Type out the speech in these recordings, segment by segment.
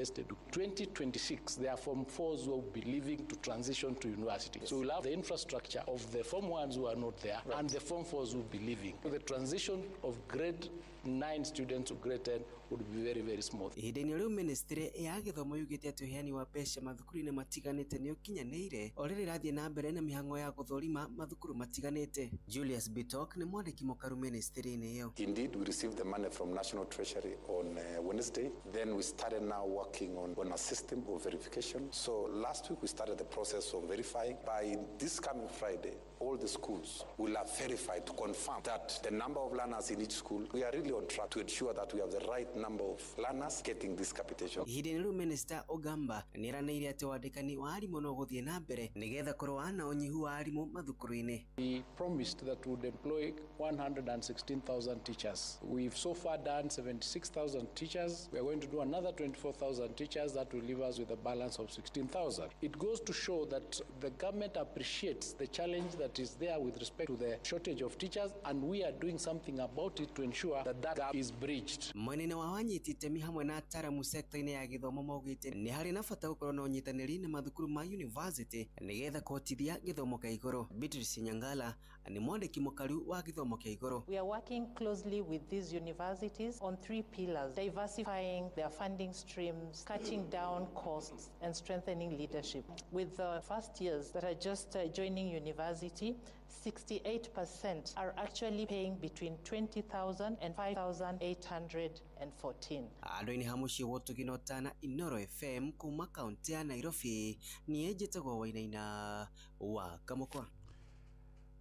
based education. 2026, there are Form 4s who will be leaving to transition to university. So we'll have the infrastructure of the Form 1s who are not there, right, and the Form 4s who will be leaving. So the transition of grade 9 students to grade 10 would be very, very smooth. Ihinda-inĩ rĩu ministry ya gĩthomo yugĩte atĩ ũheani wa mbeca mathukuru-inĩ matiganĩte nĩ ũkinyanĩire o rĩrĩa ĩrathiĩ na mbere na mĩhang'o ya gũthũrima mathukuru matiganĩte. Julius Bitok nĩ mwandĩki mũkaru ministry-inĩ ĩyo. Indeed, we received the money from National Treasury on Wednesday. Then we started now working on a system of verification. So last week we started the process of verifying. By this coming Friday, all the schools will have verified to confirm that the number of learners in each school, we are really on track to ensure that we have the right number of learners getting this capitation. Ihinda-inĩ rĩu Minister Ogamba nĩeranĩire atĩ wandĩkani wa arimũ no gũthiĩ na mbere nĩgetha kũrũa na ũnyihu wa arimũ mathukuru-inĩ. We promised that we would employ 116,000 teachers. We've so far done 76,000 teachers. We are going to do another 24,000 teachers. That will leave us with a balance of 16,000. It goes to show that the government appreciates the challenge that is there with respect to the shortage of teachers, and we are doing something about it to ensure that that gap is bridged. Mwena wa wanyiti itemi hamwe na ataramu sekta-inĩ ya gĩthomo maugĩte nĩ harĩ na bata gũkorwo na ũnyitanĩri na mathukuru ma university nĩgetha kũhotithia gĩthomo kĩa igũrũ. Beatrice Nyangala nĩ mwandĩki mũkaru wa gĩthomo kĩa igũrũ. We are working closely with these universities on three pillars: diversifying their funding streams, cutting down costs, and strengthening leadership. With the first years that are just joining university, 68% are actually paying between 20,000 and 5,814. Andũ-inĩ ha mũciĩ wa Ũtugi na Ũtana, Inooro FM kuma kaunti ya Nairobi, niĩ njĩtagwo Wainaina wa Kamũkwa.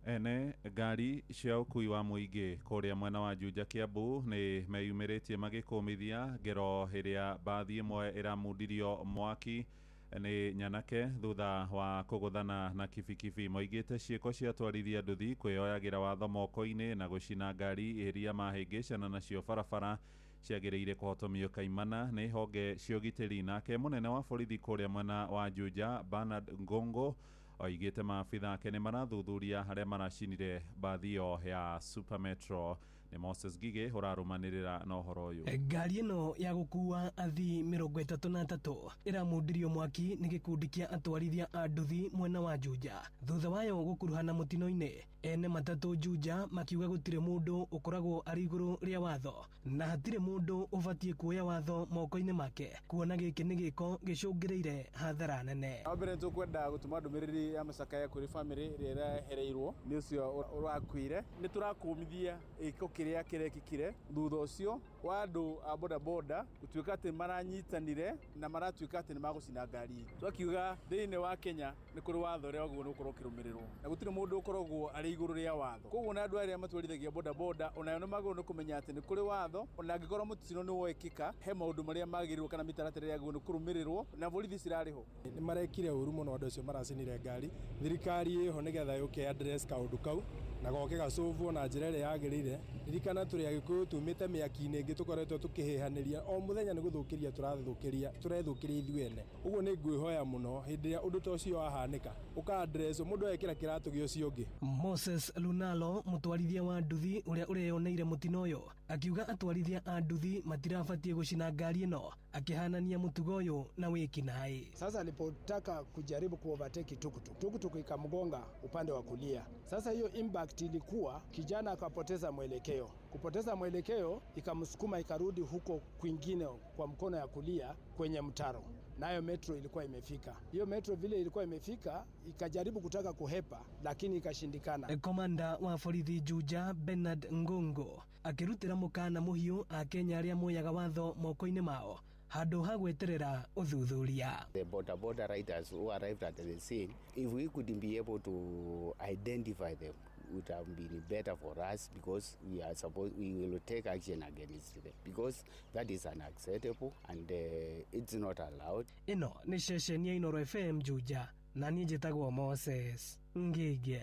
Ene ngari cia ũkui wa mũingĩ kũrĩa mwena wa Juja Kiambu nĩ meyumĩrĩtie magĩkũmithia ngero ĩrĩa mbathi ĩmwe ĩramundirio mwaki nĩ nyanake thutha wa kũgũthana na kibikibi. Moigĩte ciĩko cia atwarithia nduthi kwĩyoyagĩra watho moko-inĩ na gũcina ngari iria mahĩngĩcana nacio barabara ciagĩrĩire kũhotomio kaimana nĩ honge cia ũgitĩri. Nake mũnene wa borithi kũrĩa mwena wa Juja Bernard Ngongo oigĩte maabitha ake nĩ marathuthuria harĩa maracinire mbathi ĩyo ya Super Metro. Nĩ Moses Ngigĩ ũrarũmanĩrĩra na ũhoro ũyũ. Ngari ĩno ya gũkua athii 33 ĩramundirio mwaki nĩ gĩkundi kĩa atwarithia a nduthi mwena wa Juja thutha wayo gũkuruhana mũtino-inĩ. Ene matatũ Juja makiuga gũtirĩ mũndũ ũkoragwo arĩ igũrũ rĩa watho na hatirĩ mũndũ ũbatiĩ kuoya watho moko-inĩ make, kuona gĩkĩ nĩ gĩko gĩcũngĩrĩire hathara nene. Wa mbere tũkwenda gũtũma ndũmĩrĩri ya macakaya kũrĩ bamĩrĩ ĩrĩa ĩrahereirwo nĩ ũcio ũrakuire. Nĩ tũrakũmithia gĩko kĩrĩa kĩrekĩkire thutha ũcio wa andũ a bodaboda gũtuĩka atĩ maranyitanire na maratuĩka atĩ nĩ magũcina ngari. Twakiuga thĩinĩ wa Kenya nĩ kũrĩ watho ũrĩa wagĩrĩirwo nĩ gũkorwo ũkĩrũmĩrĩrwo na gũtirĩ mũndũ ũkoragwo arĩ igũrũ rĩa watho. Koguo na andũ arĩa matwarithagia bodaboda onayo nĩ magĩrĩirwo nĩ kũmenya atĩ nĩ kũrĩ watho, ona angĩkorwo mũtino nĩ wekĩka he maũndũ marĩa magĩrĩirwo kana mĩtaratara ĩrĩa yagĩrĩirwo nĩ kũrũmĩrĩrwo na borithi cirarĩ ho. Nĩ marekire ũru mũno andũ acio maracinire ngari. Thirikari ĩho nĩgetha yũke address kaũndũ kau na goke gacũvwo na njĩra ĩrĩa yagĩrĩire. Ririkana tũrĩ Agĩkũyũ tumĩte mĩaki-inĩ ĩngĩ tũkoretwo tũkĩhĩhanĩria o mũthenya nĩ gũthũkĩria tũrathũkĩria tũrethũkĩria ithuĩ ene. Ũguo nĩ ngwĩhoya mũno hĩndĩ ĩrĩa ũndũ ta ũcio wahanĩka ũka address mũndũ ekĩra kĩratũ gĩa ũcio ũngĩ. Moses Lunalo mũtwarithia wa nduthi ũrĩa ũreyoneire mũtino ũyũ akiuga atwarithia a nduthi matirabatiĩ gũcina ngari ĩno, akĩhanania mũtugo ũyũ na wĩkinaĩ. Sasa alipotaka kujaribu kuovertake tukutuk, tukutuk ikamgonga upande wa kulia. Sasa hiyo impact ilikuwa kijana akapoteza mwelekeo. Kupoteza mwelekeo ikamsukuma ikarudi huko kwingine kwa mkono ya kulia kwenye mtaro. Nayo metro ilikuwa imefika. Hiyo metro vile ilikuwa imefika ikajaribu kutaka kuhepa lakini ikashindikana. Komanda wa borithi Juja Bernard Ngongo akirutĩra mũkana mũhiũ Akenya arĩa moyaga watho moko-inĩ mao handũ ha gweterera ũthuthuria. The boda boda riders who arrived at the scene, if we could be able to identify them, would have been better for us, because we are supposed, we will take action against them, because that is unacceptable and it's not allowed. Ĩno nĩ ceceni ya Inooro FM Juja na niĩ njĩtagwo Moses Ngige.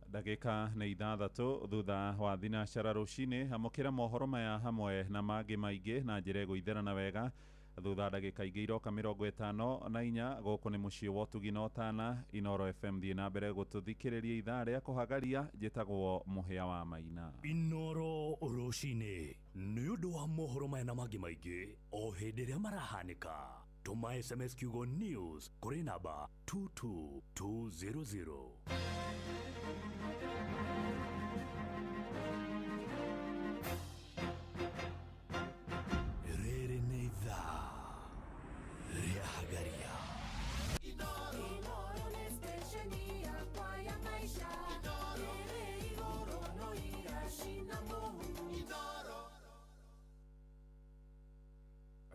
Ndagĩka nĩ 6 thutha wa thinacara rũcinĩ. Amũkĩra mohoro maya hamwe na mangĩ maingĩ na njĩra ĩgũitherana wega thutha ndagĩka ingĩ iroka 54. Gũkũ nĩ mũciĩ wa Ũtugi na Ũtana, Inooro FM. Thiĩ na mbere gũtũthikĩrĩria ithaa rĩa kũhagaria. Njĩtagwo Mũhĩa wa Maina. Inooro rũcinĩ nĩ ũndũ wa mohoro maya na mangĩ maingĩ o hĩndĩ ĩrĩa marahanĩka. Tũma SMS kiugo news kũrĩ namba 22200. Rĩrĩ nĩ ithaa rĩa Hagaria.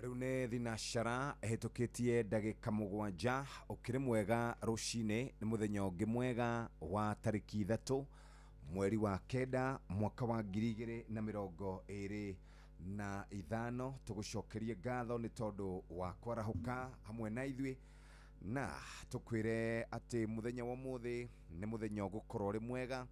Rĩu nĩ thinacara ĩhĩtũkĩtie ndagĩka 7 ũkĩrĩ mwega rũcinĩ nĩ mũthenya ũngĩ mwega wa tarĩki 3 mweri wa 9 mwaka wa 2025 tũgũcokerie ngatho nĩ tondũ wa kwarahũka hamwe na ithuĩ na tũkwĩre atĩ mũthenya wa ũmũthĩ nĩ mũthenya ũgũkorwo ũrĩ mwega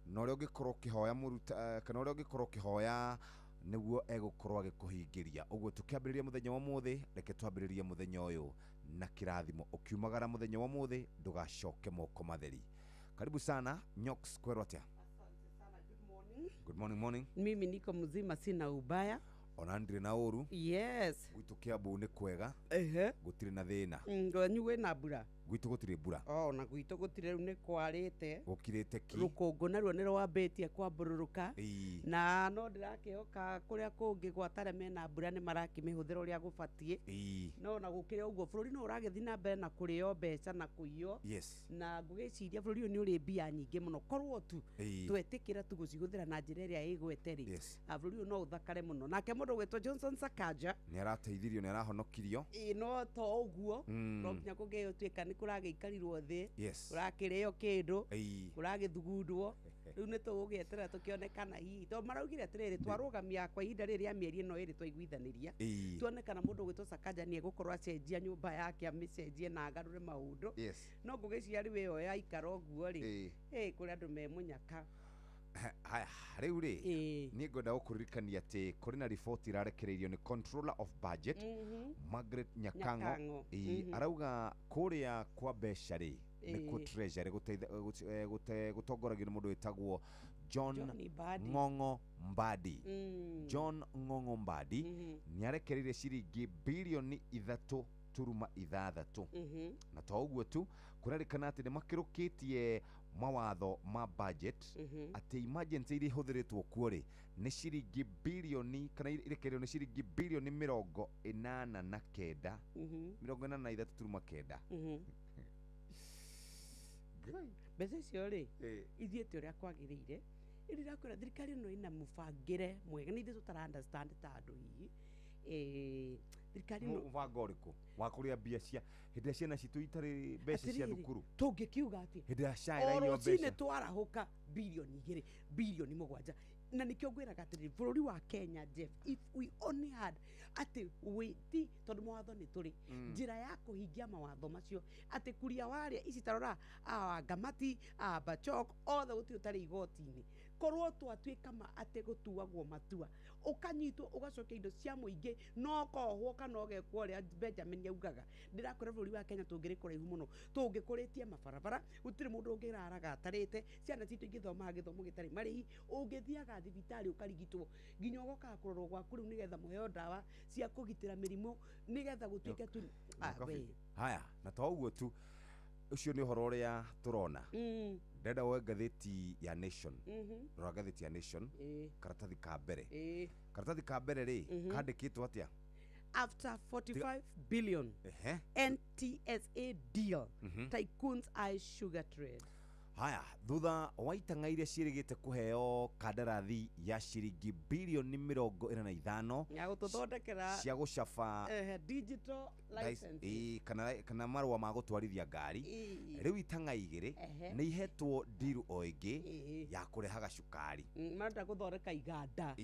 na ũrĩa ũngĩkorwo ũkĩhoya mũruta kana ũrĩa ũngĩkorwo ũkĩhoya nĩguo egũkorwo agĩkũhingĩria. Ũguo tũkĩambĩrĩria mũthenya wa ũmũthĩ, reke twambĩrĩrie mũthenya ũyũ na kĩrathimo. Ũkiumagara mũthenya wa ũmũthĩ ndũgacoke moko matheri. Karibu sana Nyox, kwerwo atĩa? Good morning, morning. Mimi niko mzima, sina ubaya. Ona ndirĩ na ũru. Yes. Gwitũ Kiambu nĩ kwega. Ehe. Gũtirĩ na thĩna. Ngwanyu wĩna mbura? Gwitũ gũtirĩ mbura. Oh, na gwitũ gũtirĩ, rĩu nĩ kwarĩte. Gũkirĩte ki. Rũkũngũ naruo nĩ rwambĩtie kwambũrũrũka. Na no ndĩrakĩhoka kũrĩa kũngĩ gwatare mena mbura nĩ marakĩmĩhũthĩra ũrĩa gũbatiĩ. No na gũkĩrĩ ũguo bũrũri no ũragĩthiĩ na mbere na kũrĩo mbeca na kũiywo. Yes. Na ngũgĩciria bũrũri ũyũ nĩ ũrĩ mbia nyingĩ mũno, korwo tu twetĩkĩra tu gũcihũthĩra na njĩra ĩrĩa ĩgwete rĩ. Yes. Bũrũri ũyũ no ũthakare mũno. Nake mũndũ ũgwĩtwo Johnson Sakaja nĩ arateithirio, nĩ arahonokirio. Ĩ no to ũguo, no nginya kũngĩtuĩka nĩ kũragĩikarirwo thĩ. Yes. Kũrakĩrĩo kĩndũ, kũragĩthugundwo. Rĩu nĩ tũgũgĩeterera tũkĩone kana hihi tondũ maraugire atĩrĩrĩ, twarũgamia kwa ihinda rĩrĩ rĩa mĩeri ĩno ĩrĩ twaiguithanĩria, tuone kana mũndũ ũgwĩtwo Sakaja nĩ egũkorwo acenjia nyũmba yake, amĩcenjie na agarũre maũndũ. Yes. No ngũgĩciria rĩu ĩyo yaikara ũguo rĩ, kũrĩ andũ me mũnyaka. Haya, rĩu rĩ, niĩ ngwenda gũkũririkania atĩ kũrĩ na riboti ĩrarekereirio nĩ Controller of Budget Margaret Nyakango. Arauga kũrĩa kwa mbeca rĩ, nĩkuo Treasury gũtongoragio nĩ mũndũ wĩtagwo John Ng'ong'o Mbadi. John Ng'ong'o Mbadi nĩ arekereirie ciringi birioni 3.6. Na to ũguo tu, kũrerĩkana atĩ nĩ makĩrũkĩtie mawatho ma budget atĩ emergency iria ihũthĩrĩtwo kuo rĩ nĩ ciringi birioni kana irekereirio nĩ ciringi birioni 89 83.9. Mbeca icio rĩ ithiĩte ũrĩa kwagĩrĩire. Ĩndĩ ndakwĩra thirikari ĩno ĩna mũbangĩre mwega, nĩ ithuĩ tũtara understand ta andũ hihi. Thirikari ĩno mũbango ũrĩkũ wa kũrĩa mbia cia hĩndĩ ĩrĩa ciana citũ itarĩ mbeca cia thukuru? Tũngĩkiuga atĩ hĩndĩ ĩrĩa SHA o ĩraiywo rũcinĩ mbeca twarahũka birioni 2, birioni 7. Na nĩkĩo ngwĩraga atĩrĩrĩ, bũrũri wa Kenya, Jeff, if we only had atĩ wĩti, tondũ mawatho nĩ tũrĩ, njĩra ya kũhingia mawatho macio, atĩ kuria warĩa ici tarora Wangamati, Bachok, othe gũtirĩ ũtarĩ igoti-inĩ. Korwo twatuĩka ma atĩ gũtuagwo matua, ũkanyitwo ũgacokia indo cia mũingĩ no ũkohwo kana ũgekwo ũrĩa Benjamin augaga. Ndĩrakwĩra bũrũri wa Kenya tũngĩrĩ kũraihu mũno, tũngĩkũrĩtie mabarabara, gũtirĩ mũndũ ũngĩraraga atarĩte, ciana citũ ingĩthomaga gĩthomo gĩtarĩ marĩhi, ũngĩthiaga thibitarĩ ũkarigitwo nginya ũgokaga kũrorwo gwaku rĩu nĩgetha mũheo ndawa cia kũgitĩra mĩrimũ nĩgetha gũtuĩke tu. Haya, na to ũguo tu, ũcio nĩ ũhoro ũrĩa tũrona. Ndĩrenda woe ngathĩti ya Nation. Rora ngathĩti ya Nation, karatathi ka mbere. Karatathi ka mbere rĩ, kandĩkĩtwo atĩa? After 45 billion NTSA deal, tycoons eye sugar trade. Haya, thutha wa itang'a iria ciĩrĩgĩte kũheo kandarathi ya ciringi birioni 45 ya gũtũthondekera cia gũcaba digital license kana marũa ma gũtwarithia ngari. Rĩu itang'a igĩrĩ nĩ ihetwo ndiru o ĩngĩ ya kũrehaga cukari. Marenda gũthondeka iganda.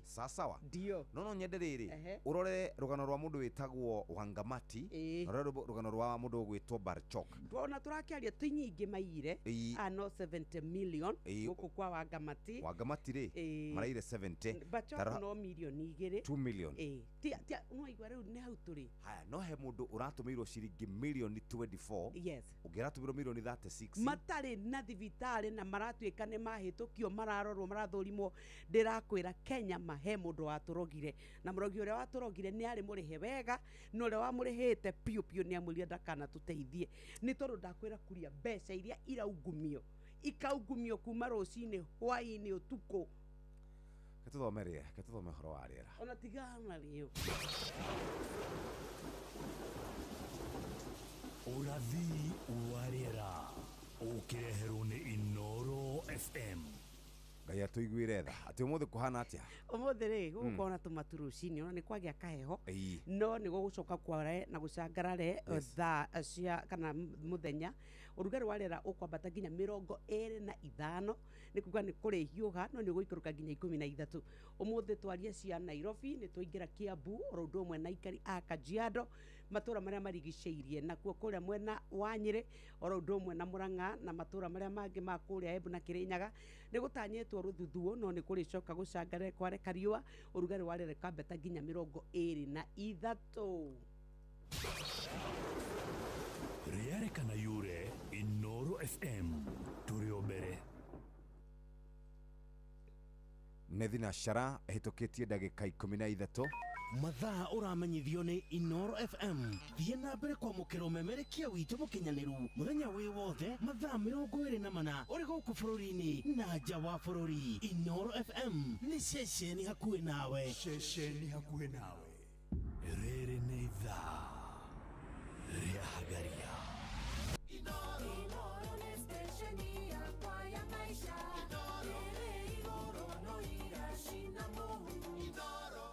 Sasawa. Ndio. No nyende rĩrĩ ũrore rũgano rwa mũndũ wĩtagwo Wangamati, ũrore rũgano rwa mũndũ ũgwĩtwo Barchok. Tuona tũrakĩaria ti nyingĩ maiyire. Ano 70 million guku kwa Wangamati. Wangamati ri maraire 70. Bachok no milioni 2. 2 million. Tia tia no igwa riu ni hau turi. Haya no he mundu uratumirwo ciringi milioni 24. Yes. Ungiratumirwo milioni 36. Matari na thibitari na maratuika ni mahitukio mararorwo marathurimwo ndirakwira Kenya mahe mundu waturogire na murogi uria waturogire ni ari murihe wega no uria wamurihite piu piu ni amwirire ndakana tuteithie ni tondu ndakwira kuria mbeca iria iraungumio ikaungumio kuma rucini hwaini utuku. Ketuthome ria ketuthome horo wa riera ona tigana rio Urathi wa rĩera ũkĩreherwo nĩ Inoro FM. Ngai atũiguĩre tha atĩ ũmũthĩ kũhana atĩa? Ũmũthĩ rĩ gũgũkorwo na tũmatu rũcinĩ ona nĩ kwagĩa kaheho no nĩ gũgũcoka kware na gũcangarare thaa cia kana mũthenya ũrugarĩ wa rĩera ũkwambata nginya 25 nĩ kuga nĩ kũrĩhiũha no nĩ ũgũikũrũka nginya 13. Ũmũthĩ twarie cia Nairobi nĩ twaingĩra Kiambu oro ũndũ ũmwe na aikari a Kajiado matũra marĩa marigicĩirie nakuo kũrĩa mwena wa Nyĩrĩ oro ũndũ ũmwe na Murang'a na matũra marĩa mangĩ ma kũrĩa Embu na Kĩrĩnyaga nĩ gũtanyĩtwo rũthuthuo no nĩ kũrĩcoka gũcangarare kware kariũa ũrugarĩ wa rĩera ũkambata nginya 23. Rĩera kana yure Inoro FM tũrĩ o mbere. Nĩ thinacara ĩhĩtũkĩtie ndagĩka 13. Mathaa ũramenyithio nĩ Inoro FM. Thiĩ na mbere kwamũkĩra ũmemerekia witũ mũkinyanĩru mũthenya wĩ wothe mathaa 24 ũrĩ gũkũ bũrũri-inĩ na nja wa bũrũri. Inoro FM nĩ ceceni hakuhĩ nawe. Ceceni hakuhĩ nawe. Rĩrĩ nĩ ithaa rĩa Hagaria. Inoro nĩ stesheni yakwa ya maisha. Ĩrĩ igũrũ no iracina mũhu. Inoro.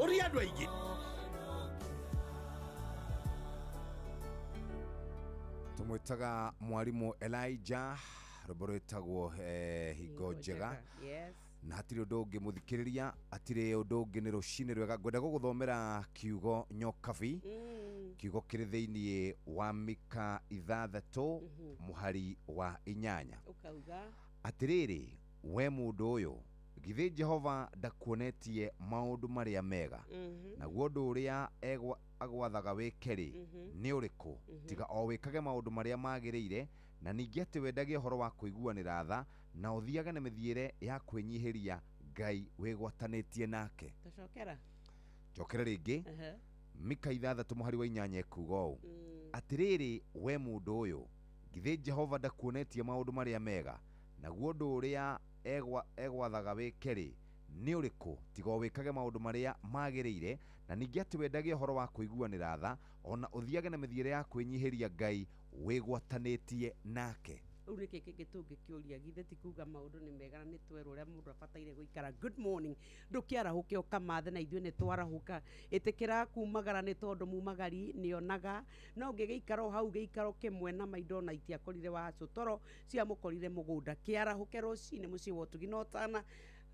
Ũria andũ aingĩ. Tumwitaga mwarimu Elijah, rwĩmbo rwĩtagwo hingo njega. Yes. Na hatirĩ ũndũ ũngĩ mũthikĩrĩria, hatirĩ ũndũ ũngĩ, nĩ rũcinĩ rwega. Ngwenda gũgũthomera kiugo nyokabi, kiugo kĩrĩ thĩiniĩ wa Mika 6 mũhari wa 8. Ũkauga atĩrĩrĩ, we mũndũ ũyũ, githĩ Jehova ndakuonetie maũndũ marĩa mega? Naguo ũndũ ũrĩa agwathaga wĩke rĩ, nĩ ũrĩkũ tiga o wĩkage maũndũ marĩa magĩrĩire, na ningĩ atĩ wendage ũhoro wa kũiguanĩra tha, na ũthiage na mĩthiĩre ya kwĩnyihĩria Ngai wĩgwatanĩtie nake. Tũcokera. Njokere rĩngĩ. Mika 6 mũhari wa 8 ekuga ũũ: atĩrĩrĩ, we mũndũ ũyũ, githĩ Jehova ndakuonetie maũndũ marĩa mega? Naguo ũndũ ũrĩa egwathaga wĩke rĩ, nĩ ũrĩkũ tiga o wĩkage maũndũ marĩa magĩrĩire, na ningĩ atĩ wendage ũhoro wa kũiguanĩra tha, ona ũthiage na mĩthiĩre ya kwĩnyihĩria Ngai wĩgwatanĩtie nake. Rĩu nĩkĩ kĩngĩ tũngĩkĩũria? Githĩ ti kuga maũndũ nĩ mega na nĩ twerwo ũrĩa mũndũ abataire gũikara? Good morning, ndũkĩarahũke ũkamathe na ithuĩ nĩ twarahũka. Ĩtĩkĩra kumagara nĩ tondũ mumagari nĩonaga, no ũngĩgĩikara o hau gĩikaro kĩmwe na maindo ona itiakorire wacũ toro ciamũkorire mũgũnda. Kĩarahũke rũcinĩ mũciĩ wa ũtugi na ũtana,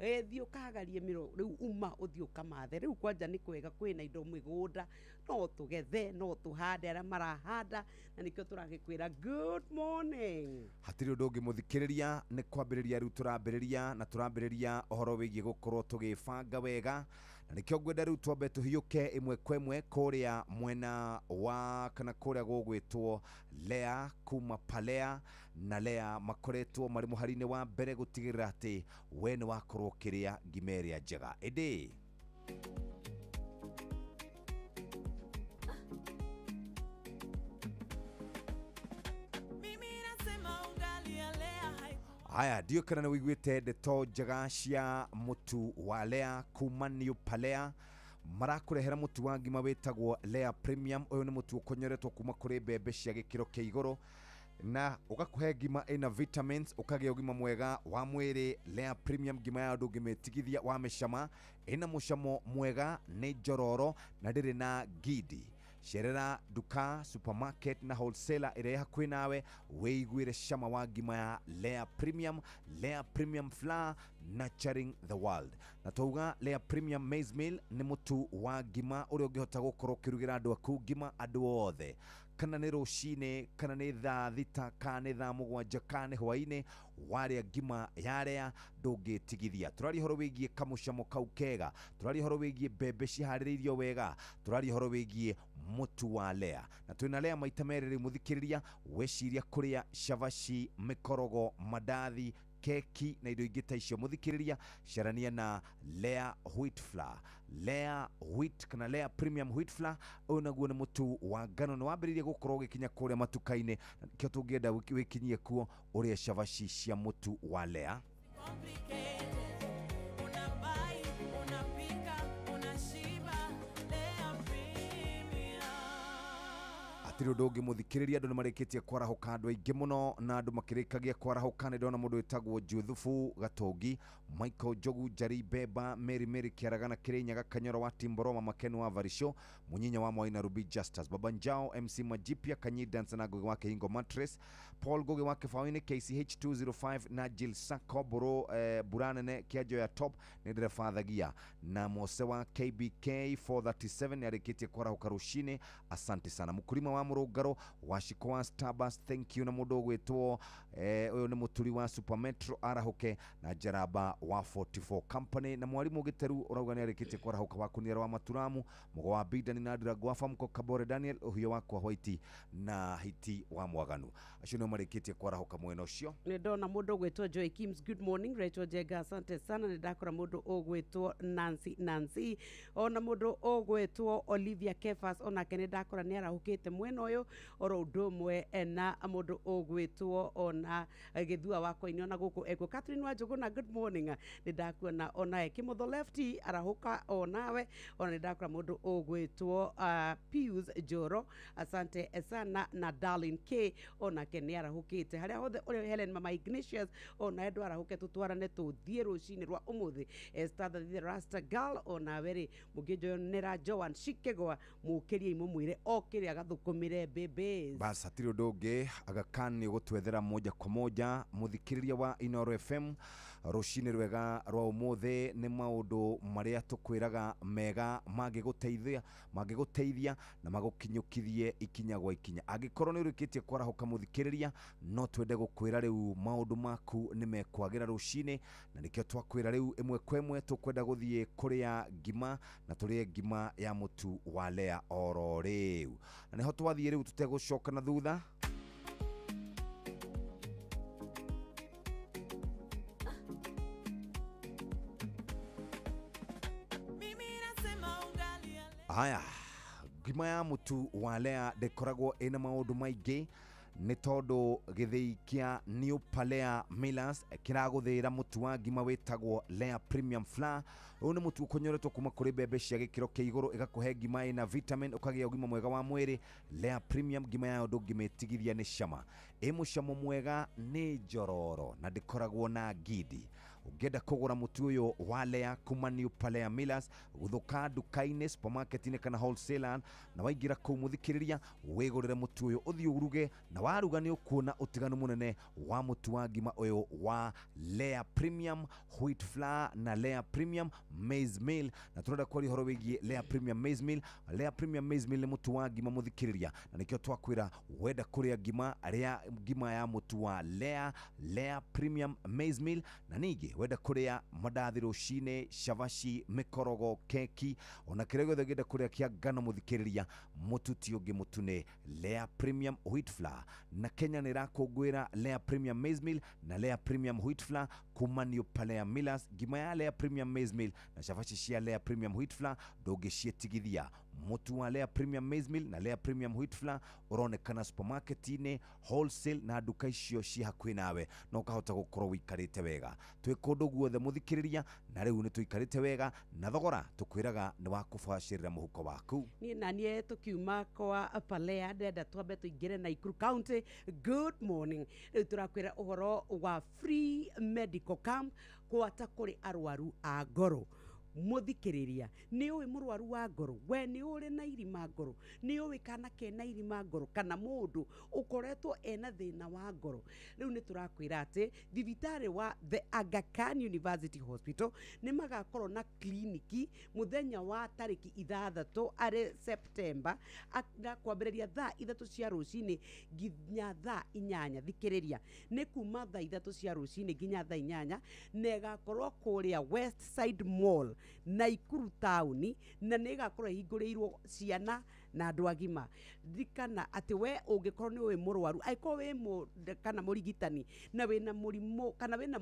thiĩ ũkagarie mĩro rĩu, uma ũthiĩ ũkamathe. Rĩu kwanja nĩ kwega, kwĩna indo mĩgũnda, no tũgethe, no tũhande, arĩa marahanda, na nĩkĩo tũragĩkwĩra good morning. Hatirĩ ũndũ ũngĩ mũthikĩrĩria, nĩ kwambĩrĩria rĩu tũrambĩrĩria, na tũrambĩrĩria ũhoro wĩgiĩ gũkorwo tũgĩbanga wega, na nĩkĩo ngwenda rĩu twambe tũhiũke ĩmwe kwa ĩmwe kũrĩa mwena wa kana kũrĩa gũgwĩtwo Lea kuma Palea, na Lea makoretwo marĩ mũhari-inĩ wa mbere gũtigĩrĩra atĩ we nĩ wakorwo ũkĩrĩa ngima ĩrĩa njega. Ĩndĩ Mimi nasema ugali ya Lea haiku Haya, ndiũ kana nĩ wĩiguĩte ndeto njega cia mũtu wa Lea kuma New Palea. Marakũrehera mũtu wa ngima wĩtagwo Lea Premium. Ũyũ nĩ mũtu ũkonyoretwo kuma kũrĩ mbembe cia gĩkĩro kĩa igũrũ, na ũgakũhe ngima ĩna vitamins, ũkagĩa ũgima mwega wa mwĩrĩ. Lea Premium ngima ya andũ ũngĩmĩtigithia wa mĩcama, ĩna mũcamo mwega, nĩ njororo na ndĩrĩ na ngindi. Cerera nduka, supermarket na wholesaler ĩrĩa ĩ hakuhĩ nawe wĩiguĩre cama wa ngima ya Lea Premium. Lea Premium Flour, nurturing the world. Na twauga Lea Premium Maize Meal nĩ mũtu wa ngima ũrĩa ũngĩhota gũkorwo ũkĩrugĩra andũ aku ngima, andũ othe, kana nĩ rũcinĩ, kana nĩ thaa 6, kana nĩ thaa 7, kana nĩ hwaĩ-inĩ, warĩa ngima yarĩa ndũngĩtigithia. Tũraria ũhoro wĩgiĩ kamũcamo kau kega, tũraria ũhoro wĩgiĩ mbembe ciharĩrĩirio wega, tũraria ũhoro wĩgiĩ mũtu wa Lea, na twĩna Lea maita merĩ rĩu mũthikĩrĩria. Weciria kũrĩa cabaci, mĩkorogo, mandathi, keki na indo ingĩ ta icio, mũthikĩrĩria, carania na Lea Wheat Flour, Lea Wheat kana Lea Premium Wheat Flour. Ũyũ naguo nĩ mũtu wa ngano, nĩ wambĩrĩirie gũkorwo ũgĩkinya kũrĩa matuka-inĩ, na nĩkĩo tũngĩenda wĩkinyie kuo ũrĩe cabaci cia mũtu wa Lea. Complicated. Unabai, unapika, unashiba. Lea Premium. Hatirĩ ũndũ ũngĩ mũthikĩrĩria, andũ nĩ marĩkĩtie kwarahũka, andũ aingĩ mũno, na andũ makĩrĩkagia kwarahũka nĩ ndona mũndũ wĩtagwo Juthubu Gatũngi, Michael Njogu, Njari Beba, Mary Mary Kĩaragana, Kĩrĩnyaga, Kanyoro wa Timboroma, Makenu wa Varisho, Munyinya wa Mwai na Ruby Justus, Baba Njao, MC Majipia, Kanyi Dance na Ngugi wa Kĩhingo Mattress, Paul Ngugi wa Kĩbaũ-inĩ, KCH 205 na Jill Sacco Buru, Buranene Kĩanjo ya Top nĩ ndereba thagia, na Mose wa KBK 437 nĩ arĩkĩtie kwarahũka rũcinĩ. Asante sana mũkulima wa mũrũngaro wa Shiko wa Starbucks, thank you. Na mũndũ ũgwĩtwo ũyũ nĩ mũturi wa Supermetro arahũke, na Njaramba wa 44 Company, na mwarimũ Gĩteru ũrauga nĩ arĩkĩtie kwarahũka, wa Kuniara wa Maturamu, Mũgo wa Bidani na Ndira Gwafa Mko Kabore Daniel ũhiũ wakwa White na Hiti wa Mwaganu, acio nĩo marĩkĩtie kwarahũka mwena ũcio. Nĩ ndona mũndũ ũgwĩtwo Joy Kims, good morning. Rachel Jenga, asante sana. Nĩ ndakora mũndũ ũgwĩtwo Nancy Nancy, ona mũndũ ũgwĩtwo Olivia Kefas, onake nĩ ndakora nĩ arahũkĩte mwena Mwena ũyũ oro ũndũ ũmwe na mũndũ ũgwĩtwo ona Gĩthua wakwa-inĩ ona gũkũ ekuo. Catherine Wanjũgũna, good morning, nĩ ndakuona onawe. Kĩmotho Lefty, arahũka onawe. Ona nĩ ndakora mũndũ ũgwĩtwo Pius Njoro, asante sana, na Darlin K onake nĩ arahũkĩte. Harĩa hothe ũrĩ, Helen Mama Ignatius onawe ndwarahũke, tũtwarane tũthiĩ rũcinĩ rwa ũmũthĩ. Esther the Rasta Girl, onawe rĩ mũngĩnjonera Joan Shikegwa, mũkĩrie imũmwĩre o kĩrĩa gathũkũmĩre babies. Bas, hatirĩ ũndũ ũngĩ Aga Khan nĩ ũgũtwethera moja kwa moja. Mũthikĩrĩria wa Inoro FM, rũcinĩ rwega rwa ũmũthĩ. Nĩ maũndũ marĩa tũkwĩraga mega mangĩgũteithia na magũkinyũkithie ikinya gwa ikinya. Angĩkorwo nĩ ũrĩkĩtie kwarahũka, mũthikĩrĩria, no twende gũkwĩra rĩu maũndũ maku nĩ mekwagĩra rũcinĩ, na nĩkĩo twakwĩra rĩu ĩmwe kwa ĩmwe tũkwenda gũthiĩ kũrĩa ngima, na tũrĩe ngima ya mũtu wa Lea oro rĩu, na nĩho twathiĩ rĩu tũtegũcoka na thutha. Mimi nasema ugali ya Haya, ngima ya mũtu wa Lea ndĩkoragwo ĩna maũndũ maingĩ, nĩ tondũ gĩthĩi kĩa New Palea Millers kĩragũthĩĩra mũtu wa ngima wĩtagwo Lea Premium Flour. Ũyũ nĩ mũtu ũkonyoretwo kuma kũrĩ mbembe cia gĩkĩro kĩa igũrũ, ĩgakũhe ngima ĩna vitamin, ũkagĩa ũgima mwega wa mwĩrĩ. Lea Premium ngima yayo ndũngĩmĩtigithia nĩ cama, ĩ mũcamo mwega, nĩ njororo na ndĩkoragwo na ngindi. Ũngĩenda kũgũra mũtu ũyũ wa Lea kuma New Palea Millers, gũthũka nduka-inĩ, supermarket-inĩ kana wholesaler, na waingĩra kũu, mũthikĩrĩria, wĩgũrĩre mũtu ũyũ, ũthiĩ ũruge, na waruga nĩ ũkuona ũtiganu mũnene wa mũtu wa ngima ũyũ wa Lea Premium Wheat Flour na Lea Premium Maize Meal. Na tũrenda kwaria ũhoro wĩgiĩ Lea Premium Maize Meal. Lea Premium Maize Meal nĩ mũtu wa ngima, mũthikĩrĩria, na nĩkĩo twakwĩra wenda kũrĩa ngima, rĩa ngima ya mũtu wa Lea Premium Maize Meal. Na ningĩ wenda kũrĩa mandathi rũcinĩ, cabaci, mĩkorogo, keki, ona kĩrĩa gĩothe ũngĩenda kũrĩa kĩa ngano, mũthikĩrĩria, mũtu ti ũngĩ, mũtu nĩ Lea Premium Wheat Flour. Na Kenya nĩ ĩrakũngũĩra Lea Premium Maize Meal na Lea Premium Wheat Flour kuma New Palea Millers. Ngima ya Lea Premium Maize Meal na cabaci cia Lea Premium Wheat Flour ndũngĩciĩtigithia. Mũtu wa Lea Premium Maize Meal na Lea Premium Wheat Flour ũronekana supermarket-inĩ, wholesale na nduka icio ci hakuhĩ nawe, na ũkahota gũkorwo wĩikarĩte wega. Twĩ kũndũ guothe, mũthikĩrĩria, na rĩu nĩ tũikarĩte wega na thogora tũkwĩraga nĩ wa kũbacĩrĩra mũhuko waku. Niĩ na niĩ tũkiuma kwa Palea, ndĩrenda twambe tũingĩre Nakuru County. Good morning. Rĩu tũrakwĩra ũhoro wa free medical camp gwata kũrĩ arwaru a ngoro. Mũthikĩrĩria, nĩ ũĩ mũrwaru wa ngoro, we nĩ ũrĩ na irima ngoro, nĩ ũĩ kana kena irima ngoro, kana mũndũ ũkoretwo ena thĩna wa ngoro? Rĩu nĩ tũrakwĩra atĩ thibitarĩ wa the Aga Khan University Hospital nĩ magakorwo na kliniki mũthenya wa tarĩki 6 arĩ Septemba, na kwambĩrĩria thaa 3 cia rũcinĩ nginya thaa 8. Thikĩrĩria, nĩ kuma thaa 3 cia rũcinĩ nginya thaa 8, na ĩgakorwo kũrĩa West Side Mall, Naikuru taũni, na nĩ ĩgakorwo ĩhingũrĩirwo ciana na andũ agima. Ririkana atĩ we ũngĩkorwo nĩ ũĩ mũrwaru, angĩkorwo wĩ kana mũrigitani na wĩna mũrimũ kana wĩna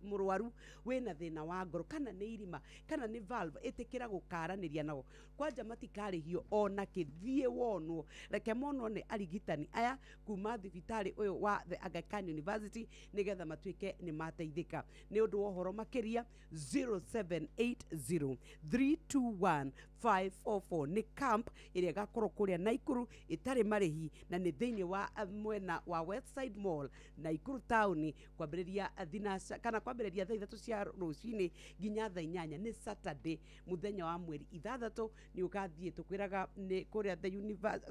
mũrwaru wĩna thĩna wa ngoro, kana nĩ irima, kana nĩ valve, ĩtĩkĩra gũkaranĩria nao. Kwanja matikarĩhio ona kĩthiĩ wonwo, reke monwo nĩ arigitani aya kuma thibitarĩ ũyũ wa the Aga Khan University, nĩgetha matuĩke nĩ mateithĩka. Nĩ ũndũ wa ũhoro makĩria, 0780 321 544. Nĩ camp ĩrĩa ĩgakorwo kũrĩa Naikuru ĩtarĩ marĩhi, na nĩ thĩinĩ wa mwena wa Westside Mall, Naikuru taũni, kwambĩrĩria thinaca kana kwambĩrĩria thaa 3 cia rũcinĩ nginya thaa 8. Nĩ Saturday, mũthenya wa mweri 6, nĩ ũgathiĩ. Tũkwĩraga nĩ kũrĩa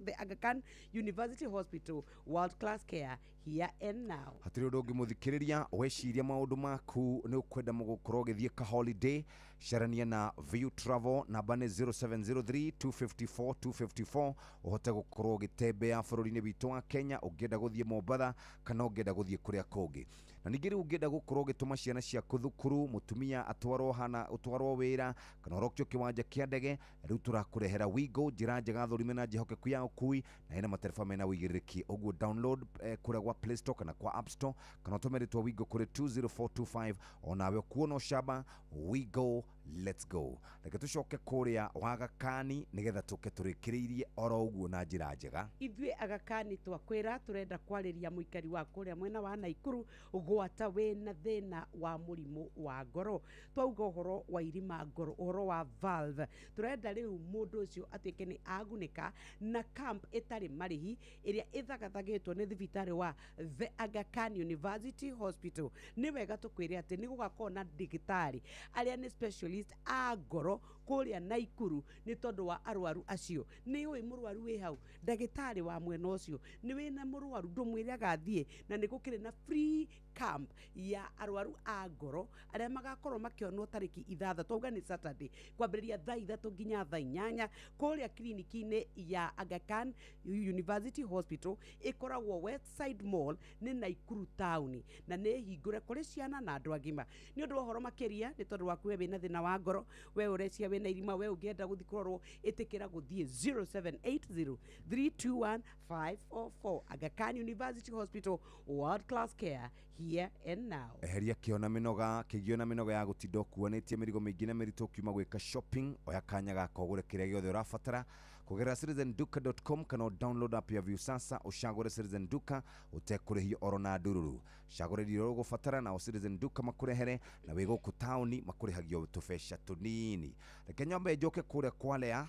the Aga Khan University Hospital, world class care here and now. Hatirĩ ũndũ ũngĩ, mũthikĩrĩria, weciria maũndũ maku nĩ ũkwenda gũkorwo ũgĩthiĩ ka holiday, carania na View Travel, namba nĩ 0703 254 254, ũhote gũkorwo ũgĩtembea bũrũri-inĩ witũ wa Kenya, ũngĩenda gũthiĩ Mombatha kana ũngĩenda gũthiĩ kũrĩa kũngĩ. Na ningĩ rĩu ũngĩenda gũkorwo ũgĩtũma ciana ciaku thukuru, mũtumia atwarwo hana, ũtwarwo wĩra, kana ũrokio kĩwanja kĩa ndege, rĩu tũrakũrehera Wigo, njĩra njega, thũrime na njĩhokeku ya ũkui, na ĩna matereba mena ũigĩrĩrĩki. Ũguo download kũrĩa gwa Play Store kana kwa App Store, kana ũtũme rĩtwa Wigo kũrĩ 20425, onawe ũkuona ũcamba. Wigo, Let's go. Reke tũcoke kũrĩa Wagakani nĩgetha tũke tũrĩkĩrĩirie oro ũguo na njĩra njega. Ithuĩ Agakani twakwĩra tũrenda kwarĩria mũikari wa kũrĩa mwena wa Naikuru gwata wĩna thĩna wa mũrimũ wa ngoro. Twauga ũhoro wa irima ngoro, ũhoro wa valve, tũrenda rĩu mũndũ ũcio atuĩke nĩ agunĩka na camp ĩtarĩ marĩhi ĩrĩa ĩthagathagĩtwo nĩ thibitarĩ wa The Aga Khan University Hospital. Nĩ wega tũkwĩre atĩ nĩ gũgakorwo na ndagĩtarĩ arĩa nĩ specialist a ngoro kũrĩa Naikuru nĩ tondũ wa arwaru acio. Nĩ ũĩ mũrwaru wĩ hau, ndagĩtarĩ wa mwena ũcio nĩ wĩna mũrwaru ndũmwĩre agathiĩ, na nĩ gũkĩrĩ na free camp ya arwaru a ngoro arĩa magakorwo makĩonwo tarĩki 6, twauga nĩ Saturday, kwambĩrĩria thaa 3 nginya thaa 8 kũrĩa kiriniki-inĩ ya Aga Khan University Hospital ĩkoragwo Westside Mall nĩ Naikuru taũni, na nĩ hingũre kũrĩ ciana na andũ agima. Nĩ ũndũ wa ũhoro makĩria, nĩ tondũ waku we wĩna thĩna wa ngoro, we ũrecia wĩna irima, we ũngĩenda gũthiĩ kũrorwo, ĩtĩkĩra gũthiĩ 0780 321 544. Aga Khan University Hospital, world class care here and now. Eheria kĩo na mĩnoga, kĩgio na mĩnoga ya gũtinda ũkuanĩtie mĩrigo mĩingĩ na mĩritũ ũkiuma gwĩka shopping. Oya kanya gaka ũgũre kĩrĩa gĩothe ũrabatara kũgerera citizenduka.com kana download app ya Viusasa ũcagũre Citizen Duka ũtekũrĩhio oro na ndururu. Cagũra irio iria ũgũbatara nao Citizen Duka makũrehere, na wĩ gũkũ taũni makũrĩhagio tũbeca tũnini. Reke nyambe njoke kũrĩa kwa Lea.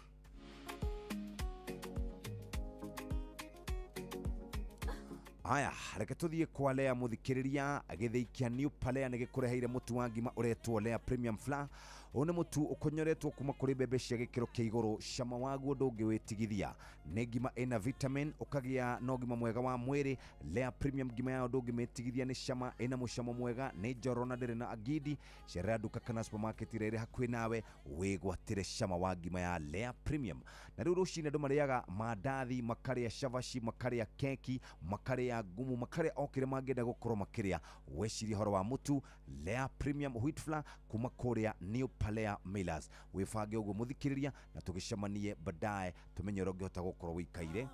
Aya, reke tuthiĩ kwa Lea mũthikĩrĩria. Gĩthĩi kĩa New Palea nĩ gĩkũreheire mũtu wa ngima ũretwo Lea Premium Flour. Ũyũ nĩ mũtu ũkonyoretwo kuma kũrĩ mbembe cia gĩkĩro kĩa igũrũ, cama waguo ndũngĩwĩtigithia. Nĩ ngima ĩna vitamin, ũkagĩa na ũgima mwega wa mwĩrĩ. Lea Premium ngima yao ndũngĩmĩtigithia, nĩ cama, ĩna mũcamo mwega, nĩ njororo na ndĩrĩ na agidi. Cerera nduka kana supermarket ĩrĩa ĩrĩ hakuhĩ nawe wĩgwatĩre cama wa ngima ya Lea Premium. Na rĩu rũcinĩ andũ marĩaga mandathi, makarĩa cabaci, makarĩa keki, makarĩa ngumu, makarĩa o kĩrĩa mangĩenda gũkorwo makĩrĩa. Wecirie ũhoro wa mũtu Lea Premium Wheat Flour kuma kũrĩa New Palea Millers. Wĩbange ũguo mũthikĩrĩria, na tũgĩcemanie baadaye tũmenye ũrĩa ũngĩhota gũkorwo wĩikaire.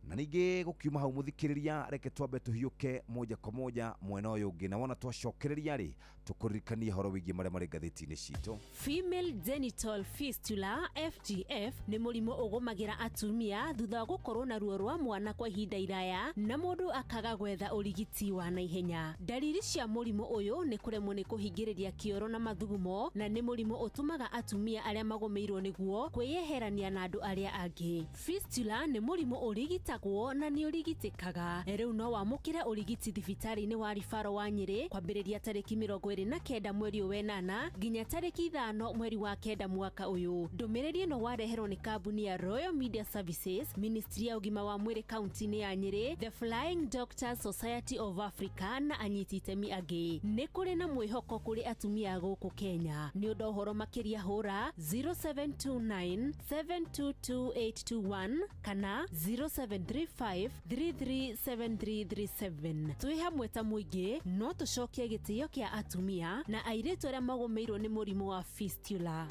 Na ningĩ gũkiuma hau mũthikĩrĩria, reke twambe tũhiũke moja kwa moja mwena ũyũ ũngĩ, na wona twacokereria rĩ tũkũririkanie ũhoro wĩgiĩ marĩa marĩ ngathĩti-inĩ citũ. Female genital fistula FGF nĩ mũrimũ ũgũmagĩra atumia thutha wa gũkorwo na ruo rwa mwana kwa ihinda iraya na mũndũ akaga gwetha ũrigiti wa naihenya. Ndariri cia mũrimũ ũyũ nĩ kũremwo nĩ kũhingĩrĩria kĩoro na mathugumo, na nĩ mũrimũ ũtũmaga atumia arĩa magũmĩirwo nĩguo kwĩyeherania na andũ arĩa angĩ. Fistula nĩ mũrimũ ũrigitagwo na nĩ ũrigitĩkaga. Rĩu no wamũkĩre ũrigiti thibitarĩ-inĩ wa Rifaro wa Nyĩrĩ kwambĩrĩria tarĩki 29 mweri wa 8 nginya tarĩki 5 mweri wa 9 mwaka ũyũ. Ndũmĩrĩri ĩno wareherwo nĩ kambuni ya Royal Media Services, Ministry ya ũgima wa mwĩrĩ kaunti-inĩ ya Nyĩrĩ, The Flying Doctors Society of Africa na anyiti itemi angĩ. Nĩ kũrĩ na mwĩhoko kũrĩ atumia gũkũ Kenya. Nĩ ũndũ ũhoro makĩria hũra 0729 722821 kana 0735 337337. Twĩ hamwe ta mũingĩ no tũcokie gĩtĩo kĩa atumia na airĩtu arĩa magũmĩirwo nĩ mũrimũ wa fistula.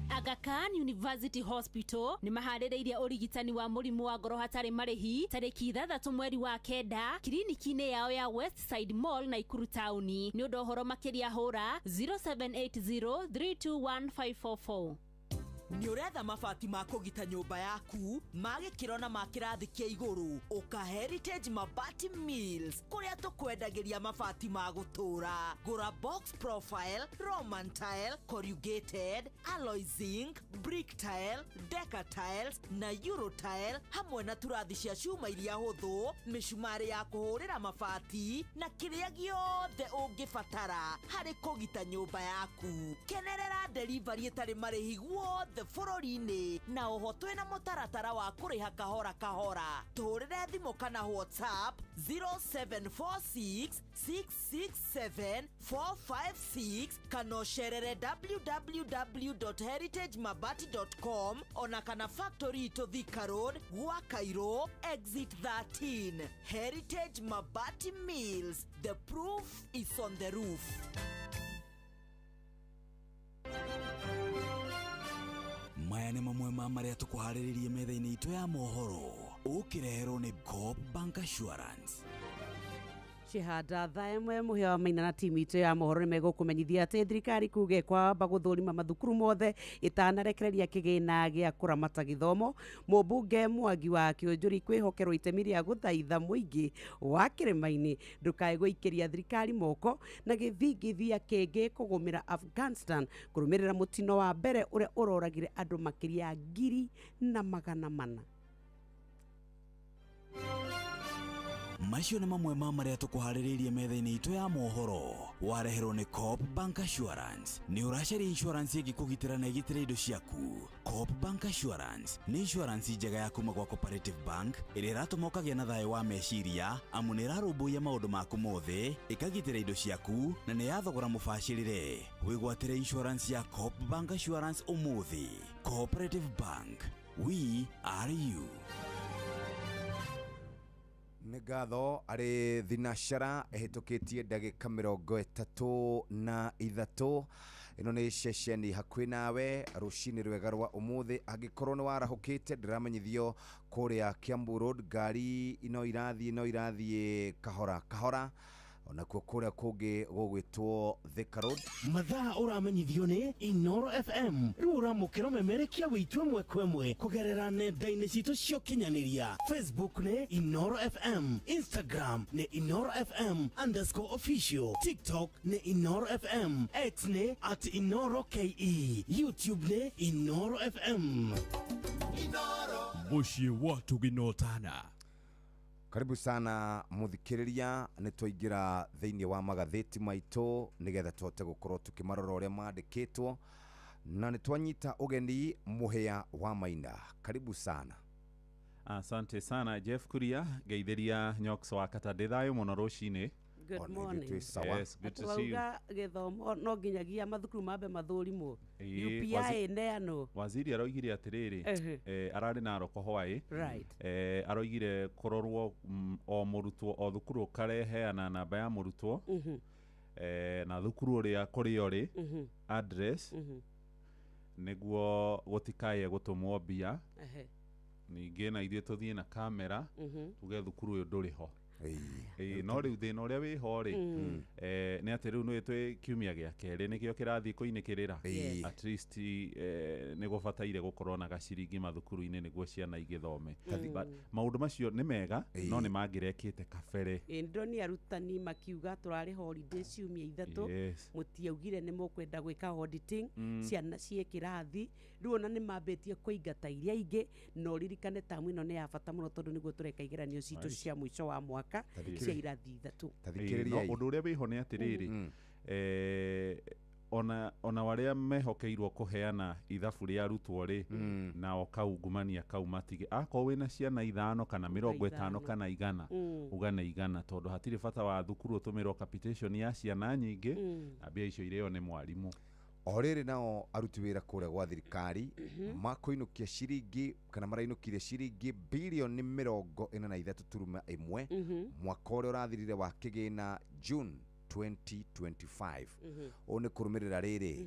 Aga Khan University Hospital nĩ maharĩrĩirie ũrigitani wa mũrimũ wa ngoro hatarĩ marĩhi tarĩki 6 mweri wa 9 kiriniki-inĩ yao ya Westside Mall Naikuru taũni. Nĩ ũndũ ũhoro makĩria hũra 0780 321544. Nĩ ũretha mabati ma kũgita nyũmba yaku ma gĩkĩro na ma kĩrathi kĩa igũrũ, ũka Heritage Mabati Mills kũrĩa tũkwendagĩria mabati ma gũtũũra. Gũra box profile, Roman tile, corrugated, alloy zinc, brick tile, deca tiles na euro tile, hamwe na turathi cia cuma iria hũthũ, mĩcumarĩ ya kũhũrĩra mabati na kĩrĩa gĩothe ũngĩbatara harĩ kũgita nyũmba yaku. Kenerera delivery ĩtarĩ marĩhi guothe bũrũri-inĩ, na oho twĩna mũtaratara wa kũrĩha kahora kahora. Tũhũrĩre thimũ kana WhatsApp 0746 667 456 kana ũcerere www.heritagemabati.com ona kana factory itũ Thika Road, gwa Cairo exit 13. Heritage Mabati Mills, the proof is on the roof. Maya nĩ mamwe ma marĩa tũkũharĩrĩrie metha-inĩ itũ ya mohoro, ũkĩreherwo nĩ Coop Bank Assurance. Shehada thaa ĩmwe mũhĩa wa Maina na timu itũ ya mohoro nĩ megũkũmenyithia atĩ thirikari kuga ĩkwamba gũthũrima mathukuru mothe ĩtanarekereria kĩgĩna gĩa kũramata gĩthomo. Mũmbunge Mwangi wa Kĩũnjũri kwĩhokerwo itemi rĩa gũthaitha mũingĩ wa kĩrĩma-inĩ ndũkae gũikĩria thirikari moko, na gĩthingithia kĩngĩ kũgũmĩra Afghanistan kũrũmĩrĩra mũtino wa mbere ũrĩa ũroragire andũ makĩria ya 1,400. Macio nĩ mamwe ma marĩa tũkũharĩrĩirie metha-inĩ itũ ya mohoro. Wareherwo nĩ Coop Bank Assurance. Nĩ ũracaria insurance ĩngĩkũgitĩra na ĩgitĩre indo ciaku. Coop Bank Assurance nĩ insurance njega ya kuma gwa Cooperative Bank ĩrĩa ĩratũma ũkagĩa na thayũ wa meciria, amu nĩ ĩrarũmbũiya maũndũ maku mothe, ĩkagitĩra indo ciaku na nĩ ya thogora mũbacĩrĩre. Wĩgwatĩre insurance ya Coop Bank Assurance ũmũthĩ. Cooperative Bank, we are you. Nĩ ngatho arĩ thinashara ĩhĩtũkĩtie ndagĩka 33. Ĩno nĩ ceceni hakuhĩ nawe rũcinĩ rwega rwa ũmũthĩ. Angĩkorwo nĩ warahũkĩte, ndĩramenyithio kũrĩa Kiambu Road ngari no irathiĩ kahora kahora, onakuo kũrĩa kũngĩ gũgwĩtwo Thika Road. Mathaa ũramenyithio nĩ Inoro FM. Rĩu ũramũkĩra ũmemerekia witũ ĩmwe kwa ĩmwe kũgerera nenda-inĩ citũ cia ũkinyanĩria. Facebook nĩ Inoro FM, Instagram nĩ Inoro FM _official, TikTok nĩ Inoro FM, X nĩ @InoroKE, YouTube nĩ Inoro FM. Mũciĩ wa Tũginotana. Karibu sana muthikiriria, nĩ twaingĩra thĩinĩ wa magathĩti maitũ nĩgetha tũhote gũkorwo tũkĩmarora ũrĩa mandĩkĩtwo, na nĩ twanyita ũgeni Mũhĩa wa Maina. Karibu sana. Asante sana Jeff Kuria, ngeithĩria Nyox wa Katandĩ thayũ mũno rũcinĩ. Good morning. Yes, good to see you. Atwauga gĩthomo no nginyagia mathukuru mambe mathũrimwo. UPI ĩneanwo. Waziri aroigire atĩrĩrĩ, ararĩ Narok hwaĩ. Right. Aroigire kũrorwo o mũrutwo o thukuru ũkareheana namba ya mũrutwo, na thukuru ũrĩa kũrĩa ũrĩ, address, nĩguo gũtikaye gũtũmwo mbia. Ningĩ na ithuĩ tũthiĩ na kamera, tuge thukuru ũyũ ndũrĩ ho. No rĩu thĩna ũrĩa wĩho rĩ, nĩ atĩ rĩu nĩ twĩ kiumia gĩa kerĩ nĩkĩo kĩrathiĩ kũinĩkĩrĩra. At least nĩ gũbataire gũkorwo na gaciringi mathukuru-inĩ nĩguo ciana igĩthome. But maũndũ macio nĩ mega, no nĩ mangĩrekĩte kabere. Ndĩronire arutani makiuga tũrarĩ holiday ciumia 3. Yes. Mũtiaugire nĩ mũkwenda gwĩka auditing, ciana ciĩ kĩrathi. Rĩu ona nĩ mambĩtie kũingata iria ingĩ, na ũririkane tamu ĩno nĩ ya bata mũno tondũ nĩguo tũreka igeranio citũ cia mũico wa mwaka cia irathi 3. No ũndũ ũrĩa wĩho nĩ atĩrĩrĩ, ona arĩa mehokeirwo kũheana ithabu rĩa arutwo rĩ, nao kaungumania kau matige. Akorwo wĩna ciana 5 kana 50 kana 100, uga nĩ 100, tondũ hatirĩ bata wa thukuru ũtũmĩrwo capitation ya ciana nyingĩ, na mbia icio irĩo nĩ mwarimũ. O rĩrĩ nao aruti wĩra kũrĩa gwa thirikari makũinũkia ciringi kana marainũkire ciringi bilioni 43.1 mwaka ũrĩa ũrathirire wa kĩgĩna June 2025. Ũũ nĩ kũrũmĩrĩra rĩrĩ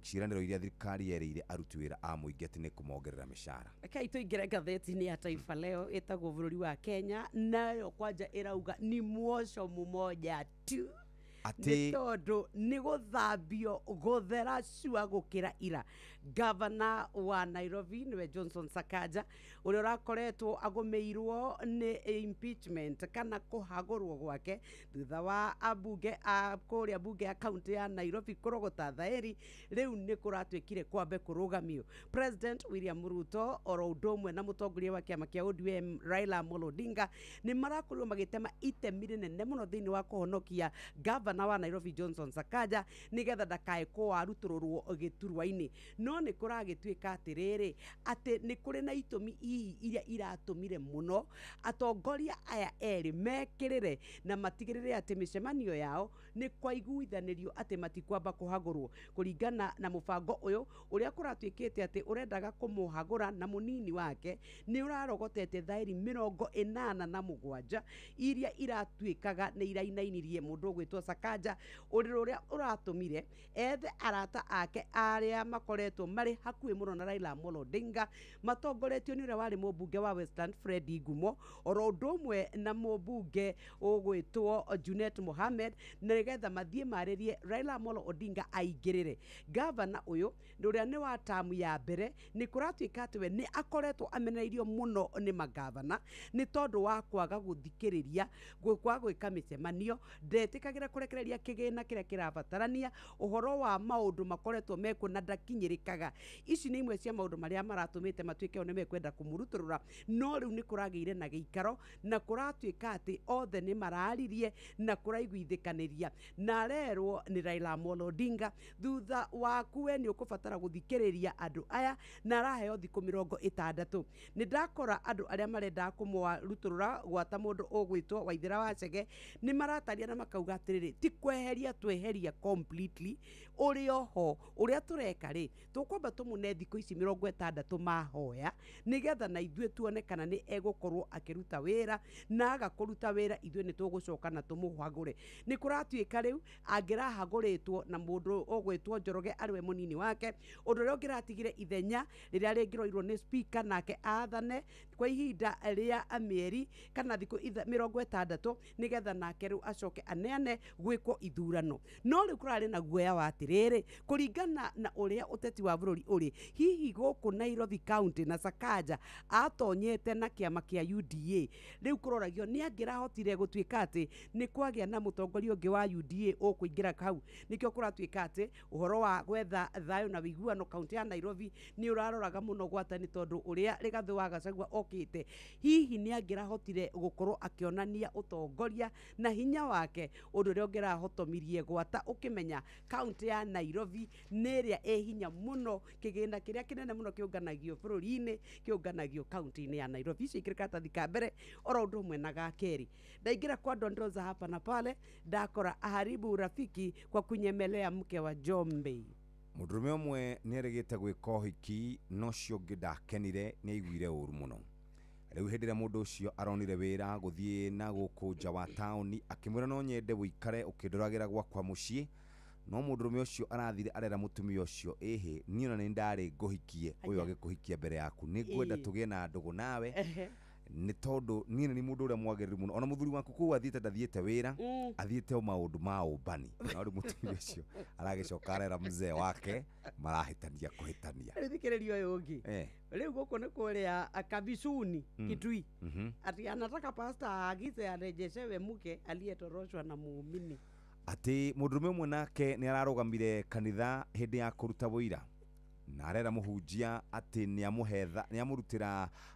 ciĩranĩro iria thirikari yerĩire aruti wĩra a mũingĩ atĩ nĩ kũmongerera mĩcara. Rekei tũingĩre ngathĩti-inĩ ya Taifa Leo ĩtagwo bũrũri wa Kenya, nayo kwanja ĩrauga ni mwoco mũmoja tu, nĩ tondũ nĩ gũthambio gũthera cua gũkĩra ira. Gavana wa Nairobi nĩwe Johnson Sakaja ũrĩa ũrakoretwo agũmĩirwo nĩ impeachment kana kũhagũrwo gwake thutha wa ambunge a kũrĩa bunge ya kaunti ya Nairobi kũrogota thaĩri, rĩu nĩ kũratuĩkire kwambe kũrũgamio. President William Ruto oro ũndũ ũmwe na mũtongoria wa kĩama kĩa ODM Raila Amolo Odinga nĩ marakorirwo magĩtema itemi rĩnene mũno thĩinĩ wa kũhonokia gavana wa Nairobi Johnson Sakaja nĩgetha ndakae kũarutũrũrwo gĩturwa-inĩ. No nĩ kũragĩtuĩka atĩrĩrĩ, atĩ nĩ kũrĩ na itũmi hihi iria iratũmire mũno atongoria aya erĩ mekĩrĩre na matigĩrĩre atĩ mĩcemanio yao nĩ kwaiguithanĩrio atĩ matikwamba kũhagũrwo kũringana na mũbango ũyũ ũrĩa kũratuĩkĩte atĩ ũrendaga kũmũhagũra na mũnini wake nĩ ũrarogotete thaĩri 87 iria iratuĩkaga nĩ irainainirie mũndũ ũgwĩtwo Sakaja, ũrĩrĩ ũrĩa ũratũmire ethe arata ake arĩa makoretwo marĩ hakuhĩ mũno na Raila Amolo Odinga matongoretio nĩ ũrĩa warĩ mũmbunge wa Westland Fred Ngumo oro ũndũ ũmwe na mũmbunge ũgwĩtwo Junet Mohamed, nĩgetha mathiĩ marĩrie Raila Amolo Odinga aingĩrĩre. Gavana ũyũ ũrĩa nĩ wa tamu ya mbere, nĩ kũratuĩka atĩ we nĩ akoretwo amenereirio mũno nĩ magavana nĩ tondũ wa kwaga gũthikĩrĩria, kwaga gwĩka mĩcemanio, ndetĩkagĩra kũrekereria kĩgĩna kĩrĩa kĩrabatarania, ũhoro wa maũndũ makoretwo mekuo na ndakinyĩrĩkaga. Ici nĩ imwe cia maũndũ marĩa maratũmĩte matuĩke o nĩ mekwenda kũmũrutũrũra, no rĩu nĩ kũragĩire na gĩikaro na kũratuĩka atĩ othe nĩ mararirie na kũraiguithĩkanĩria, na arerwo nĩ Raila Amolo Odinga thutha waku we nĩ ũkũbatara gũthikĩrĩria andũ aya, na araheo thikũ 60. Nĩ ndakora andũ arĩa marenda kũmũrutũrũra gwata mũndũ ũgwĩtwo Waithera wa Chege nĩ marataria na makauga atĩrĩrĩ, ti kweheria tweheria completely ũrĩ oho ũrĩa tũreka rĩ, tũkwamba tũmũne thikũ ici 60 mahoya nĩgetha na ithuĩ tuone kana nĩ egũkorwo akĩruta wĩra, na aga kũruta wĩra ithuĩ nĩ tũgũcoka na tũmũhagũre. Nĩ kũratuĩka rĩu angĩrahagũrĩtwo na mũndũ ũgwĩtwo Njoroge arĩ we mũnini wake, ũndũ ũrĩa ũngĩratigire ithenya rĩrĩa rĩngĩroirwo nĩ speaker nake athane kwa ihinda rĩa mĩeri kana thikũ 60 nĩgetha nake rĩu acoke aneane gwĩkwo ithurano. No rĩu kũrarĩ na guoya wa atĩrĩrĩ, kũringana na ũrĩa ũteti wa bũrũri ũrĩ, hihi gũkũ Nairobi County na Sakaja atonyete na kĩama kĩa UDA, rĩu kũroragio nĩ angĩrahotire gũtuĩka atĩ nĩ kwagĩa na mũtongoria ũngĩ wa UDA ũkũingĩra hau. Nĩkĩo kũratuĩka atĩ ũhoro wa gwetha thayũ na ũiguano kaunti ya Nairobi nĩ ũraroraga mũno gwata, nĩ tondũ ũrĩa Rigathĩ wa Gachagua okĩte, hihi nĩ angĩrahotire gũkorwo akĩonania ũtongoria na hinya wake, ũndũ ũrĩa ũngĩrahotomirie gwata ũkĩmenya kaunti ya Nairobi nĩ ĩrĩa ĩ hinya mũno, kĩgĩna kĩrĩa kĩnene mũno kĩũnganagio bũrũri-inĩ kĩũnganagio kaunti-inĩ ya Nairobi. Icio ikĩrĩ karatathi ka mbere oro ũndũ ũmwe na ga kerĩ. Ndaingĩra kwa Dondoza hapa na pale, ndakora aharibu urafiki kwa kunyemelea mke wa Jombe. Mũndũrũme ũmwe nĩ erĩgĩte gwĩka ũhiki no ũcio ũngĩ ndakenire, nĩ aiguire ũru mũno. Rĩu hĩndĩ ĩrĩa mũndũ ũcio aronire wĩra gũthiĩ na gũkũ nja wa taũni, akĩmwĩra no nyende ũikare ũkĩndoragĩra gwakwa mũciĩ, no mũndũrũme ũcio arathire arera mũtumia ũcio, ĩhĩ niĩ ona nĩ ndarĩ ngũhikie ũyũ agĩkũhikia mbere yaku, nĩ ngwenda tũgĩe na ndũgũ nawe nĩ tondũ niĩ nĩ mũndũ ũrĩa mwagĩrĩru mũno, ona mũthuri waku kũu athiĩte ndathiĩte wĩra, athiĩte o maũndũ ma ũmbani. No rĩu mũtumia ũcio aragĩcoka arera mzee wake marahĩtania kũhĩtania. Rĩu thikĩrĩria ũyũ ũngĩ, rĩu gũkũ nĩ kũrĩa Kabicuni Kitui, ati anataka pastor aagize arejeshewe mke aliyetoroshwa na muumini. Atĩ mũndũrũme ũmwe nake nĩ ararũgamire kanitha hĩndĩ ya kũruta wũira na arera mũhunjia atĩ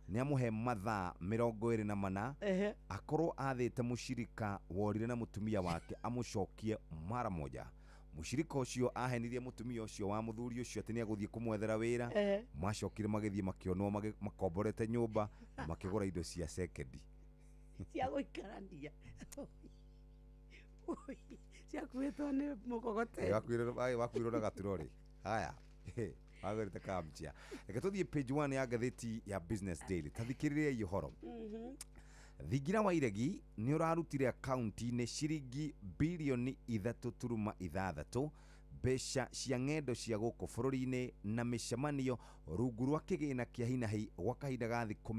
nĩamũhe mathaa 24 akorwo athĩte mũcirika worire na mũtumia wake amũcokie mara moja. Mũcirika ũcio ahenirie mũtumia ũcio wa mũthuri ũcio atĩ nĩegũthiĩ kũmwethera wĩra, macokire magĩthiĩ makĩonwo makomborete nyũmba makĩgũra indo cia sekendi cia gũikarania ciakuĩtwo nĩ mũkogoteni wakuirwo na gaturori. Haya, wagũrĩte kamchia. Reke tũthiĩ page 1 ya ngathĩti ya Business Daily. Tathikĩrĩriai ũhoro. Thingira wa Iregi nĩ ũrarutire akaunti-inĩ ciringi birioni 3.6 mbeca cia ng'endo cia gũkũ bũrũri-inĩ na mĩcemanio rungu rwa kĩgĩna kĩa hinahi gwa kahinda ga thikũ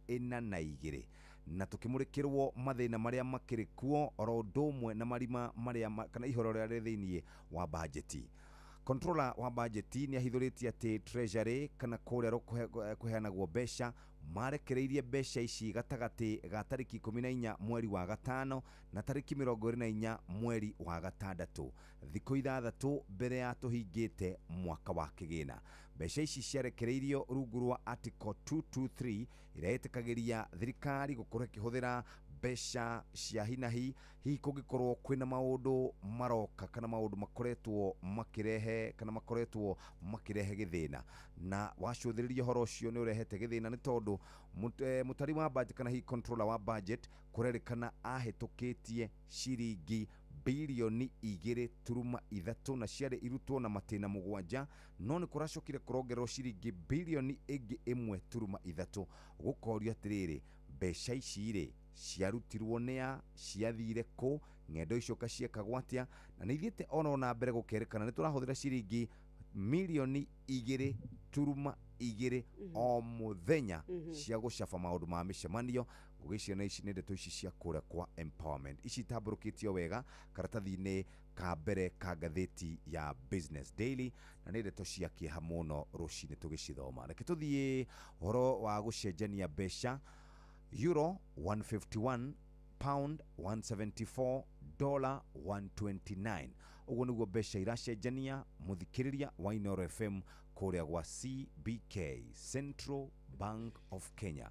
42, na tukimurikirwo mathina maria makĩrĩ kuo oro ũndũ ũmwe na marima maria kana ihoro rĩrĩa rĩ thĩinĩ wa bajeti. Controller wa bajeti nĩ ahithũrĩtie atĩ treasury kana kũrĩa kũheanagwo mbeca marekereirie mbeca ici gatagatĩ ga tarĩki 14 mweri wa gatano na tarĩki 24 mweri wa gatandatũ, thikũ 6 mbere ya tũhingĩte mwaka wa kĩgĩna. Mbeca ici ciarekereirio rungu rwa article 223 ĩrĩa ĩtĩkagĩria thirikari gũkorwo ĩkĩhũthĩra mbeca cia hinahi hihi kũngĩkorwo kwĩna maũndũ maroka kana maũndũ makoretwo makĩrehe kana makoretwo makĩrehe gĩthĩna. Na wacũthĩrĩria ũhoro ũcio nĩ ũrehete gĩthĩna nĩ tondũ mũtari wa budget kana hihi controller wa budget kũrerĩkana ahĩtũkĩtie ciringi birioni 2.3 na ciarĩ irutwo na matĩna 7, no nĩ kũracokire kũrongererwo ciringi birioni ĩngĩ 1.3. Gũkorio atĩrĩrĩ, mbeca ici rĩ ciarutirwo nĩa, ciathire kũ, ng'endo icio kaciekagwo atĩa? Na nĩ ithiĩte ona na mbere gũkerĩkana nĩ tũrahũthĩra ciringi milioni 2.3 2 o muthenya cia gũcaba maũndũ ma mĩcemanio. Ngũgĩciona ici nĩ ndeto ici cia kũrĩa kwa empowerment, ici itambũrũkĩtio wega karatathi-inĩ ka mbere ka ngathĩti ya Business Daily, na nĩ ndeto cia kĩeha mũno rũcinĩ tũgĩcithoma. Reke tũthiĩ ũhoro wa gũcenjania mbeca. Euro 151, pound 174, dollar 129. Ũguo nĩguo mbeca iracenjania, mũthikĩrĩria wa Inooro FM, kũrĩa gwa CBK, Central Bank of Kenya.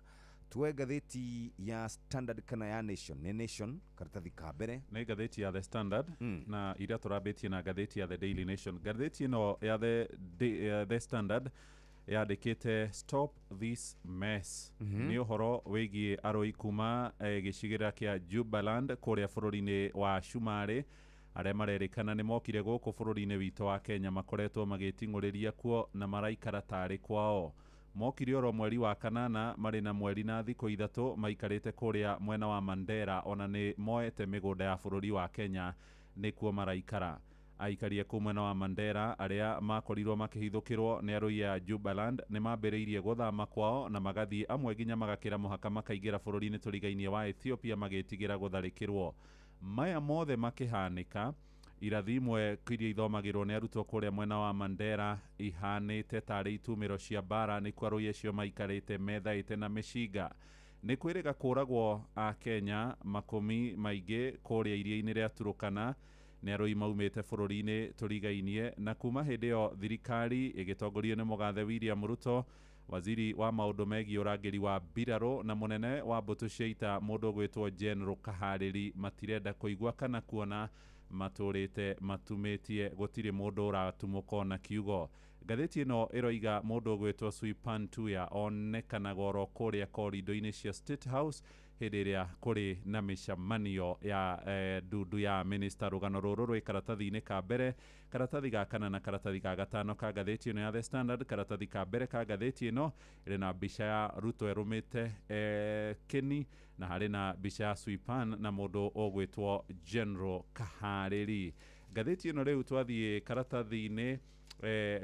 Tuoe ngathĩti ya Standard kana ya Nation? Nĩ Nation, karatathi ka mbere. Nĩ ngathĩti ya The Standard, na iria tũrambĩtie na ngathĩti ya The Daily Nation. Ngathĩti ĩno ya The Standard yandĩkĩte "Stop this mess". Nĩ ũhoro wĩgiĩ arũi kuma gĩcigĩrĩra kĩa Jubaland kũrĩa bũrũri-inĩ wa Cumarĩ, arĩa marerĩkana nĩ mokire gũkũ bũrũri-inĩ witũ wa Kenya, makoretwo magĩting'ũrĩria kuo na maraikara tarĩ kwao. Mokire oro mweri wa kanana, marĩ na mweri na thikũ 3 maikarĩte kũrĩa mwena wa Mandera, ona nĩ moete mĩgũnda ya bũrũri wa Kenya, nĩkuo maraikara. Aikari a kũu mwena wa Mandera arĩa makorirwo makĩhithũkĩrwo nĩ arũi a Jubaland nĩ mambĩrĩirie gũthama kwao na magathiĩ, amwe nginya magakĩra mũhaka makaingĩra bũrũri-inĩ tũrigainie wa Ethiopia, magĩtigĩra gũtharĩkĩrwo. Maya mothe makĩhanĩka, irathi imwe iria ithomagĩrwo nĩ arutwo kũrĩa mwena wa Mandera ihanĩte tarĩ itumĩro cia mbara, nĩkuo arũi acio maikarĩte methaĩte na mĩcinga. Nĩ kwĩrĩga kũragwo a Kenya makũmi maingĩ kũrĩa iria-inĩ rĩa Turukana nĩ arũi maumĩte bũrũri-inĩ tũrigainie, na kuma hĩndĩ ĩyo thirikari ĩgĩtongorio nĩ mũgathe William Ruto, waziri wa maũndũ megiĩ ũrangĩri wa mbirarũ na mũnene wa mbũtũ cia ita mũndũ ũgwĩtwo General Kaharĩri matirenda kũigua kana kuona, matũrĩte matumĩtie, gũtirĩ mũndũ ũratumũka ona kiugo. Ngathĩti ĩno ĩroiga mũndũ ũgwĩtwo Swipan Tuya onekanaga oro kũrĩa korindo-inĩ cia State House hĩndĩ ĩrĩa kũrĩ na mĩcemanio ya ndundu ya minista. Rũgano rũrũ rwĩ karatathi-inĩ ka mbere, karatathi ga kana na karatathi ga gatano ka ngathĩti ĩno ya The Standard. Karatathi ka mbere ka ngathĩti ĩno ĩrĩ na mbica ya Ruto ĩrũmĩte kĩni, na harĩ na mbica ya Swipan na mũndũ ũgwĩtwo General Kaharĩri. Ngathĩti ĩno rĩu twathiĩ karatathi-inĩ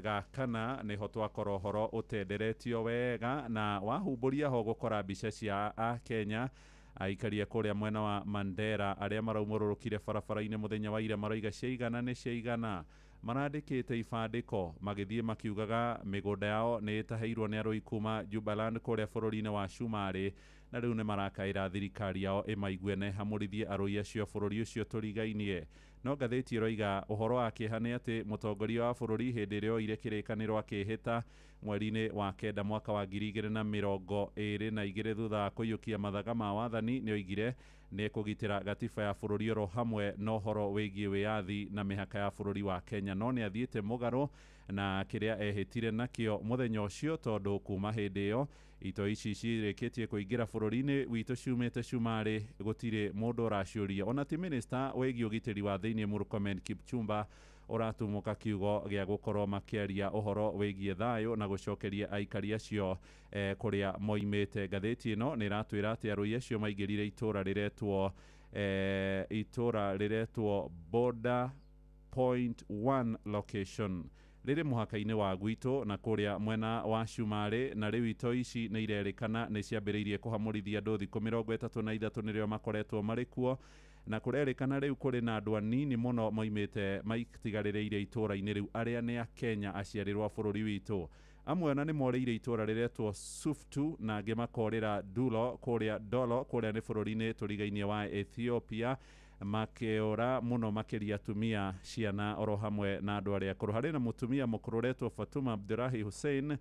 ga kana nĩho twakora ũhoro ũtenderetio wega, na wahumbũria ho gũkora mbica cia Akenya aikaria kũrĩa mwena wa Mandera arĩa maraumũrũrũkire barabara-inĩ mũthenya wa ira, maroiga ciaigana nĩ ciaigana. Marandĩkĩte ibandĩko magĩthiĩ makiugaga mĩgũnda yao nĩ ĩtaheirwo nĩ arũi kuma Jubaland kũrĩa bũrũri-inĩ wa Cumarĩ, na rĩu nĩ marakaĩra thirikari yao ĩmaigue na ĩhamũrithie arũi acio bũrũri ũcio tũrigainie. No ngathĩti ĩroiga ũhoro wa kĩeha nĩ atĩ mũtongoria wa bũrũri hĩndĩ ĩrĩa oire kĩrĩkanĩro akĩhĩta mweri-inĩ wa kenda mwaka wa 2022 thutha wa kũiyũkia mathaga ma wathani, nĩ oigire nĩ ekũgitĩra gatiba ya bũrũri oro hamwe na ũhoro wĩgiĩ wĩyathi na mĩhaka ya bũrũri wa Kenya, no nĩ athiĩte mũgarũ na kĩrĩa ehĩtire nakĩo mũthenya ũcio, tondũ kuma hĩndĩ ĩyo ito ici cirĩkĩtie kũingĩra bũrũri-inĩ witũ ciumĩte Cumarĩ gũtirĩ mũndũ ũraciũria, ona ti minista wĩgiĩ ũgitĩri wa thĩinĩ Murkomen Kipchumba ũratumũka kiugo gĩa gũkorwo makĩaria ũhoro wĩgiĩ thayũ na gũcokeria aikari acio kũrĩa moimĩte. Ngathĩti ĩno nĩ ĩratwĩra atĩ arũi acio maingĩrire itũra rĩretwo Border Point 1 location rĩrĩ mũhaka-inĩ wa gwitũ na kũrĩa mwena wa Cumarĩ, na rĩu ito ici nĩ irerĩkana nĩ ciambĩrĩirie kũhamũrithia andũ thikũ 33 nĩrĩo makoretwo marĩ kuo, na kũrerĩkana rĩu kũrĩ na andũ anini mũno moimĩte maitigarĩrĩire itũra-inĩ rĩu arĩa nĩ Akenya aciarĩrwo a bũrũri witũ. Amwe ona nĩ morĩire itũra rĩretwo Suftu na angĩ makorĩra Dulo kũrĩa Dolo kũrĩa nĩ bũrũri-inĩ tũrigainie wa Ethiopia, makĩũra mũno makĩria atumia, ciana oro hamwe na andũ arĩa akũrũ. Harĩ na mũtumia mũkũrũ ũretwo Fatuma Abdurahi Hussein,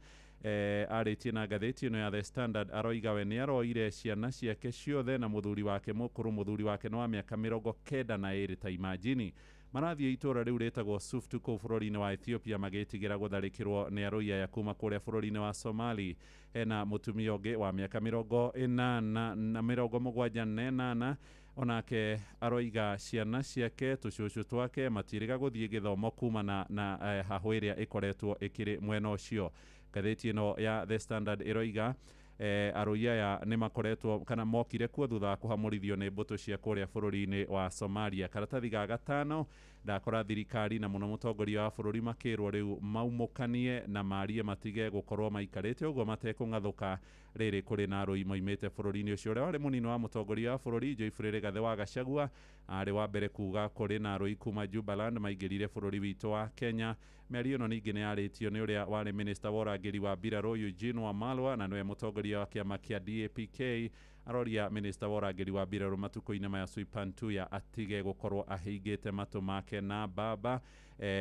arĩtie na ngathĩti ĩno ya The Standard, aroiga we nĩ aroire ciana ciake ciothe na mũthuri wake mũkũrũ. Mũthuri wake nĩ wa mĩaka 92, ta imagine. Marathiĩ itũra rĩu rĩtagwo Suftu kũu bũrũri-inĩ wa Ethiopia magĩtigĩra gũtharĩkĩrwo nĩ arũi aya kuma kũrĩa bũrũri-inĩ wa Somali. Hena mũtumia ũngĩ wa mĩaka 80 na 78, onake aroiga ciana ciake tũcũcũ twake matirĩga gũthiĩ gĩthomo kumana na hahũ ĩrĩa ĩkoretwo ĩkĩrĩ mwena ũcio. Ngathĩti ĩno ya The Standard ĩroiga Arũi aya nĩ makoretwo kana mokire kuo thutha wa kũhamũrithio nĩ mbũtũ cia kũrĩa bũrũri-inĩ wa Somalia. Karatathi ga gatano ndakora thirikari na mũno mũtongoria wa bũrũri makĩrwo rĩu maumũkanie na marie matige gũkorwo maikarĩte ũguo matekũng'athũka rĩrĩ kũrĩ na arũi moimĩte bũrũri-inĩ ũcio. Ũrĩa warĩ mũnini wa mũtongoria wa bũrũri Geoffrey Rigathĩ wa Gachagua arĩ wa mbere kuga kũrĩ na arũi kuma Jubaland maingĩrire bũrũri witũ wa Kenya. Mĩario ĩno ningĩ nĩ yarĩtio nĩ ũrĩa warĩ minista wa ũrangĩri wa mbirarũ Eugene Wamalwa na nĩwe mũtongoria wa kĩama kĩa DAPK aroria minista wa ũrangĩri wa mbirarũ matukũ-inĩ maya Soipan Tuya atige gũkorwo ahingĩte matũ make na mbamba.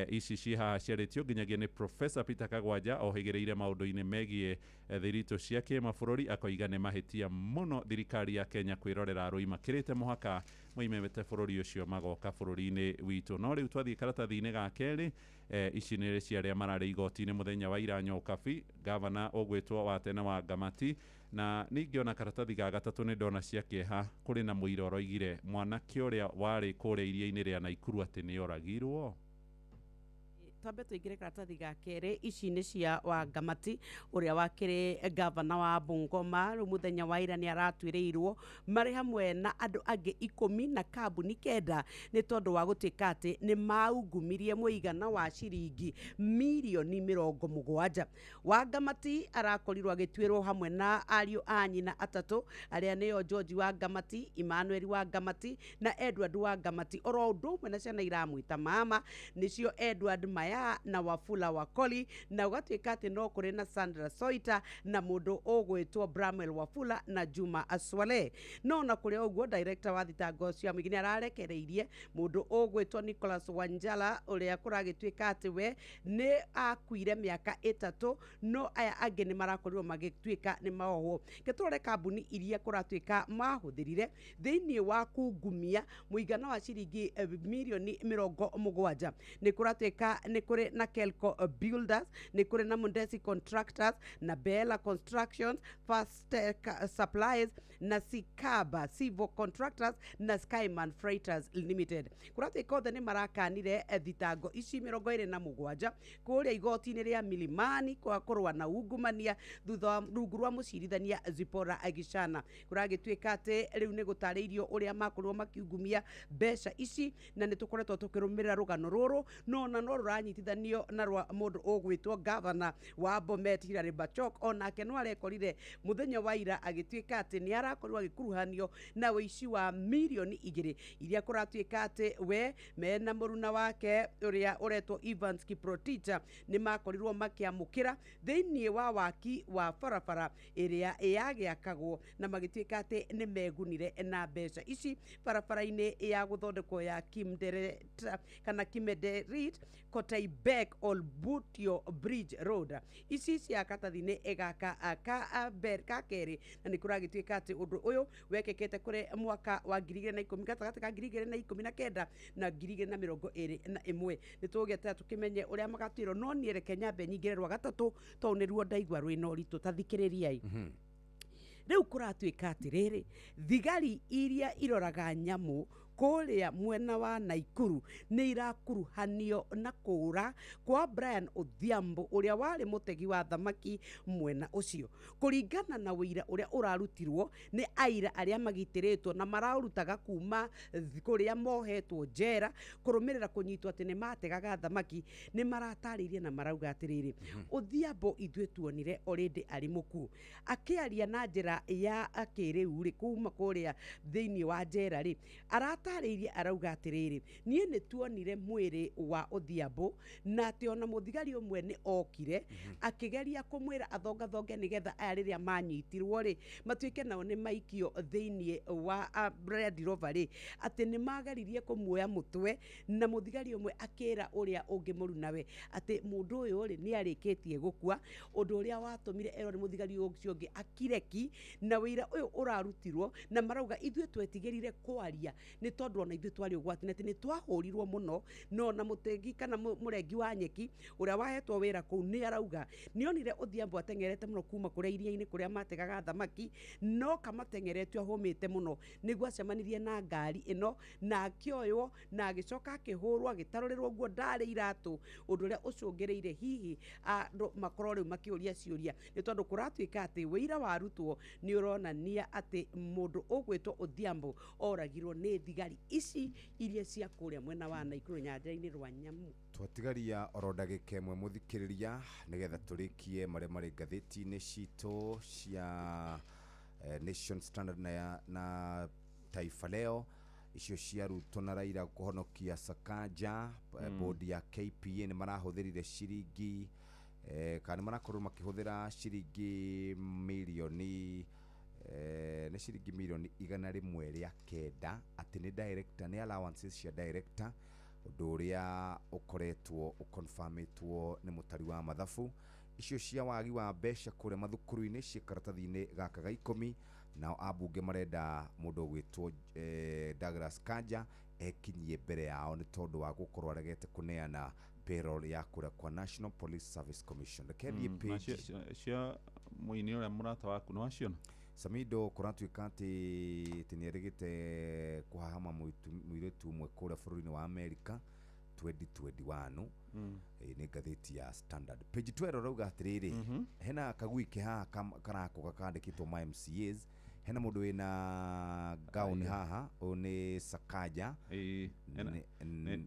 Ici ci haha ciarĩtio nginyagia nĩ Professor Peter Kagwanja ohĩgĩrĩire maũndũ-inĩ megiĩ thiritũ cia kĩmabũrũri akoiga nĩ mahĩtia mũno thirikari ya Kenya kwĩrorera arũi makĩrĩte mũhaka moimĩte bũrũri ũcio magoka bũrũri-inĩ witũ. No rĩu twathiĩ karatathi-inĩ ga kerĩ, ici nĩ cia arĩa mararĩ igoti-inĩ mũthenya wa ira Nyokabi, gavana ũgwĩtwo wa tene wa Ngamati. Na ningĩ ona karatathi ga gatatũ nĩ ndona cia kĩeha kũrĩ na mũira ũroigire mwanake ũrĩa warĩ kũrĩa iria-inĩ rĩa Naikuru atĩ nĩ oragirwo. Twambe tũingĩre karatathi ga kerĩ, ici nĩ cia Wangamati ũrĩa wakĩrĩ gavana wa Bungoma. Rĩu mũthenya wa ira nĩ aratuĩrĩirwo marĩ hamwe na andũ angĩ 10 na kambuni 9 nĩ tondũ wa gũtuĩka atĩ nĩ maungumirie mũigana wa ciringi mirioni 70. Wangamati arakorirwo agĩtuĩrwo hamwe na ariũ a nyina 3 arĩa nĩo George Wangamati, Emmanuel Wangamati na Edward Wangamati, oro ũndũ ũmwe na ciana iramwĩta mama nĩcio Edward Maya na Wafula Wakoli, na ũgatuĩka atĩ no kũrĩ na Sandra Soita na mũndũ ũgwĩtwo Bramwell Wafula na Juma Aswale. No na kũrĩ ũguo director wa thitango cia mũingĩ nĩ ararekereirie mũndũ ũgwĩtwo Nicholas Wanjala ũrĩa kũragĩtuĩka atĩ we nĩ akuire mĩaka 3, no aya angĩ nĩ marakorirwo magĩtuĩka nĩ maohwo. Ke tũrore kambuni iria kũratuĩka mahũthĩrire thĩinĩ wa kungumia mũigana wa ciringi mirioni 70. Nĩ kũratuĩka nĩ kũrĩ na Kelco Builders, nĩ kũrĩ na Mondesi Contractors na Bella Constructions, Fast Supplies na Sikaba Civil Contractors na Skyman Freighters Limited. Kũratuĩka othe nĩ marakanire thitango ici 27 kũrĩa igoti-inĩ rĩa Milimani kwa kũrũa na ungumania thutha wa rungu rwa mũcirithania Zipporah Gicana. Kũragĩtuĩka atĩ rĩu nĩ gũtarĩirio ũrĩa makorirwo makiungumia mbeca ici, na nĩ tũkoretwo tũkĩrũmĩrĩra rũgano rũrũ, no na no rũranyitithanio na rwa mũndũ ũgwĩtwo gavana wa Bomet Hilary Bachok, onake no arekorire mũthenya wa ira agĩtuĩka atĩ nĩ arakorirwo agĩkuruhanio na ũici wa mirioni 2 iria kũratuĩka atĩ we mena mũruna wake ũrĩa ũretwo Evans Kiprotich nĩ makorirwo makĩamũkĩra thĩinĩ wa waki wa barabara ĩrĩa yagĩakagwo, na magĩtuĩka atĩ nĩ megunire na mbeca ici barabara-inĩ ya gũthondekwo ya Kimderet kana Kimederit Kotaibek Olbutio Bridge Road. Ici cia katathi-inĩ gaka ka kerĩ, na nĩ kũragĩtuĩka atĩ ũndũ ũyũ wekĩkĩte kũrĩ mwaka wa 2010 gatagatĩ ka 2019 na 2021. Nĩ tũgũgĩetera tũkĩmenye ũrĩa magatuĩrwo, no niĩ reke nyambe nyingĩre rwa gatatũ tondũ nĩruo ndaigua rwĩna ũritũ. Ta thikĩrĩriai. Rĩu kũratuĩka atĩrĩrĩ, thigari iria iroraga nyamũ kũrĩa mwena wa Naikuru nĩ irakuruhanio na kũũra kwa Brian Odhiambo ũrĩa warĩ mũtegi wa thamaki mwena ũcio, kũringana na ũira ũrĩa ũrarutirwo nĩ aira arĩa magitĩrĩtwo na maraũrutaga kuma kũrĩa mohetwo njera kũrũmĩrĩra kũnyitwo atĩ nĩ mategaga thamaki. Nĩ maratarĩirie na marauga atĩrĩrĩ, Odhiambo ithuĩ tuonire already arĩ mũkuũ. Akĩaria na njĩra ya kĩrĩu rĩ kuma kũrĩa thĩinĩ wa njera rĩ, aratarĩirie arauga atĩrĩrĩ, niĩ nĩ tuonire mwĩrĩ wa Odhiambo na atĩ ona mũthigari ũmwe nĩ okire akĩgeria kũmwĩra athongathonge nĩgetha aya rĩrĩa manyitirwo rĩ matuĩke nao nĩ maikio thĩinĩ wa Land Rover rĩ, atĩ nĩ mageririe kũmuoya mũtwe na mũthigari ũmwe akĩra ũrĩa ũngĩ mũrunawe atĩ mũndũ ũyũ rĩ nĩ arĩkĩtie gũkua, ũndũ ũrĩa watũmire erwo nĩ mũthigari ũcio ũngĩ akireki. Na wĩira ũyũ ũrarutirwo na marauga ithuĩ twetigĩrire kwaria nĩ tondũ ona ithuĩ twarĩ ũgwati-inĩ atĩ nĩ twahũrirwo mũno no na mũtegi kana mũrengi wa nyeki ũrĩa wahetwo wĩra kũu nĩ arauga nĩ onire Odhiambo ateng'erete mũno kuma kũrĩa iria-inĩ kũrĩa mategaga thamaki no kamateng'eretio ahũmĩte mũno nĩguo acemanirie na ngari ĩno na akĩoywo na agĩcoka akĩhũrwo agĩtarũrĩrwo nguo ndarĩ iratũ ũndũ ũrĩa ũcũngĩrĩire hihi andũ makorwo rĩu makĩũria ciũria nĩ tondũ kũratuĩka atĩ wĩira warutwo nĩ ũronania atĩ mũndũ ũgwĩtwo Odhiambo oragirwo nĩ thigari ici iria cia kũrĩa mwena wa Naikuru nyanja-inĩ rwa Nyamu. Twatigaria oro ndagĩka ĩmwe mũthikĩrĩria nĩgetha tũrĩkie marĩa marĩ ngathĩti-inĩ citũ cia Nation Standard na Taifa Leo icio cia Ruto na Raila kũhonokia Sakaja. Board ya KPA nĩ marahũthĩrire ciringi kana nĩ marakorwo makĩhũthĩra ciringi mirioni nĩ ciringi mirioni 109 atĩ nĩ director nĩ allowances cia director ũndũ ũrĩa ũkoretwo ũkonfirmĩtwo nĩ mũtari wa mathabu. Icio cia wagi wa mbeca kũrĩa mathukuru-inĩ ciĩ karatathi-inĩ gaka ga 10 nao ambunge marenda mũndũ ũgwĩtwo Douglas Kanja ekinyie mbere yao nĩ tondũ wa gũkorwo aregete kũneana payroll ya kũrĩa kwa National Police Service Commission. Reke thiĩ page cia mũini ũrĩa mũrata waku nĩ waciona Samido kũratuĩka atĩ nĩ erĩgĩte kũhahama mũirĩtu ũmwe kũrĩa bũrũri-inĩ wa Amerika 2021. Nĩ ngathĩti ya Standard page 12 rauga atĩrĩrĩ hena kagui ke haha karakũga kandĩkĩtwo ma MCAs hena mũndũ wĩna gown haha ũyũ nĩ Sakaja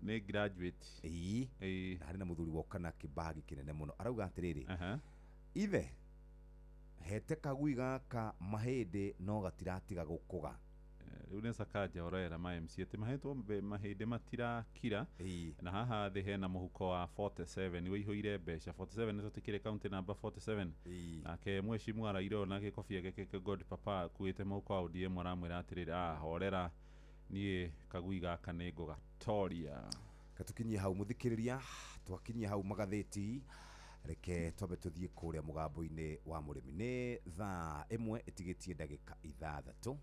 nĩ graduate na harĩ na mũthuri woka na kĩbagi kĩnene mũno arauga atĩrĩrĩ ithe hete kagui gaka mahĩndĩ no gatiratiga gũkũga. Rĩu nĩ Sakaja ũrera ma MC atĩ mahetwo mahĩndĩ matirakira na haha thĩ hena mũhuko wa 47 wĩihũire mbeca 47 nĩ tũtikĩrĩ county number 47 nake mheshimiwa Raila na gĩkobia gĩake God Papa akuĩte mũhuko wa ODM aramwĩra atĩrĩrĩ horera niĩ kagui gaka nĩ ngũgatoria. Gatukinyie hau mũthikĩrĩria twakinyie hau magathĩti reke twambe tũthiĩ kũrĩa mũgambo-inĩ wa mũrĩmi nĩ thaa 1 ĩtigĩtie ndagĩka 6.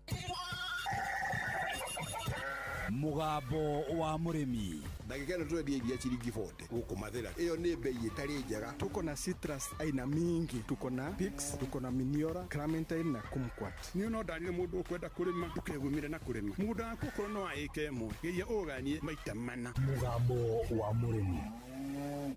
Mũgambo wa mũrĩmi ndagĩka ĩno twendia iria ciringi 40 gũkũ Mathĩra ĩyo nĩ bei ĩtarĩ njega. Tuko na citrus aina mingi, tuko na Pix, tuko na Miniora, Clementine na Kumquat. Niĩ no ndarire mũndũ ũkwenda kũrĩma ndũkegũmĩre na kũrĩma mũgũnda waku okorwo no wa ĩka ĩmwe geria ũganie maita mana. Mũgambo wa mũrĩmi.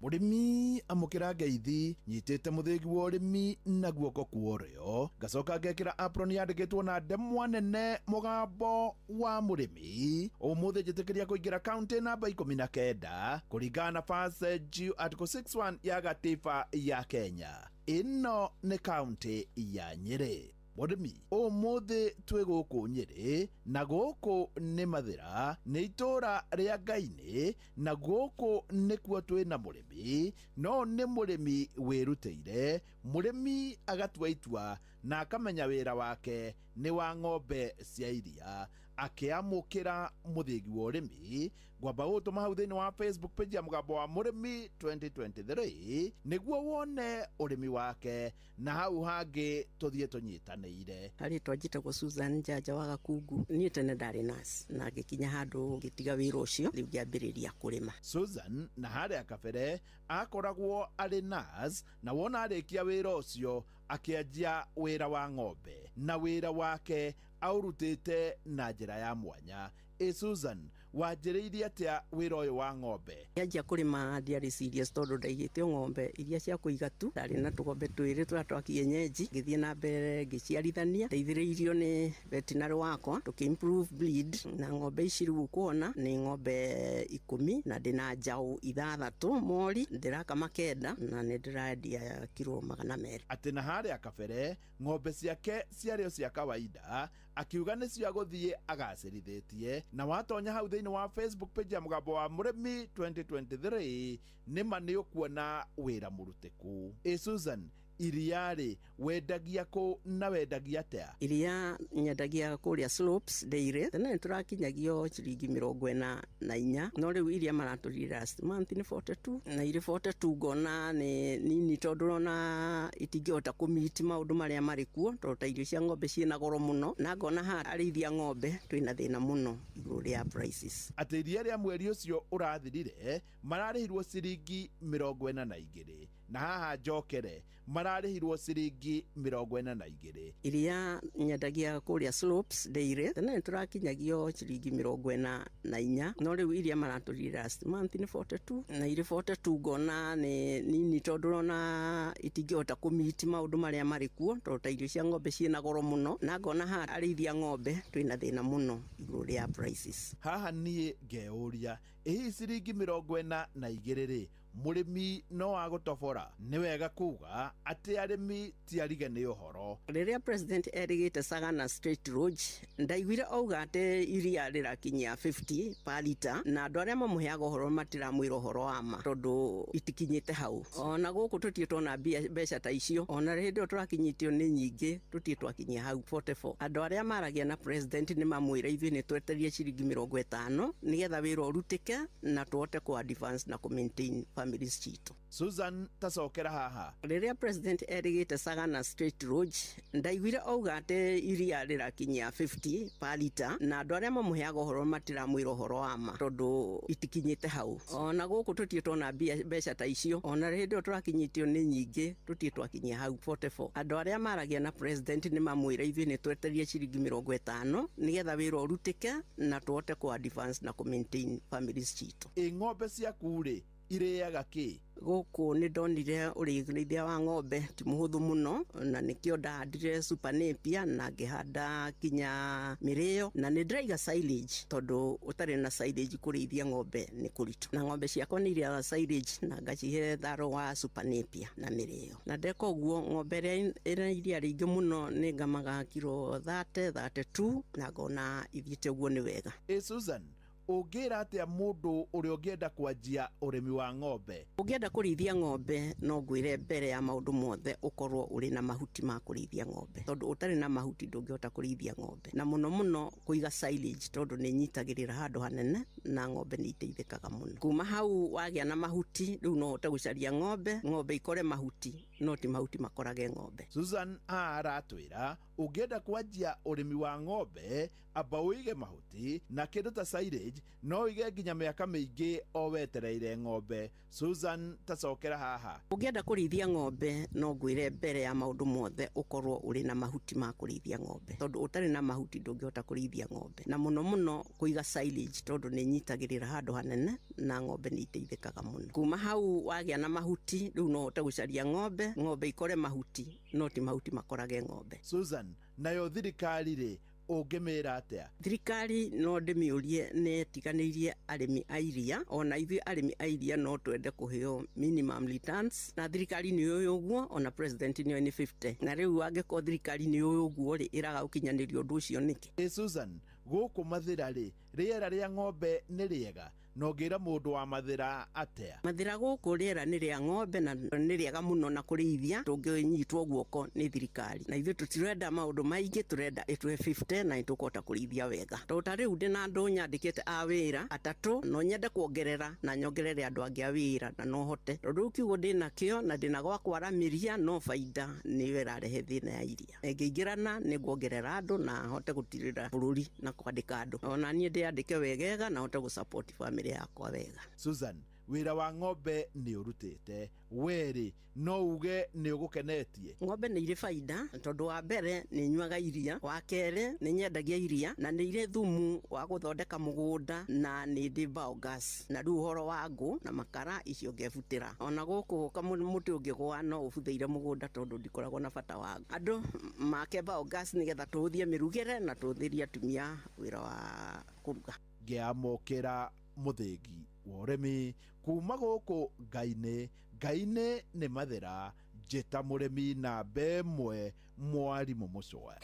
Mũrĩmi amũkĩra ngeithi nyitĩte mũthĩgi wa ũrĩmi na guoko kwa ũrĩo ngacoka ngekĩra apron yandĩkĩtwo na ndemwa nene mũgambo wa mũrĩmi. Ũmũthĩ njĩtĩkĩria kũingĩra kaunti namba 19 kũringana na Passage Article 61 ya gatiba ya Kenya. Ĩno nĩ kaunti ya Nyĩrĩ. Mũrĩmi ũmũthĩ twĩ gũkũ Nyĩrĩ na gũkũ nĩ Mathĩra nĩ itũũra rĩa Ngai-inĩ na gũkũ nĩkuo twĩ na mũrĩmi no nĩ mũrĩmi wĩrutĩire mũrĩmi agatua itua na akamenya wĩra wake nĩ wa ng'ombe cia iria akĩamũkĩra mũthĩgi wa ũrĩmi ngwamba gũtũma hau thĩinĩ wa Facebook page ya mũgambo wa mũrĩmi 2023 nĩguo wone ũrĩmi wake na hau hangĩ tũthiĩ tũnyitanĩire. Rĩtwa njĩtagwo Susan Njanja wa Gakungu. Niĩ tene ndarĩ nurse na ngĩkinya handũ ngĩtiga wĩra ũcio rĩu ngĩambĩrĩria kũrĩma. Susan na harĩa kabere akoragwo arĩ nurse na wona arĩkia wĩra ũcio akĩanjia wĩra wa ng'ombe na wĩra wake aũrutĩte na njĩra ya mwanya. Ĩ Susan, wanjĩrĩirie atĩa wĩra ũyũ wa ng'ombe? Nyanjia kũrĩma ndiarĩ serious tondũ ndaigĩte ng'ombe iria cia kũiga tu. Ndarĩ na tũgombe twĩrĩ tũrĩa twa kienyeji, ngĩthiĩ na mbere ngĩciarithania, ndeithĩrĩirio nĩ veterinary wakwa tũkĩ improve breed na ng'ombe ici rĩu ũkuona nĩ ng'ombe 10 na ndĩna njaũ 6 mori, ndĩrakama 9 na nĩ ndĩrendia kiro 200. Atĩ na harĩa kabere ng'ombe ciake ciarĩ o cia kawaida akiuga nĩ cia gũthiĩ agacĩrithĩtie na watonya hau thĩinĩ wa Facebook page ya mũgambo wa mũrĩmi 2023 nĩ ma nĩ ũkuona wĩra mũrutĩku. Ĩ Susan, Iria-rĩ, wendagia kũ na wendagia atĩa? Iria nyendagia kũrĩa Slopes Dairy. Tene nĩ tũrakinyagio ciringi 44, no rĩu iria maratũrire last month nĩ 42, na irĩ 42 ngona nĩ nini tondũ ona itingĩhota kũmiti maũndũ marĩa marĩ kuo, tondũ ta irio cia ng'ombe ciĩna goro mũno, na ngona haha arĩithia ng'ombe twĩna thĩna mũno igũrũ rĩa prices. Atĩ iria rĩa mweri ũcio ũrathirire mararĩhirwo ciringi 42, na haha njokere mararĩhirwo ciringi 42. Iria nyendagia kũrĩa Slopes Dairy. Tene nĩ tũrakinyagio ciringi 44, no rĩu iria maratũrire last month nĩ 42, na irĩ 42 ngona nĩ nini tondũ ona itingĩhota kũmiti maũndũ marĩa marĩ kuo, tondũ ta irio cia ng'ombe ciĩna goro mũno, na ngona haha arĩithia ng'ombe twĩna thĩna mũno igũrũ rĩa prices. Haha niĩ ngeyũria, ĩ hihi ciringi 42 rĩ, mũrĩmi no agũtobora? Nĩ wega kuga atĩ arĩmi ti arige nĩ ũhoro. Rĩrĩa president erĩgĩte Sagana State Lodge, ndaiguire auga atĩ iria rĩrakinyia 50 per lita, na andũ arĩa mamũheaga ũhoro matiramwĩra ũhoro wa ma tondũ itikinyĩte hau. Ona gũkũ tũtirĩ tuona mbeca ta icio, ona hĩndĩ ĩyo tũrakinyĩtio nĩ nyingĩ tũtirĩ twakinyia hau 44. Andũ arĩa maragia na president nĩ mamwĩra ithuĩ nĩ twetereire ciringi 50 nĩgetha wĩra ũrutĩke na tũhote kũ advance na kũ maintain families citũ. Susan, tacokera haha. Rĩrĩa president erĩgĩte Sagana State Lodge, ndaiguire auga atĩ iria rĩrakinyia 50 per lita, na andũ arĩa mamũheaga ũhoro matiramwĩra ũhoro wa ma tondũ itikinyĩte hau. Ona gũkũ tũtirĩ tuona mbeca ta icio, ona hĩndĩ ĩyo tũrakinyĩtio nĩ nyingĩ tũtirĩ twakinyia hau 44. Andũ arĩa maragia na president nĩ mamwĩra ithuĩ nĩ twetereire ciringi 50 nĩgetha wĩra ũrutĩke na tũhote kũ advance na kũ maintain families citũ. Ĩ ng'ombe ciaku rĩ, irĩaga kĩ? Gũkũ nĩ ndonire ũrĩithia wa ng'ombe ti mũhũthũ mũno, na nĩkĩo ndahandire super napier na ngĩhanda kinya mĩrĩo, na nĩ ndĩraiga silage tondũ ũtarĩ na silage kũrĩithia ng'ombe nĩ kũritũ, na ng'ombe ciakwa nĩ irĩaga silage na ngacihe tharo wa super napier na mĩrĩo, na ndeka ũguo ng'ombe ĩrĩa ĩna iria rĩingĩ mũno nĩ ngamaga kiro 30 32, na ngona ithiĩte ũguo nĩ wega. Ĩ Susan, ũngĩra atĩa mũndũ ũrĩa ũngĩenda kwanjia ũrĩmi wa ng'ombe? Ũngĩenda kũrĩithia ng'ombe no ngwĩre mbere ya maũndũ mothe ũkorwo ũrĩ na mahuti ma kũrĩithia ng'ombe, tondũ ũtarĩ na mahuti ndũngĩhota kũrĩithia ng'ombe, na mũno mũno kũiga silage tondũ nĩ ĩnyitagĩrĩra handũ hanene na ng'ombe nĩ iteithĩkaga mũno. Kuma hau wagĩa na mahuti rĩu no ũhote gũcaria ng'ombe, ng'ombe ikore mahuti no ti mahuti makorage ng'ombe. Susan aratwĩra ũngĩenda kwanjia ũrĩmi wa ng'ombe amba ũige mahuti na kĩndũ ta silage no ũige nginya mĩaka mĩingĩ o wetereire ng'ombe. Susan, tacokera haha. Ũngĩenda kũrĩithia ng'ombe no ngwĩre mbere ya maũndũ mothe ũkorwo ũrĩ na mahuti ma kũrĩithia ng'ombe, tondũ ũtarĩ na mahuti ndũngĩhota kũrĩithia ng'ombe, na mũno mũno kũiga silage tondũ nĩ ĩnyitagĩrĩra handũ hanene na ng'ombe nĩ iteithĩkaga mũno. Kuma hau wagĩa na mahuti rĩu no ũhote gũcaria ng'ombe, ng'ombe ikore mahuti no ti mahuti makorage ng'ombe. Susan, nayo thirikari rĩ, ũngĩmĩra atĩa? Thirikari no ndĩmĩũrie nĩ ĩtiganĩirie arĩmi a iria, ona ithuĩ arĩmi a iria no twende kũheo minimum returns, na thirikari nĩ yũĩ ũguo, ona president nĩ oĩ nĩ 50, na rĩu angĩkorwo thirikari nĩ yũĩ ũguo rĩ, ĩraga gũkinyanĩria ũndũ ũcio nĩkĩ? Ĩ Susan, gũkũ Mathĩra rĩ, rĩera rĩa ng'ombe nĩ rĩega, na ũngĩra mũndũ wa Mathĩra atĩa? Mathĩra gũkũ rĩera nĩ rĩa ng'ombe na nĩ rĩega mũno na kũrĩithia, tũngĩnyitwo guoko nĩ thirikari, na ithuĩ tũtirenda maũndũ maingĩ, tũrenda ĩtũhe 50 na nĩtũkũhota kũrĩithia wega. Tondũ ta rĩu ndĩna andũ nyandĩkĩte a wĩra atatũ, no nyende kuongerera na nyongerere andũ angĩ a wĩra na no hote, tondũ rĩu kiugo ndĩnakĩo na ndĩna gwa kwaramĩria, no baida nĩyo ĩrarehe thĩna ya iria. Ĩngĩingĩrana nĩ nguongerera andũ na hote gũtirĩra bũrũri na kwandĩka andũ, ona niĩ ndĩandĩke wegega na hote gũsupport family yakwa wega. Susan, wĩra wa ng'ombe nĩ ũrutĩte, werĩ no uge nĩ ũgũkenetie? Ng'ombe nĩ irĩ baida tondũ wa mbere nĩ nyuaga iria, wa kerĩ nĩ nyendagia iria, na nĩ irĩ thumu wa gũthondeka mũgũnda, na nĩ ndĩ biogas, na rĩu ũhoro wa ngũ na makara icio ngebutĩra. Ona gũkũ mũtĩ ũngĩgũa no ũbuthĩire mũgũnda tondũ ndikoragwo na bata wa andũ make biogas nĩgetha tũhũthie mĩrugĩre na tũhũthĩrie atumia wĩra wa kũruga. Ngĩamũkĩra mũthĩgi wa ũrĩmi kuma gũkũ Ngai-inĩ, Ngai-inĩ nĩ Mathĩra, njĩta mũrĩmi namba ĩmwe, mwarimũ Mũcũa.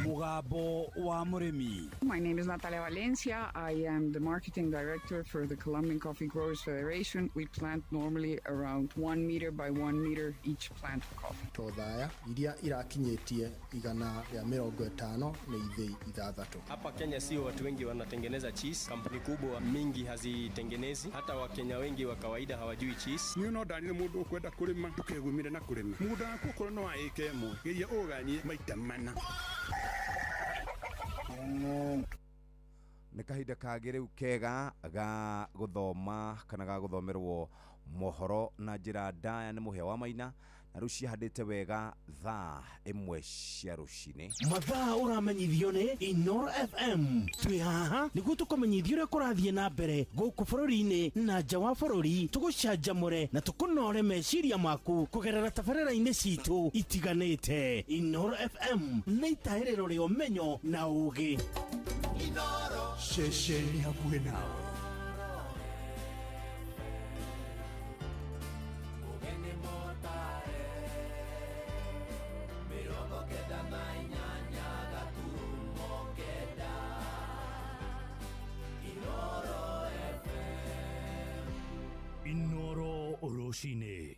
Mũgambo wa mũrĩmi. My name is Natalia Valencia. I am the marketing director for the Colombian Coffee Growers Federation. We plant normally around 1 meter by 1 meter each plant of coffee. Tothaya iria irakinyĩtie 150 nĩ ithĩi 6. Hapa Kenya sio watu wengi wanatengeneza cheese, kampuni kubwa mingi hazitengenezi, hata Wakenya wengi wa kawaida hawajui cheese. Niĩ no ndanire mũndũ ũkwenda kũrĩma ndũkegumire na kũrĩma mũgũnda waku okorwo no wa ĩka ĩmwe geria ũganie maita mana. Nĩ kahinda kangĩ rĩu kega ga gũthoma kana ga gũthomerwo mohoro na njĩra ndaya nĩ Mũhĩa wa Maina, na rĩu cihandĩte wega thaa 1 cia rũcinĩ. Mathaa ũramenyithio nĩ Inoro FM. Twĩ haha nĩguo tũkũmenyithia ũrĩa kũrathiĩ na mbere gũkũ bũrũri-inĩ na nja wa bũrũri, tũgũcanjamũre na tũkũnore meciria maku kũgerera tabarĩra-inĩ citũ itiganĩte. Inoro FM nĩ itahĩrĩro rĩa ũmenyo na ũũgĩ. Ceceni hakuhĩ nawe. Inoro rũcinĩ.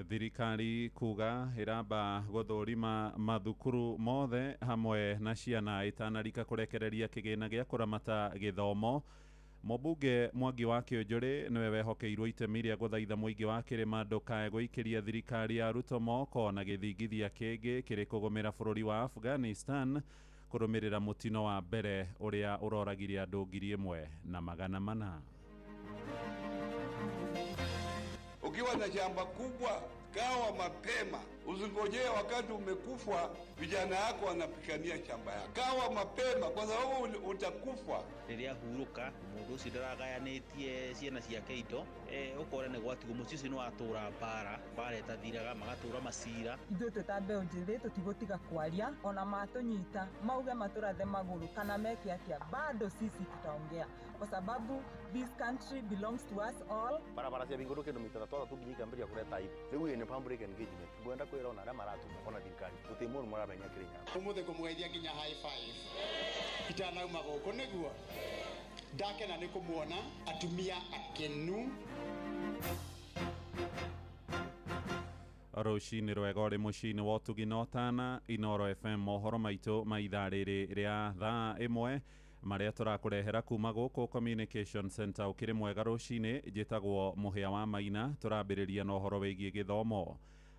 Thirikari kuga ĩramba gũthũrima mathukuru mothe hamwe na ciana ĩtanarika kũrekereria kĩgĩna gĩa kũramata gĩthomo. Mũmbunge Mwangi wa Kĩũnjũrĩ nĩwe wehokeirwo itemi rĩa gũthaitha mũingĩ wa kĩrĩma ndũkae gũikĩria thirikari ya Ruto moko na gĩthingithia kĩngĩ kĩrĩ kũgũmĩra bũrũri wa Afghanistan kũrũmĩrĩra mũtino wa mbere ũrĩa ũroragire andũ 1400. Ukiwa na shamba kubwa, gawa mapema. Usingojee wakati umekufa vijana yako wanapigania shamba yako. Gawa mapema kwa sababu utakufa. Rĩrĩa hurũka mũndũ ũcio ndaragayanĩtie ciana ciake indo, ũkora nĩ gwatigwo mũciĩ ũcio nĩ watũra mbara ĩtathiraga, magatũra macira. Ithuĩ twĩ ta mbeũ njĩthĩ tũtigũtiga kwaria, ona matũnyita mauge matũrathe magũrũ kana meke atĩa, bado sisi tutaongea kwa sababu this country belongs to us all. Barabara cia bingũrũ kĩndũ mita 3 nginya ikambĩrĩria kũreta aibu. Rĩu ĩĩ nĩ public engagement. Ngwenda kwĩra ona arĩa maratuma ona thirikari gũtirĩ mũndũ maramenya Kĩrĩnyaga. Ũmũthĩ ngũmũgeithia nginya high five itanauma gũkũ nĩguo ndakena nĩ kũmuona atumia akenu. Rũcinĩ rwega ũrĩ mũciĩ-inĩ wa ũtugi na ũtana. Inoro FM mohoro maitũ ma ithaa rĩrĩ rĩa thaa 1 marĩa tũrakũrehera kuma gũkũ Communication Center. Ũkĩrĩ mwega rũcinĩ, njĩtagwo Mũhĩa wa Maina. Tũrambĩrĩria na ũhoro wĩgiĩ gĩthomo.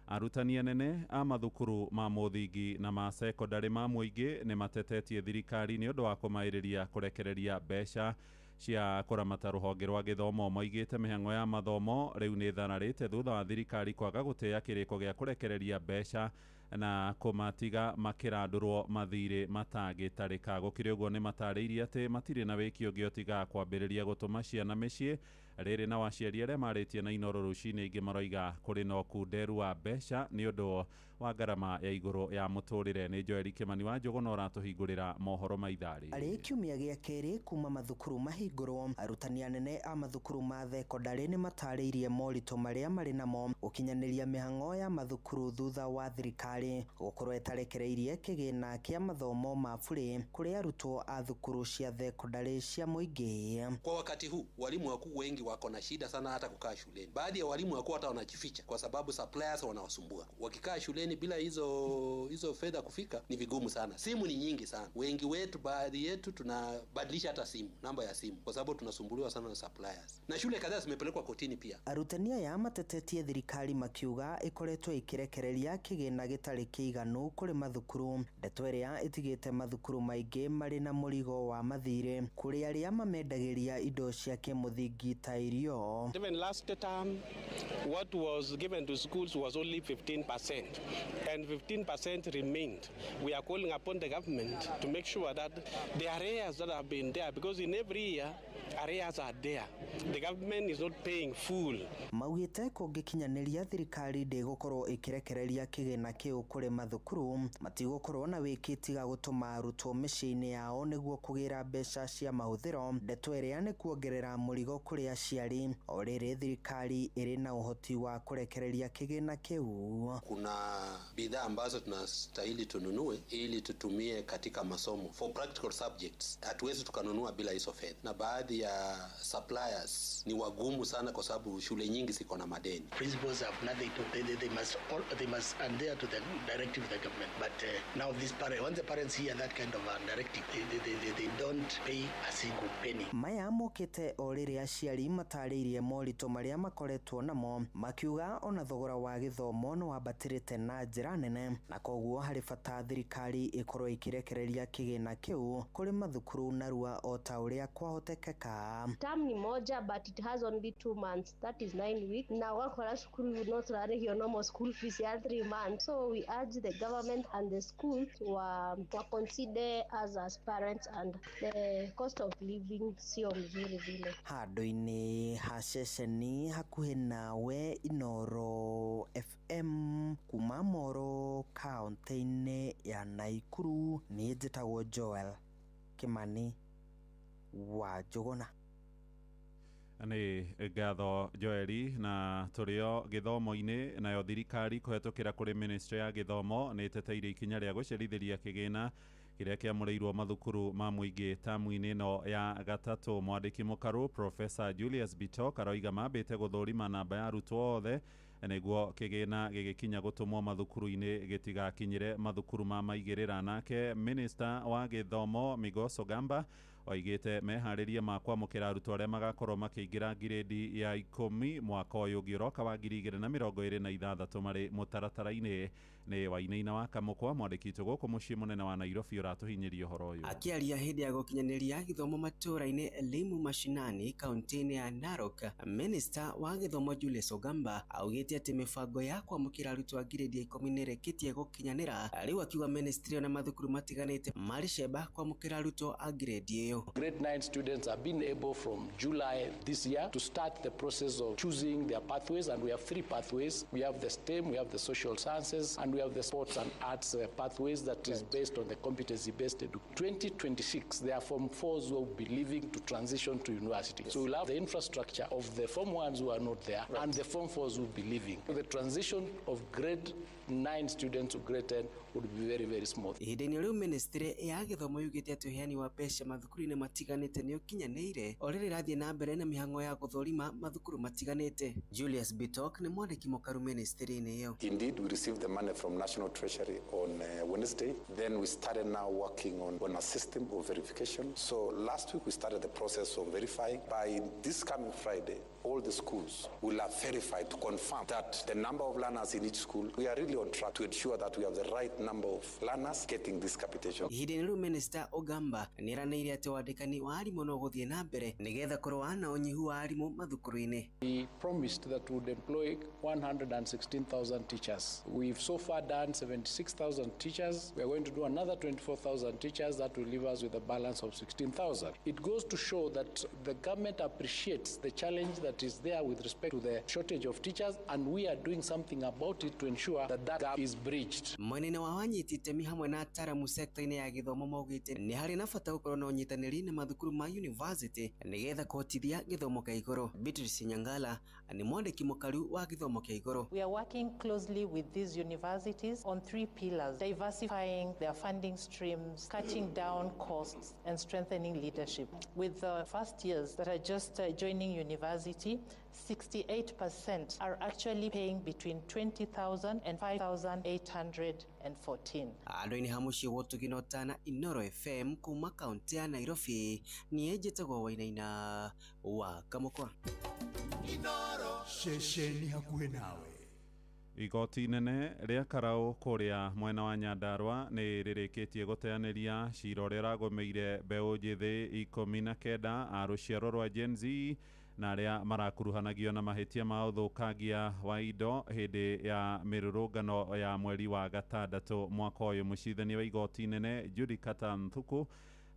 Arutani anene a mathukuru ma mũthingi na ma sekondarĩ ma mũingĩ nĩ matetetie thirikari nĩ ũndũ wa kũmaĩrĩria kũrekereria mbeca cia kũramata rũhonge rwa gĩthomo. Moigĩte mĩhang'o ya mathomo rĩu nĩ ĩthararĩte thutha wa thirikari kwaga gũtĩĩa kĩrĩko gĩa kũrekereria mbeca na kũmatiga makĩrandũrwo mathirĩ matangĩtarĩka. Gũkĩrĩ ũguo nĩ matarĩirie atĩ matirĩ na wĩki ũngĩ ũtiga kwambĩrĩria gũtũma ciana mĩciĩ. Rĩrĩ na aciari arĩa marĩtie na Inoro rũcinĩ ingĩ maroiga kũrĩ na ũkunderu wa mbeca nĩ ũndũ wa ngarama ya igũrũ ya mũtũrĩre. Nĩ Joel Kĩmani wa Njũgũna ũratũhingũrĩra mohoro ma ithaa rĩrĩ. Arĩ kiumia gĩa kerĩ kuma mathukuru mahingũrwo, arutani anene a mathukuru ma thekondarĩ nĩ matarĩirie moritũ marĩa marĩ namo gũkinyanĩria mĩhang'o ya mathukuru thutha wa thirikari gũkorwo ĩtarekereirie kĩgĩna kĩa mathomo ma bure kũrĩ arutwo a thukuru cia thekondarĩ cia mũingĩ. Kwa wakati huu walimu wakuu wengi wako na shida sana hata kukaa shuleni. Baadhi ya walimu wakuu hata wanajificha kwa sababu suppliers wanawasumbua. Wakikaa shuleni bila hizo fedha kufika ni vigumu sana. Simu ni nyingi sana. Wengi wetu, baadhi yetu tunabadilisha hata simu, namba ya simu kwa sababu tunasumbuliwa sana na suppliers. Na shule kadhaa zimepelekwa kotini pia. Arutani aya matetetie thirikari makiuga ikoretwo ikirekereria kĩgĩna gĩtarĩ kĩiganu kũrĩ mathukuru. Ndeto ĩrĩa ĩtigĩte mathukuru maingĩ marĩ na mũrigo wa mathirĩ kũrĩ arĩa mamendagĩria indo cia kĩmũthingi ta irio. Even last term, what was given to schools was only 15%, and 15% remained. We are calling upon the government to make sure that the areas that have been there, because in every year, Arrears are there. The government is not paying full. Maugĩte kũngĩkinyanĩria thirikari ndĩgũkorwo ĩkĩrekereria kĩgĩna kĩu kũrĩ mathukuru, matigũkorwo na wĩki tiga gũtũma arutwo mĩciĩ-inĩ yao nĩguo kũgĩra mbeca cia mahũthĩro. Ndeto ĩrĩa nĩ kuongerera mũrigo kũrĩ aciari, o rĩrĩ thirikari ĩrĩ na ũhoti wa kũrekereria kĩgĩna kĩu. Kuna bidhaa ambazo tunastahili tununue ili tutumie katika masomo for practical subjects. Hatuwezi tukanunua bila hizo fedha, na baadhi ya suppliers ni wagumu sana kwa sababu shule nyingi ziko na madeni. Principals have nothing to they must adhere to the directive of the government. But now this parent, once the parents hear that kind of a directive, they don't pay a single penny. Maya mokĩte o rĩrĩa aciari matarĩirie moritũ marĩa makoretwo namo, makiuga ona thogora wa gĩthomo nĩ wambatĩrĩte na njĩra nene, na koguo harĩ bata thirikari ĩkorwo ĩkĩrekereria kĩgĩna kĩu kũrĩ mathukuru narua o ta ũrĩa kwahotekeka. Term ni moja but it has only 2 months, that is 9 weeks. Na wakora cukuru no turarĩhio normal school fees ya 3 months. So we urge the government and the school to consider us as parents, and the cost of living sio mzuri vile. Handũ-inĩ ha ceceni hakuhĩ nawe Inooro FM kuma Moro kaunti-inĩ ya Naikuru, niĩ njĩtagwo Joel Kimani wa Njũgũna. Nĩ ngatho Joeli. Na tũrĩo gĩthomo-inĩ, nayo thirikari kũhetũkĩra kũrĩ ministry ya gĩthomo nĩ ĩteteire ikinya rĩa gũcerithĩria kĩgĩna kĩrĩa kĩamũrĩirwo mathukuru ma mũingĩ tamu-inĩ ĩno ya gatatũ. Mwandĩki mũkaru Professor Julius Bitok aroiga mambĩte gũthũrima namba ya arutwo othe nĩguo kĩgĩna gĩgĩkinya gũtũmwo mathukuru-inĩ gĩtigakinyĩre mathukuru ma maigĩrĩra. Nake minister wa gĩthomo Migoso Gamba oigĩte meharĩria ma kwamũkĩra arutwo arĩa magakorwo makĩingĩra ngirĩndi ya 10 mwaka ũyũ ũngĩ ũroka wa 2026 marĩ mũtaratara-inĩ. Nĩ Wainaina wa Kamũkwa, mwandĩki witũ gũkũ mũciĩ mũnene wa Nairobi, ũratũhinyĩria ũhoro ũyũ. Akĩaria hĩndĩ ya gũkinyanĩria gĩthomo matũũra-inĩ Elimu Mashinani kaunti-inĩ ya Narok, Minister wa gĩthomo Julius Ogamba augĩte atĩ mĩbango ya kwamũkĩra arutwo a ngirĩndi ya 10 nĩĩrĩkĩtie gũkinyanĩra. Rĩu akiuga ministry na mathukuru matiganĩte marĩ cemba kwamũkĩra arutwo a ngirĩndi ĩyo. Grade 9 students have been able from July this year to start the process of choosing their pathways, and we have 3 pathways. We have the STEM, we have the social sciences, and we have the sports and arts pathways that is based on the competency-based education. 2026, there are Form 4s who will be leaving to transition to university. Yes. So we'll have the infrastructure of the Form 1s who are not there, right, and the Form 4s who will be leaving. So the transition of grade 9 students to grade 10 would be very, very smooth. Ihinda-inĩ rĩu ministry ya gĩthomo yugĩte atĩ ũheani wa mbeca mathukuru-inĩ matiganĩte nĩ ũkinyanĩire o rĩrĩ ĩrathiĩ na mbere na mĩhang'o ya gũthũrima mathukuru matiganĩte. Julius Bitok nĩ mwandĩki mũkaru ministry-inĩ ĩyo. Indeed, we received the money from National Treasury on Wednesday. Then we started now working on a system of verification. So last week we started the process of verifying. By this coming Friday, all the schools will have verified to confirm that the number of learners in each school, we are really on track to ensure that we have the right number of learners getting this capitation. Ihinda-inĩ rĩu Minister Ogamba nĩeranĩire atĩ wandĩkani wa arimũ no gũthiĩ na mbere nĩgetha kũrũa na ũnyihu wa arimũ mathukuru-inĩ. We promised that we would employ 116,000 teachers. We've so far done 76,000 teachers. We are going to do another 24,000 teachers. That will leave us with a balance of 16,000. It goes to show that the government appreciates the challenge that is there with respect to the shortage of teachers, and we are doing something about it to ensure that that gap is bridged. Mwena-inĩ wa wanyiti itemi hamwe na ataramu sekta-inĩ ya gĩthomo maugĩte nĩ harĩ na bata gũkorwo na ũnyitanĩri na mathukuru ma university nĩgetha kũhotithia gĩthomo kĩa igũrũ. Beatrice Nyangala nĩ mwandĩki mũkaru wa gĩthomo kĩa igũrũ. We are working closely with these universities on 3 pillars: diversifying their funding streams, cutting down costs, and strengthening leadership. With the first years that are just joining university, 68% are actually paying between 20,000 and 5,814. Andũ-inĩ ha mũciĩ gũtũgina ũtana Inooro FM kuma kaunti ya Nairobi, niĩ njĩtagwo Wainaina wa Kamũkwa. Inooro ceceni hakuhĩ nawe. Igoti inene rĩa Karau kũrĩa mwena wa Nyandarua nĩ rĩrĩkĩtie gũteanĩria cira ũrĩa ũragũmĩire mbeũ njĩthĩ 19 a rũciaro rwa Gen Z na arĩa marakuruhanagio na mahĩtia ma ũthũkangia wa indo hĩndĩ ya mĩrũrũngano ya mweri wa gatandatũ mwaka ũyũ. Mũcirithania wa igoti inene Judy Kata Nthuku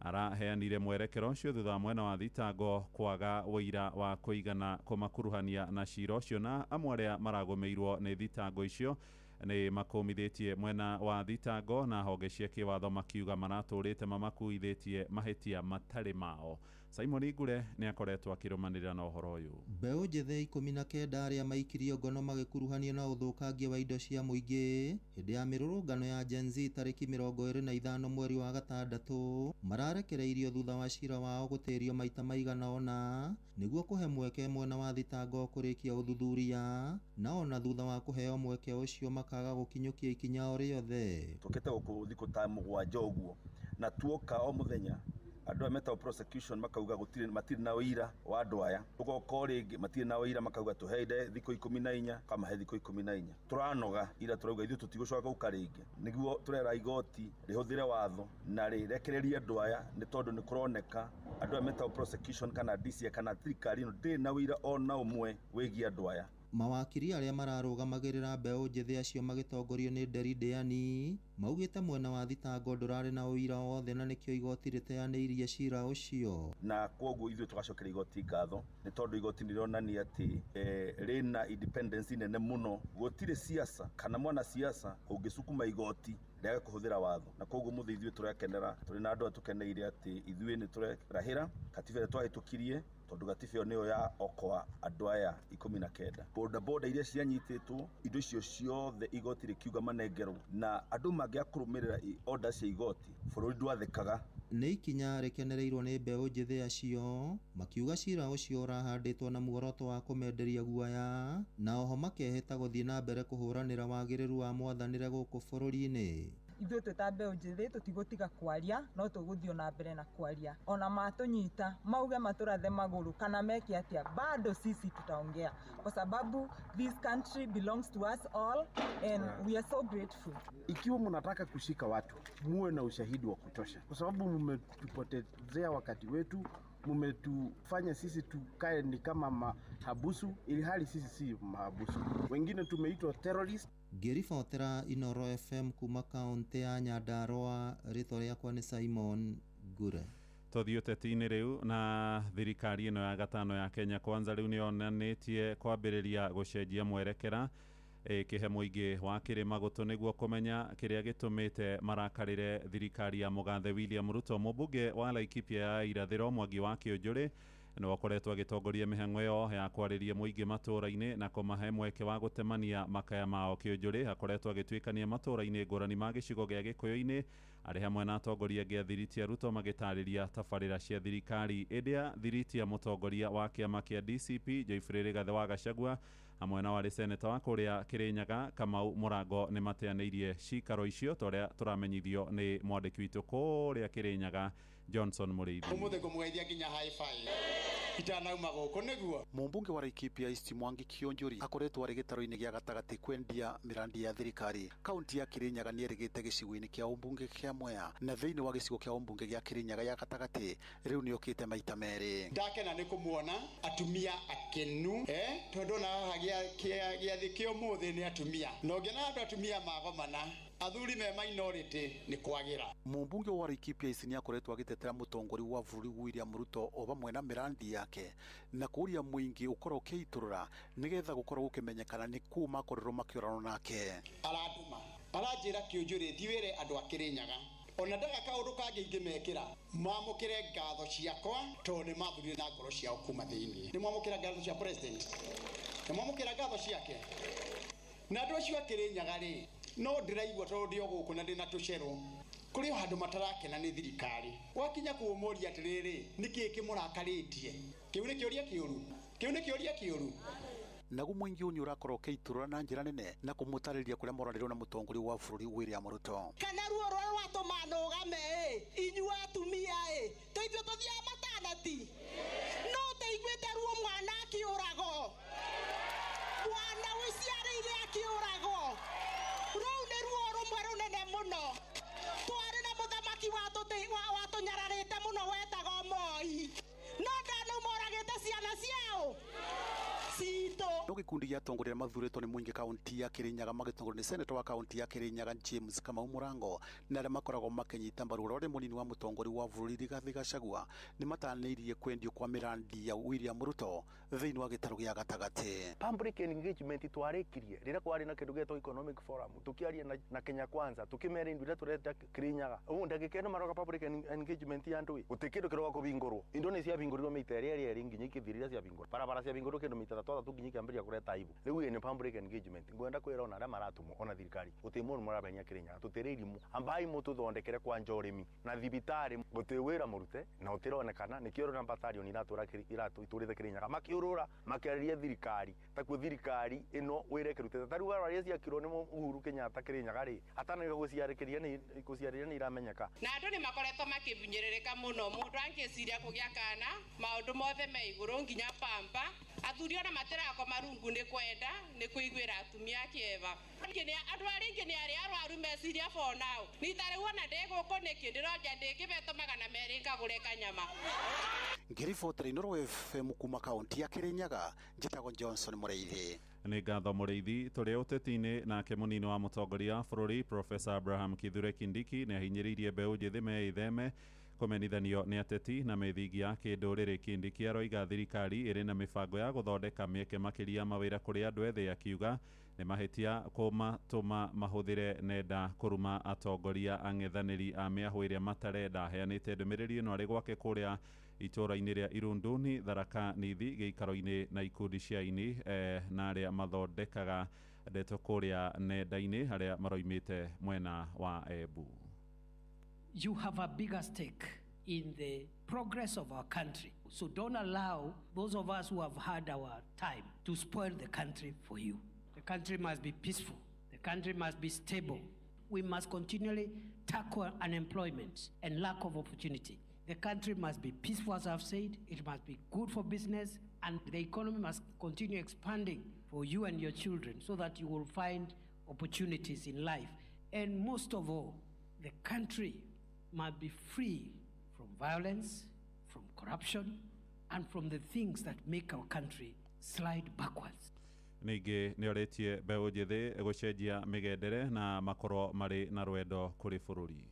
Araheanire mwerekero ũcio thutha wa mwena wa thitango kwaga ũira wa kũigana kũmakuruhania na cira ũcio, na amwe arĩa maragũmĩirwo nĩ thitango icio nĩ makũmithĩtie mwena wa thitango na honge cia kĩwatho makiuga maratũrĩte mamakuithĩtie mahĩtia matarĩ mao. Simon Ngure nĩ akoretwo akĩrũmanĩrĩra na ũhoro ũyũ. Mbeũ njĩthĩ 19 arĩa maikirio ngono magĩkuruhanio na ũthũkangia wa indo cia mũingĩ hĩndĩ ya mĩrũrũngano ya Gen Z tarĩki 25 mweri wa gatandatũ mararekereirio thutha wa cira wao gũtĩrio maita maigana ũna nĩguo kũhe mweke mwena wa thitango kũrĩkia ũthuthuria, na ona thutha wa kũheo mweke ũcio makaga gũkinyũkia ikinya o rĩothe. Tũkĩte gũkũ thikũ ta 7 ũguo na tuoka o mũthenya andũ aya metagwo prosecution makauga gũtirĩ matirĩ na ũira wa andũ aya, tũgoka o rĩngĩ matirĩ na ũira makauga tũheire thikũ 14 kamahe thikũ 14. Tũranoga ira tũrauga ithuĩ tũtigũcoka gũka rĩngĩ, nĩguo tũrera igoti rĩhũthĩre watho na rĩrekererie andũ aya nĩ tondũ nĩ kũroneka andũ aya metagwo prosecution kana DCI kana thirikari ĩno ndĩrĩ na ũira ona ũmwe wĩgiĩ andũ aya. Mawakiri arĩa mararũgamagĩrĩra mbeũ njĩthĩ acio magĩtongorio nĩ Nderi Ndĩani maugĩte mwena wa thitango ndũrarĩ na ũira wothe na nĩkĩo igoti rĩteanĩirie cira ũcio. Na kwoguo ithuĩ tũgacokeria igoti ngatho nĩ tondũ igoti nĩrĩonania atĩ rĩna independence nene mũno, gũtirĩ siasa kana mwana siasa ũngĩcukuma igoti rĩage kũhũthĩra watho, na kwoguo mũthĩ ithuĩ tũrakenera tũrĩ na andũ aya tũkeneire atĩ ithuĩ nĩ tũrerahĩra katiba ĩrĩa twahĩtũkirie tondũ gatiba ĩyo nĩyo ya okoa andũ aya 19. Boda boda iria cianyitĩtwo indo icio ciothe igoti rĩkiuga manengerwo, na andũ mangĩaga kũrũmĩrĩra order cia igoti bũrũri ndwathĩkaga. Nĩ ikinya rĩkenereirwo nĩ mbeũ njĩthĩ acio makiuga cira ũcio ũrahandĩtwo na muoroto wa kũmenderia guoya, na oho makehĩta gũthiĩ na mbere kũhũranĩra wagĩrĩru wa mwathanĩre gũkũ bũrũri-inĩ. Ithuĩ twĩ ta mbeũ njĩthĩ tũtigũtiga kwaria, no tũgũthiĩ na mbere na kwaria. Ona matũnyita mauge matũrathe magũrũ kana meke atĩa, bado sisi tutaongea kwa sababu this country belongs to us all and we are so grateful. Ikiwa mnataka kushika watu muwe na ushahidi wa kutosha, kwa sababu mmetupotezea wakati wetu, mmetufanya sisi tukae ni kama mahabusu, ili hali sisi si mahabusu. Wengine tumeitwa terrorist. Ngĩribotera Inoro FM kuma kaunti ya Nyandarua, rĩtwa rĩakwa nĩ Simon Ngure. Tũthiĩ ũteti-inĩ rĩu, na thirikari ĩno ya gatano ya Kenya Kwanza rĩu nĩyonanĩtie kwambĩrĩria gũcenjia mwerekera ĩkĩhe mũingĩ wa kĩrĩma gũtũ nĩguo kũmenya kĩrĩa gĩtũmĩte marakarĩre thirikari ya mũgathe William Ruto. Mũmbunge wa Laikipia ya irathĩro Mwangi wa Kĩũnjũrĩ nĩwe ũkoretwo agĩtongoria mĩhang'o ĩyo ya kwarĩria mũingĩ matũũra-inĩ na kũmahe mweke wa gũtemania makaya mao. Kĩũnjũrĩ akoretwo agĩtuĩkania matũũra-inĩ ngũrani ma gĩcigo gĩa Gĩkũyũ-inĩ arĩ hamwe na atongoria angĩ a thiriti ya Ruto magĩtarĩria tabarĩra cia thirikari. Ĩndĩ ya thiriti ya mũtongoria wa kĩama kĩa DCP Geoffrey Rigathĩ wa Gachagua hamwe na warĩ seneta wa kũrĩa Kĩrĩnyaga Kamau Mũrango nĩ mateanĩirie cikaro icio ta ũrĩa tũramenyithio nĩ mwandĩki witũ kũrĩa Kĩrĩnyaga Johnson Mũrĩithi. Ũmũthĩ ngũmũgeithia nginya high five itanauma gũkũ nĩguo. Mũmbunge wa Laikipia East Mwangi Kĩũnjũri akoretwo arĩ gĩtarũ-inĩ gĩa gatagatĩ kwendia mĩrandi ya thirikari. Kaunti ya Kĩrĩnyaga nĩ ĩrĩgĩte gĩcigo-inĩ kĩa ũmbunge kĩa Mwea, na thĩinĩ wa gĩcigo kĩa ũmbunge gĩa Kĩrĩnyaga ya gatagatĩ rĩu nĩokĩte maita merĩ. Ndakena nĩ kũmuona atumia akenu tondũ na haha gĩathĩ kĩa ũmũthĩ nĩ atumia, na ũngĩona andũ atumia magomana athuri me minority nĩ kwagĩra. Mũmbunge wa Laikipia East nĩ akoretwo agĩtetera mũtongoria wa bũrũri William Ruto o vamwe na mĩrandi yake na kũũria mũingĩ ũkorwo ũkĩitũrũra nĩgetha gũkorwo gũkĩmenyekana nĩ kũ makorirwo makĩũranwo nake. Arandũma aranjĩra Kĩũnjũrĩ thiĩ wĩre andũ a Kĩrĩnyaga ona ndaga kaũndũ kangĩ ingĩmekĩra mamũkĩre ngatho ciakwa tondũ nĩ mathurire na ngoro ciao kuma thĩinĩ. Nĩ mwamũkĩra ngatho cia president, nĩ mwamũkĩra ngatho ciake, na andũ acio a Kĩrĩnyaga rĩ no ndĩraigua tondũ ndĩ o gũkũ na ndĩna tũcerũ kũrĩ o handũ matarakena nĩ thirikari. Wakinya kũmũria atĩrĩrĩ, nĩkĩĩ kĩmũrakarĩtie? Kĩu nĩ kĩũria kĩũru, kĩu nĩ kĩũria kĩũru. Naguo mũingĩ ũyũ nĩ ũrakorwo ũkĩitũrũra na njĩra nene na kũmũtarĩria kũrĩa moranĩirwo na mũtongoria wa bũrũri William Ruto. Kana ruo rũrĩa rwatũma nũgame ĩ inyuĩ atumia ĩ tũithuĩ tũthiaga matanati no ũtaiguĩte ruo mwana akĩũragwo, mwana wĩciarĩire akĩũragwo, rũu nĩ ruo rũmwe rũnene mũno. Twarĩ na mũthamaki watũnyararĩte mũno wetagwo Moi, no ndanaumoragĩte ciana ciao citũ. No Gĩkundi gĩa atongoria mathuurĩtwo nĩ mũingĩ kaunti ya Kirinyaga magĩtongorio nĩ seneta wa kaunti ya Kirinyaga James Kamau Mũrango na arĩa makoragwo makĩnyita mbaru ũrĩa ũrĩ mũnini wa mũtongoria wa bũrũri Rigathĩ Gachagua nĩ matanĩirie kwendio kwa mĩrandi ya William Ruto thĩinĩ wa gĩtarũ gĩa gatagatĩ. Public engagement twarĩkirie rĩrĩa kwarĩ na kĩndũ gĩetwo economic forum, tũkĩaria na Kenya Kwanza, tũkĩmera indo iria tũrenda Kirinyaga. Ũguo ndagĩka ĩno maroka public engagement ya andũ ĩ gũtirĩ kĩndũ kĩroka kũhingũrwo. Indo nĩ ciahingũrirwo mĩita ĩrĩa ĩrĩa ĩrĩ nginya ikĩthira iria ciahingũrwo, barabara ciahingũrwo kĩndũ mĩita 3 nginya ikĩambĩrĩria kũreta aibu. Rĩu ĩ nĩ public engagement. Ngwenda kwĩra ona arĩa maratũmwo ona thirikari gũtirĩ mũndũ mũrabenia Kirinyaga, tũtirĩ irimũ, ambai mũtũthondekere kwanja ũrĩmi na thibitarĩ, gũtirĩ wĩra mũrute na ũtĩronekana. Nĩkĩo ũrona batalion iratũra itũrĩte Kirinyaga makĩũrũra makĩarĩria thirikari takuo thirikari ĩno wĩra ĩkĩrutĩte. Ta rĩu barabara iria ciakirwo nĩ Uhuru Kenyatta Kirinyaga rĩ, atanarĩka gũciarĩkĩria nĩ gũciarĩria nĩ iramenyeka. Na andũ nĩ makoretwo makĩbunyĩrĩrĩka mũno, mũndũ angĩciria kũgĩa kana maũndũ mothe me igũrũ nginya pamba. Athuri ona matirakoma rungu nĩ kwenda nĩ kũiguĩra atumia kĩeva. Andũ arĩa aingĩ nĩ arĩa arwaru meciria for now. Ni ta rĩu ona ndĩ gũkũ nĩkĩ ndĩronja ndĩngĩbetwo 200 ngagũre kanyama. Ngĩribotera Inooro FM kuma kaunti ya Kirinyaga, njĩtagwo Johnson Mũrĩithi. Nĩ ngatho Mũrĩithi. Tũrĩ ũteti-inĩ nake mũnini wa mũtongoria wa bũrũri Professor Abraham Kithure Kindiki nĩ ahinyĩrĩirie mbeũ njĩthĩ meĩtheme kũmenithanio nĩ ateti na mĩthingi ya kĩndũrĩrĩ. Kindiki aroiga thirikari ĩrĩ na mĩbango ya gũthondeka mĩeke makĩria mawĩra kũrĩ andũ ethĩ, akiuga nĩ mahĩtia kũmatũma mahũthĩre nenda kũruma atongoria ang'ethanĩri a mĩahũ ĩrĩa matarenda. Aheanĩte ndũmĩrĩri ĩno arĩ gwake kũrĩa itũũra-inĩ rĩa Irunduni, Tharaka Nithi, gĩikaro-inĩ na ikundi cia aini na arĩa mathondekaga ndeto kũrĩa nenda-inĩ arĩa maroimĩte mwena wa Embu. You have a bigger stake in the progress of our country. So don't allow those of us who have had our time to spoil the country for you. The country must be peaceful. The country must be stable. We must continually tackle unemployment and lack of opportunity. The country must be peaceful, as I've said. It must be good for business, and the economy must continue expanding for you and your children so that you will find opportunities in life. And most of all, the country must be free from violence, from corruption, and from the things that make our country slide backwards. Ningĩ nĩ orĩtie mbeũ njĩthĩ gũcenjia mĩgendere na makorwo marĩ na rwendo kũrĩ bũrũri.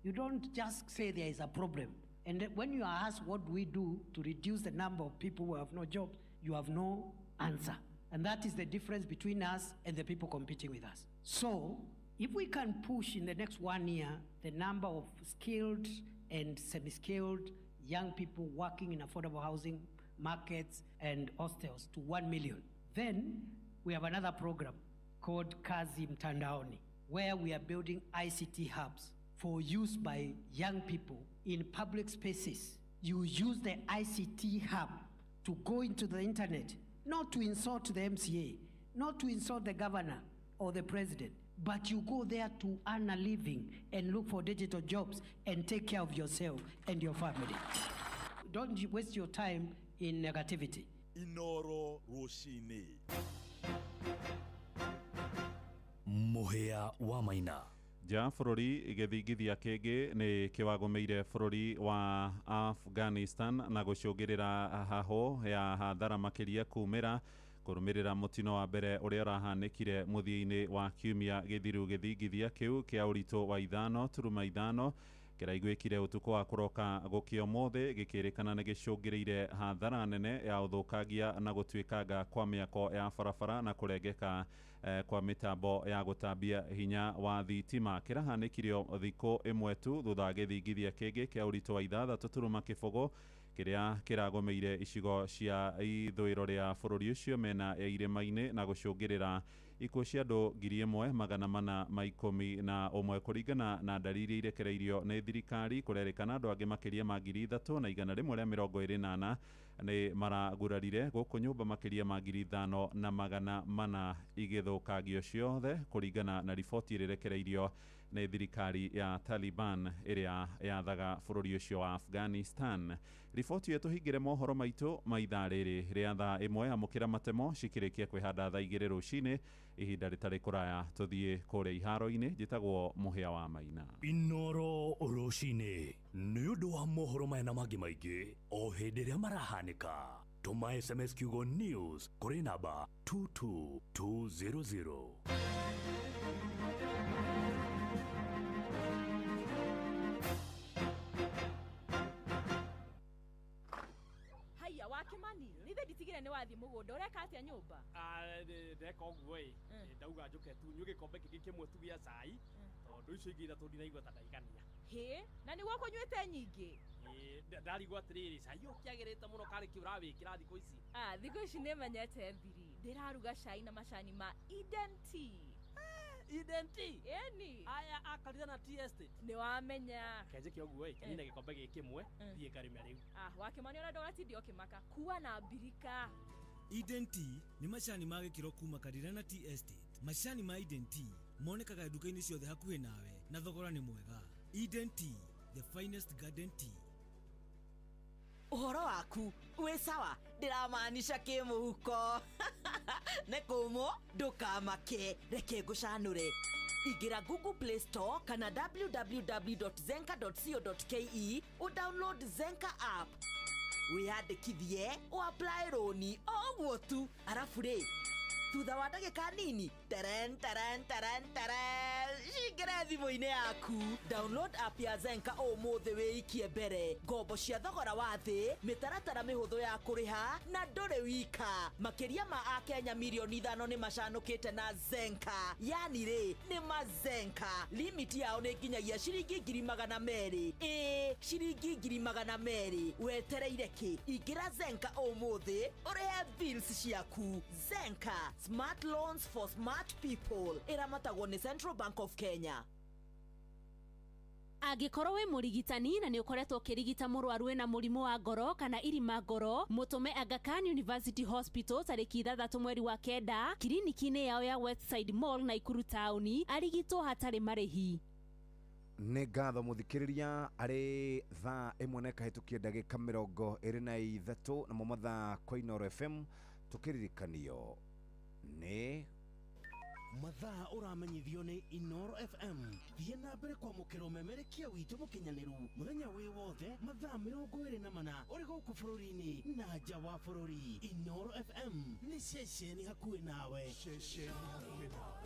You don't just say there is a problem. And when you are asked what do we do to reduce the number of people who have no jobs, you have no answer. And that is the difference between us and the people competing with us. So if we can push in the next 1 year the number of skilled and semi-skilled young people working in affordable housing markets and hostels to 1 million, then we have another program called Kazi Mtandaoni, where we are building ICT hubs for use by young people in public spaces. You use the ICT hub to go into the internet, not to insult the MCA, not to insult the governor or the president, but you go there to earn a living and look for digital jobs and take care of yourself and your family. Don't waste your time in negativity. Inooro Rũcinĩ. Mũhĩa wa Maina. Nja bũrũri gĩthingithia kĩngĩ nĩ kĩwagũmĩire bũrũri wa Afghanistan na gũcũngĩrĩra hahũ ya hathara makĩria kumĩra kũrũmĩrĩra mũtino wa mbere ũrĩa ũrahanĩkire mũthia-inĩ wa kiumia gĩthiru. Gĩthingithia kĩu kĩa ũritũ wa 5.5 kĩraiguĩkire ũtukũ wa kũroka gũkĩa ũmũthĩ, gĩkĩrĩkana nĩ gĩcũngĩrĩire hathara nene ya ũthũkangia na gũtuĩkanga kwa mĩako ya barabara na kũrengeka kwa mĩtambo ya gũtambia hinya wa thitima. Kĩrahanĩkire thikũ ĩmwe tu thutha wa gĩthingithia kĩngĩ kĩa ũritũ wa 6.0 kĩrĩa kĩragũmĩire icigo cia ithũĩro rĩa bũrũri ũcio mena ya irĩma-inĩ na gũcũngĩrĩra ikuũ cia andũ 1411 kũringana na ndari iria irekereirio nĩ thirikari. Kũrerĩkana andũ angĩ makĩria ma 3124 nĩ maragurarire gũkũ nyũmba makĩria ma 5400 igĩthũkangio ciothe kũringana na riboti ĩrĩa ĩrekereirio nĩ thirikari ya Taliban ĩrĩa yathaga bũrũri ũcio wa Afghanistan. Riboti ĩyo tũhingĩre mohoro maitũ ma ithaa rĩrĩ rĩa thaa 1. Amũkĩra matemo cikĩrĩkia kwĩhanda thaa 2 rũcinĩ, ihinda rĩtarĩ kũraya tũthiĩ kũrĩa iharo-inĩ. Njĩtagwo Mũhĩa wa Maina. Inooro Rũcinĩ nĩ ũndũ wa mohoro maya na mangĩ maingĩ o hĩndĩ ĩrĩa marahanĩka. Tũma SMS kiugo news kũrĩ namba 22200. Haiya wa Kimani, rithe nditigire nĩ wathiĩ mũgũnda, ũreka atĩa nyũmba? Ndeka ũguo ĩ, ndauga njũke tu nyue gĩkombe kĩngĩ kĩmwe tu gĩa cai, tondũ icio ingĩ ithatũ ndinaigua ta ndaigania. Hĩ, na nĩguo ũkũnyuĩte nyingĩ? Ndarigwo atĩrĩrĩ, cai ũkĩagĩrĩte mũno karĩ kĩ ũrawĩkĩra thikũ ici? Thikũ ici nĩmenyete thiri, ndĩraruga cai na macani ma Eden Tea. Eden Tea? Ĩni. Aya a Karirana Tea Estate. Nĩwamenya. Kenjĩke ũguo ĩ, kenine gĩkombe gĩkĩ kĩmwe, thiĩ ngarĩme rĩu. Wa Kimani ona ndũgatinde ũkĩmaka, kua na mbirika. Eden Tea nĩ macani ma gĩkĩro kuma Karirana Tea Estate. Macani ma Eden Tea monekaga nduka-inĩ ciothe hakuhĩ nawe na thogora nĩ mwega. Eden Tea, the finest garden tea. Ũhoro waku wĩ sawa, ndĩramaanisha kĩmũhuko. Nĩ kũmũ ndũkamake, reke ngũcanũre. Ingĩra Google Play Store kana www.zenka.co.ke ũdownload Zenka app, wĩyandĩkithie, ũapply rũni o ũguo tu, arabu rĩ thutha wa ndagĩka nini teren teren teren teren cingĩre thimũ-inĩ yaku. Download app ya Zenka ũmũthĩ wĩikie mbere ngombo cia thogora wa thĩ, mĩtaratara mĩhũthũ ya kũrĩha na ndũrĩ wika. Makĩria ma akenya mirioni 5 nĩ macanũkĩte na Zenka, yani rĩ nĩ mazenka. Limit yao nĩ nginyagia ciringi 200,000. Ĩĩ, ciringi 200,000. Wetereire kĩ? Ingĩra Zenka ũmũthĩ ũrĩhe bills ciaku. Zenka, smart loans for smart people. Ĩramatagwo nĩ Central Bank of Kenya. Angĩkorwo wĩ mũrigitani na nĩ ũkoretwo ũkĩrigita mũrwaru wĩna mũrimũ wa ngoro kana irima ngoro, mũtũme Aga Khan University Hospital tarĩki 6 mweri wa 9 kiriniki-inĩ yao ya Westside Mall Naikuru taũni, arigitwo hatarĩ marĩhi. Nĩ ngatho mũthikĩrĩria, arĩ thaa 1 na ĩkahĩtũkia ndagĩka 23, namo mathaa kwa Inooro FM tũkĩririkanio nĩ mathaa ũramenyithio nĩ Inooro FM. Thiĩ na mbere kwamũkĩra ũmemerekia witũ mũkinyanĩru mũthenya wĩ wothe mathaa 24 ũrĩ gũkũ bũrũri-inĩ na nja wa bũrũri. Inooro FM nĩ ceceni hakuhĩ nawe. Ceceni hakuhĩ nawe.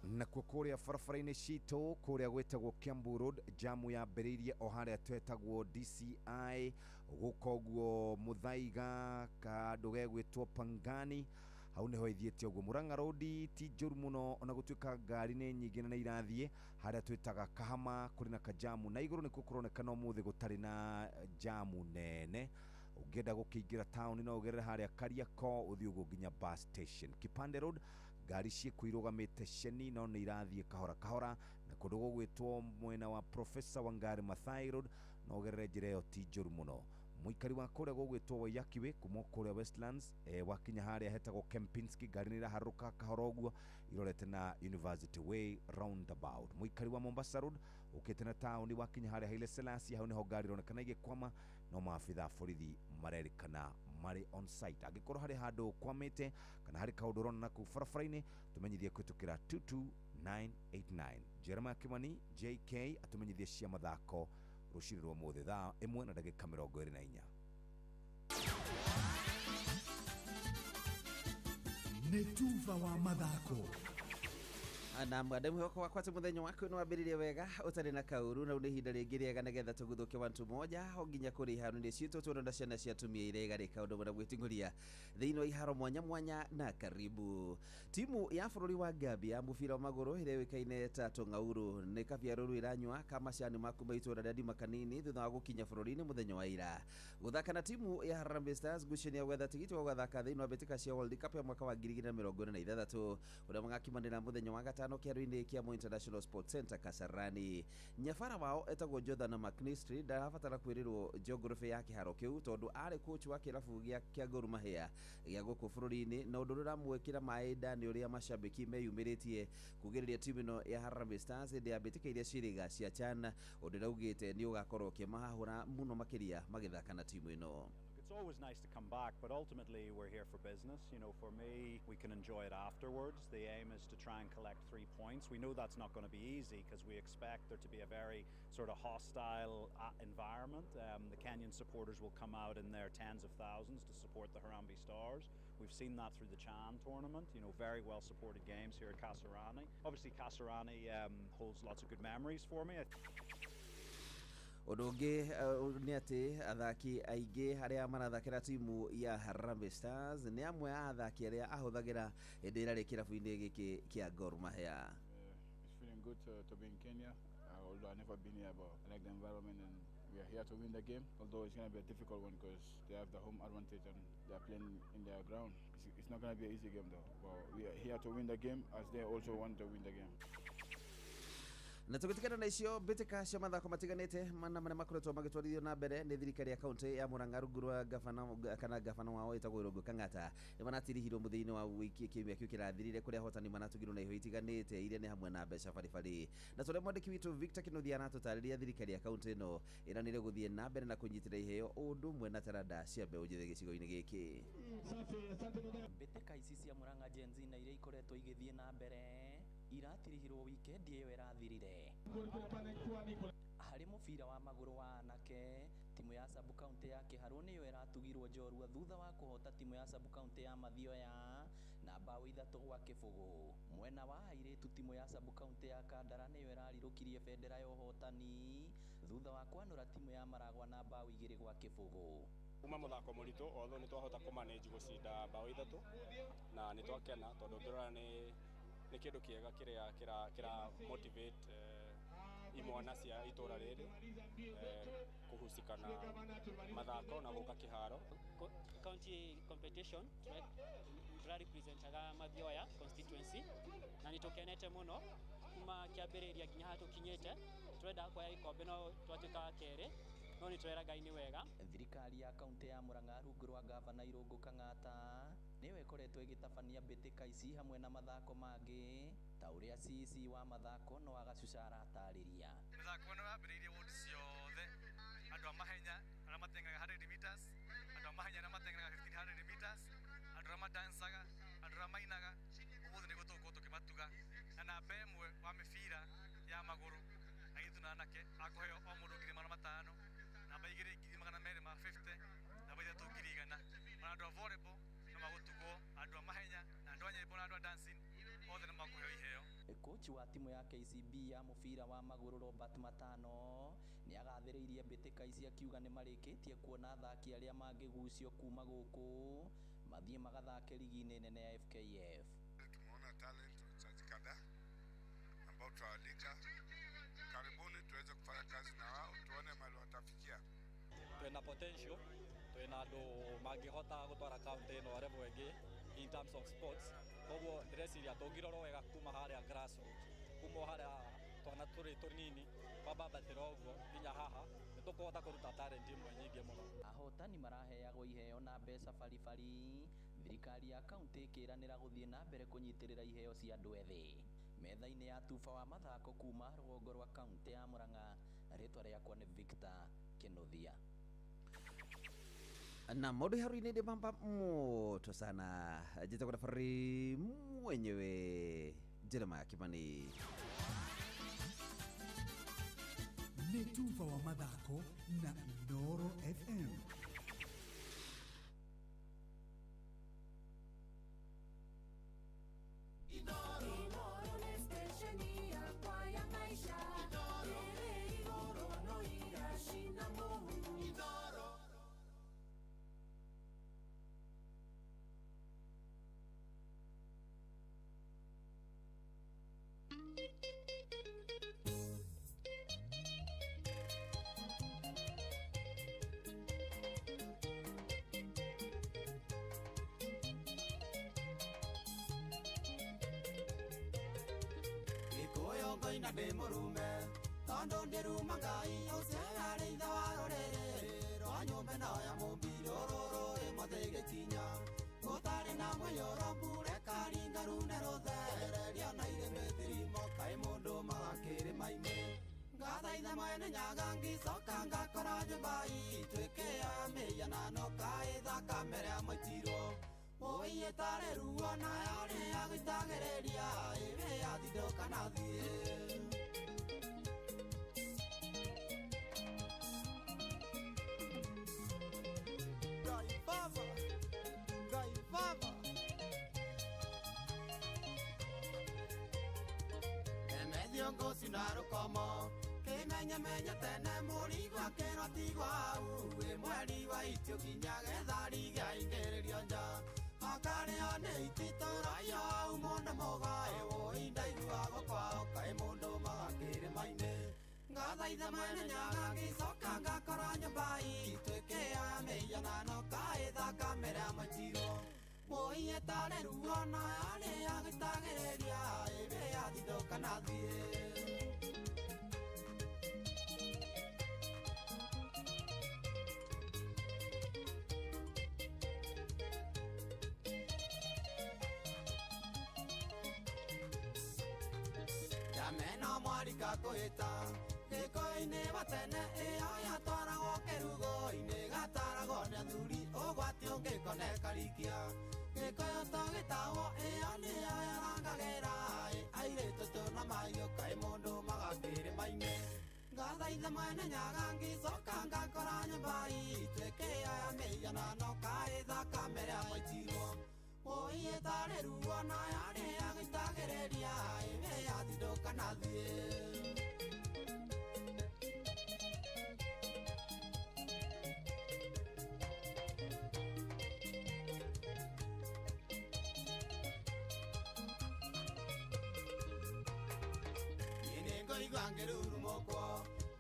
Nakuo kũrĩa barabara-inĩ citũ kũrĩa gwĩtagwo Kiambu Road, jamu yambĩrĩirie o harĩa twetagwo DCI gũka ũguo Muthaiga kandũ gegwĩtwo Pangani, hau nĩho ĩthiĩte ũguo. Murang'a Road ti njũru mũno ona gũtuĩka ngari nĩ nyingĩ na nĩ irathiĩ. Harĩa twĩtaga Kahama kũrĩ na kajamu, na igũrũ nĩkuo kũronekana ũmũthĩ gũtarĩ na jamu nene. Ũngĩenda gũkĩingĩra taũni no ũgerere harĩa Kariakoo ũthiĩ ũguo nginya bus station. Kipande Road ngari ciĩkuo irũgamĩte ceni no nĩ irathiĩ kahora kahora, na kũndũ gũgwĩtwo mwena wa Professor Wangari Maathai Road no ũgerere njĩra ĩyo ti njũru mũno. Mũikari wa kũrĩa gũgwĩtwo Waiyaki Way kuma kũrĩa Westlands, wakinya harĩa hetagwo Kempinski ngari nĩ iraharũka kahora ũguo irorete na University Way roundabout. Mũikari wa Mombasa Road ũkĩte na taũni wakinya harĩa Haile Selassie, hau nĩho ngari ironekana igĩkwama, no maabitha a borithi marerĩkana marĩ on site. Angĩkorwo harĩ handũ ũkwamĩte kana harĩ kaũndũ ũrona nakũu barabara-inĩ, tũmenyithie kũhĩtũkĩra 22989. Jeremiah Kimani JK atũmenyithie cia mathako rũcinĩ rwa ũmũthĩ thaa 1 na ndagĩka 24. Nĩ tuba wa mathako. Na mwende mwĩhoko wakwa atĩ mũthenya waku nĩ wambĩrĩrie wega ũtarĩ na kaũru, na rĩu nĩ ihinda rĩngĩ rĩega nĩgetha tũguthũke wantu moja o nginya kũrĩ iharo-inĩ citũ tuona na ciana cia atumia iria igarĩka ũndũ ũmwe na gwĩting'ũria thĩinĩ wa iharo mwanya mwanya. Na karibu timu ya bũrũri wa Gambia mũbira wa magũrũ ĩrĩa yũĩkaine ta tũng'aurũ nĩ kabiarũru ĩranyua ka macani ma kuma itũra rĩa Ndimakanini thutha wa gũkinya bũrũri-inĩ mũthenya wa ira gũthaka na timu ya Harambee Stars ngucanio ya gwetha tigiti wa gũgathaka thĩinĩ wa mbĩtĩka cia World Cup ya mwaka wa 2026 ũrĩa magakimanĩra mũthenya wa gatano kĩharo-inĩ kĩa Moi International Sports Center Kasarani. Nyabara wao etagwo Jordan McNistry ndarabatara kwĩrĩrwo geography ya kĩharo kĩu tondũ arĩ coach wa kĩrabu kĩa Gor Mahia gĩa gũkũ bũrũri-inĩ, na ũndũ ũrĩa ũramwĩkĩra maĩ nda nĩ ũrĩa mashabiki meyumĩrĩtie kugĩrĩria timu ĩno ya Harambee Stars hĩndĩ ya mbĩtĩka iria ciĩrĩga cia CHAN, ũndũ ũrĩa augĩte nĩ ũgakorwo ũkĩmahahũra mũno makĩria magĩthaka na timu ĩno. It's always nice to come back, but ultimately we're here for business. You know, for me, we can enjoy it afterwards. The aim is to try and collect 3 points. We know that's not going to be easy because we expect there to be a very sort of hostile environment. The Kenyan supporters will come out in their tens of thousands to support the Harambee Stars. We've seen that through the Chan tournament, you know, very well supported games here at Kasarani. Obviously, Kasarani holds lots of good memories for me. Ũndũ ũngĩ nĩ atĩ athaki aingĩ arĩa marathakĩra timu ya Harambee Stars nĩ amwe a athaki arĩa ahũthagĩra hĩndĩ ĩrĩa arĩ kĩrabu-inĩ gĩkĩ kĩa Gor Mahia. It's feeling good to be in Kenya, although I've never been here, but I like the environment and we are here to win the game, although it's going to be a difficult one because they have the home advantage and they are playing in their ground. It's not going to be an easy game though, but we are here to win the game as they also want to win the game. Na tũgĩtigana na icio mbĩtĩka cia mathako matiganĩte mana marĩa makoretwo magĩtwarithio na mbere nĩ thirikari ya kaũntĩ ya Murang'a rungu rwa gabana kana gabana wao ĩtagwo Irũngũ Kang'ata nĩ manatirihirwo mũthia-inĩ wa wiki kiumia kĩu kĩrathirire kũrĩa ahotani manatugirwo na iheo itiganĩte iria nĩ hamwe na mbeca baribari. Na tũrĩa mwandĩki witũ Victor Kinuthia aratũtarĩria thirikari ya kaũntĩ ĩno ĩranĩire gũthiĩ na mbere na kũnyitĩra iheo ũndũ ũmwe na taranda cia mbeũ njĩthĩ gĩcigo-inĩ gĩkĩ. Mbĩtĩka ici cia Murang'a Gen Z na iria ikoretwo igĩthiĩ na mbere iratirihirwo wikendi ĩyo ĩrathirire. Harĩ mũbira wa magũrũ wa anake, timu ya sub county ya Kĩharũ nĩyo ĩratugirwo njorua thutha wa kũhota timu ya sub county ya Mathioya na mbaũ 3-0. Mwena wa airĩtu timu ya sub county ya Kandara nĩyo ĩrarirũkirie bendera ya ũhotani thutha wa kwanũra timu ya Maragwa na mbaũ 2-0. Kuma muthako muritu although ni twahota ku manage gucinda mbaũ 3 na ni twakena tondu ngirora ni kindu kiega kiria kira motivate imwana cia itura riri kuhusika na mathako na guka kiharo. County competition tũrarepresentaga Mathioya constituency na nĩ tũkenete mũno kuma kĩambĩrĩria nginya haha tũkinyĩte. Tũrendaga kuoya gĩkombe no twatuĩka wa kerĩ, no nĩ tũrera Ngai nĩ wega. Thirikari ya kaũntĩ ya Murang'a rungu rwa gavana Irũngũ Kang'ata nĩyo ĩkoretwo ĩgĩtabania mbĩtĩka ici hamwe na mathako mangĩ ta ũrĩa CC wa mathako no Agacuca aratarĩria. Mĩthako ĩno yambĩrĩirie ward ciothe, andũ a mahenya arĩa mateng'eraga 100 meters, andũ a mahenya arĩa mateng'eraga 1500 meters, andũ arĩa madancaga, andũ arĩa mainaga, ũmũthĩ nĩguo tũgũkorwo tũkĩmatuga. Na namba ĩmwe wa mĩbira ya magũrũ airĩtu na anake akũheo o mũndũ 500,000, namba 2 250,000, namba 3 100,000. Ona andũ a volleyball no magũtugwo, andũ a mahenya na andũ a nyĩmbo na andũ a dancing othe nĩ makũheo iheo. Kochi wa timu ya KCB ya mũbira wa magũrũ Robert Matano nĩ agathĩrĩirie mbĩtĩka ici akiuga nĩ marĩkĩtie kuona athaki arĩa mangĩgucio kuma gũkũ mathiĩ magathake ligi-inĩ nene ya FKF. Tumeona talent wachezaji kadhaa ambao tutawalika karibuni tuweze kufanya kazi na wao tuone mahali watafikia. Twina potential, twina andu mangihota gutwara county ino level ĩngĩ in terms of sports. Koguo ndĩreciria tũngĩrorwo wega kuma harĩa grassroots, kuma harĩa twana tũrĩ tũnini kwambambatĩra ũguo nginya haha nĩ tũkũhota kũruta talent imwe nyingĩ mũno. Ahotani maraheagwo iheo na mbeca baribari, thirikari ya kaũntĩ ĩkĩranĩra gũthiĩ na mbere kũnyitĩrĩra iheo cia andũ ethĩ. Metha-inĩ ya tuba wa mathako kuma rũgongo rwa kaũntĩ ya Murang'a, rĩtwa rĩakwa nĩ Victor Kinuthia. Na maũndũ haru-inĩ ndĩ mamba moto sana njĩtagwo thabarĩ mwenyewe Jeremiah Kimani. Nĩ tuba wa mathako na Inooro FM. Inooro nĩ stesheni yakwa ya maisha. Ĩrĩ igũrũ no iracina mũhu. Inooro. Gĩkũyũ ngoina ndĩ mũrume tondũ ndĩruma Ngai ũcio arĩ ithe wa rũrĩrĩ rwa nyũmba ĩno ya mũmbi rũrũ rĩmwe thĩgĩkinya gũtarĩ na mũiyũro mbura ĩkaringa rune rũthererio na irĩmĩ thirimo kaĩ mũndũ magakĩrĩma-inĩ ngathaitha mwene Nyaga ngĩcoka ngakora nyũmba itũ ĩkĩya mĩhianano kaĩ thakame ĩrĩa mwaitirwo wũi ĩtarĩ ruo na yarĩ ya gũitagĩrĩria ĩwĩ yathindũka na thiĩ. Ngai Baba, Ngai Baba. Emethio na rũkomo kĩmenyemenye tene mũrigo akĩrwo tigwo hau wĩ mweri wa itio nginya gĩthari gĩaingĩrĩrio nja akarĩo nĩ ititũraio hau mũndũ mũgaĩ wũi ndaiguago kwao kaĩ mũndũ magakĩrĩma-inĩ ngathaitha mwene nyaga ngĩcoka ngakora nyũmba itũ ĩkĩoya mĩhianano kaĩ thakame ĩrĩa mwaitirwo wũi ĩtarĩ ruo na yarĩ ya gũitagĩrĩria ĩwĩ yathindũka na thiĩ. Meno mwarika kwĩta gĩko-inĩ wa tene ĩyo yatwaragwo kĩrugo-inĩ gataragwo nĩ athuri ũgwati ũngĩkoneka rikia gĩkũyũ tũgĩtagwo ĩyo nĩyo yarangagĩra airĩtu tũna mahiũ kaĩ mũndũ magakĩrĩma-inĩ ngathaitha mwene nyaga ngĩcoka ngakora nyũmba itũ ĩkĩoya mĩhianano kaĩ thakame ĩrĩa mwaitirwo wũi ĩtarĩ ruo na yarĩ ya gũitagĩrĩria ĩwĩ yathindũka na thiĩ. Niĩ nĩngũigua ngĩrurumũkwo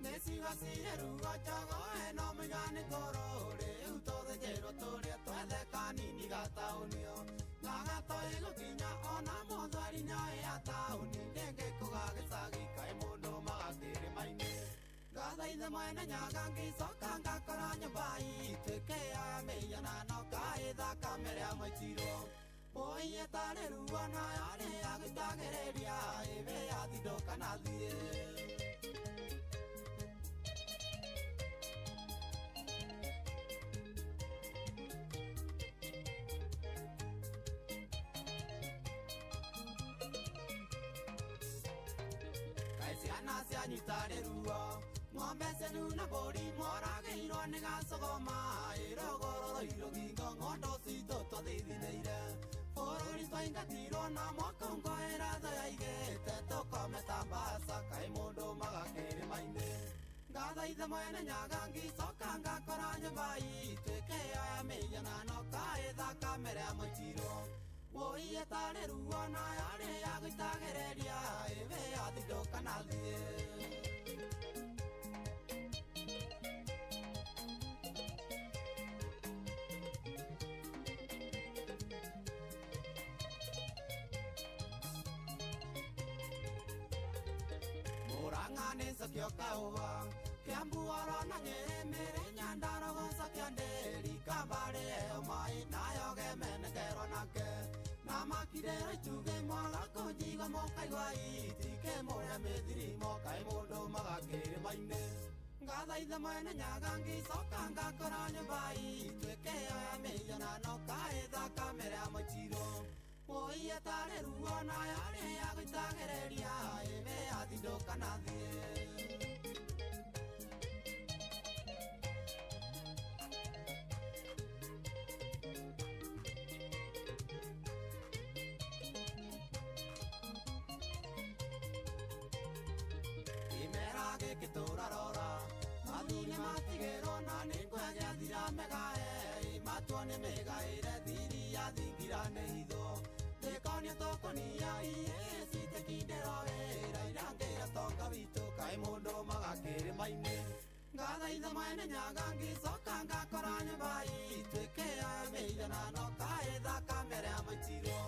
nĩ ciugo cirĩ ruo njogo ĩno mũiga nĩ ngũrũ rĩu tũthĩnjĩrwo tũrĩe twethe kanini gataũnio na gatoĩ gũkinya ona mũthweri nĩoĩ ya taũni ndĩngĩkũga gĩcagi kaĩ mũndũ magakĩrĩma-inĩ ngathaitha mwene nyaga ngĩcoka ngakora nyũmba itũ ĩkĩoya mĩhianano kaĩ thakame ĩrĩa mwaitirwo wũi ĩtarĩ ruo na yarĩ ya gũitagĩrĩria ĩwĩ yathindũka na thiĩ. Ciana cianyu itarĩ ruo ng'ombe cianyu na mbũri moragĩirwo nĩ gacogoma ĩrũgũrũ rũirũ ngingo ng'ondo citũ twathithinĩire bũrũri twaingatirwo na mwaka ĩra thũ yaigĩte tũkome ta mbaca kaĩ mũndũ magakĩrĩma-inĩ ngathaitha mwene nyaga ngĩcoka ngakora nyũmba itũ ĩkĩoya mĩhianano kaĩ thakame ĩrĩa mwaitirwo wũi ĩtarĩ ruo na yarĩ ya gũitagĩrĩria ĩwĩ yathindũka na thiĩ. Murang'a nĩ Cokio Kaũa Kĩambu oro na Nyĩrĩ Mĩrĩ Nyandarua gũcokia Ndĩri Kambarĩ ĩyo maĩ nayo gemenekerwo nake na makirĩrwo itugĩ mwaga kũnjigua mũkaigua itikĩ mũrĩa mĩthirimo kaĩ mũndũ magakĩrĩma-inĩ ngathaitha mwene nyaga ngĩcoka ngakora nyũmba itũ ĩkĩoya mĩhianano kaĩ thakame ĩrĩa mwaitirwo wũi ĩtarĩ ruo na yarĩ ya gũitagĩrĩria ĩwĩ yathindũka na thiĩ. Kĩmera gĩkĩ tũrarora athuri matigĩrwo na nĩ ngwegethira megae matua nĩ mĩgaĩre thiri ya thingira nĩ hitho ndĩkonio tũkũnia iĩ citekindĩrwo wĩra irangĩra tonga witũ kaĩ mũndũ magakĩrĩma-inĩ ngathaitha mwene nyaga ngĩcoka ngakora nyũmba itũ ĩkĩoya mĩhianano kaĩ thakame ĩrĩa mwaitirwo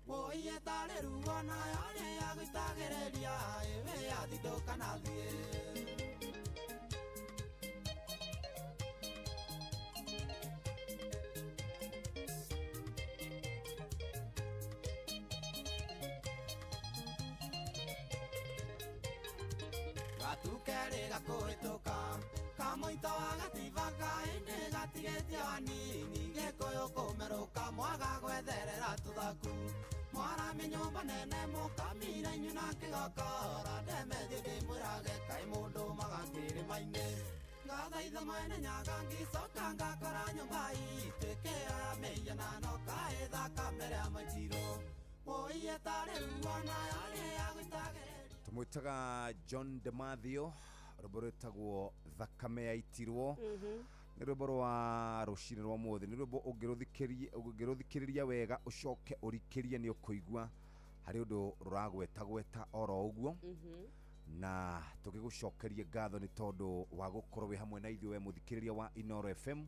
wũi ĩtarĩ ruo na yarĩ ya gũitagĩrĩria ĩwĩ yathindũka na thiĩ. Gatukerĩ gakũhĩtũka Kamoita wa gatiba kaĩndĩ gatigĩtie anini Gĩkũyũ kũmerũka mwaga gwetherera tũthaku Mwarami nyũmba nene mũkamira inyuĩ na kĩgokora Ndemethiĩ ndĩmwĩrage kaĩ mũndũ magakĩrĩma-inĩ Ngathaitha mwene nyaga ngĩcoka ngakora nyũmba itũ ĩkĩoya mĩhianano kaĩ thakame rĩa maitirwo Mũiye ta rĩu ona yarĩ ya gwĩtagĩrĩria. Tũmwĩtaga John DeMathio, rwĩmbo rwĩtagwo Thakame Yaitirwo. Nĩ rwĩmbo rwa rũcinĩ rwa mũthĩ, nĩ rwĩmbo ũngĩrũthikĩrĩria wega ũcoke ũrikĩrie nĩ ũkũigua harĩ ũndũ rũragwetagweta oro ũguo. Na tũgĩgũcokerie ngatho nĩ tondũ wa gũkorwo wĩ hamwe na ithuĩ we mũthikĩrĩria wa Inooro FM.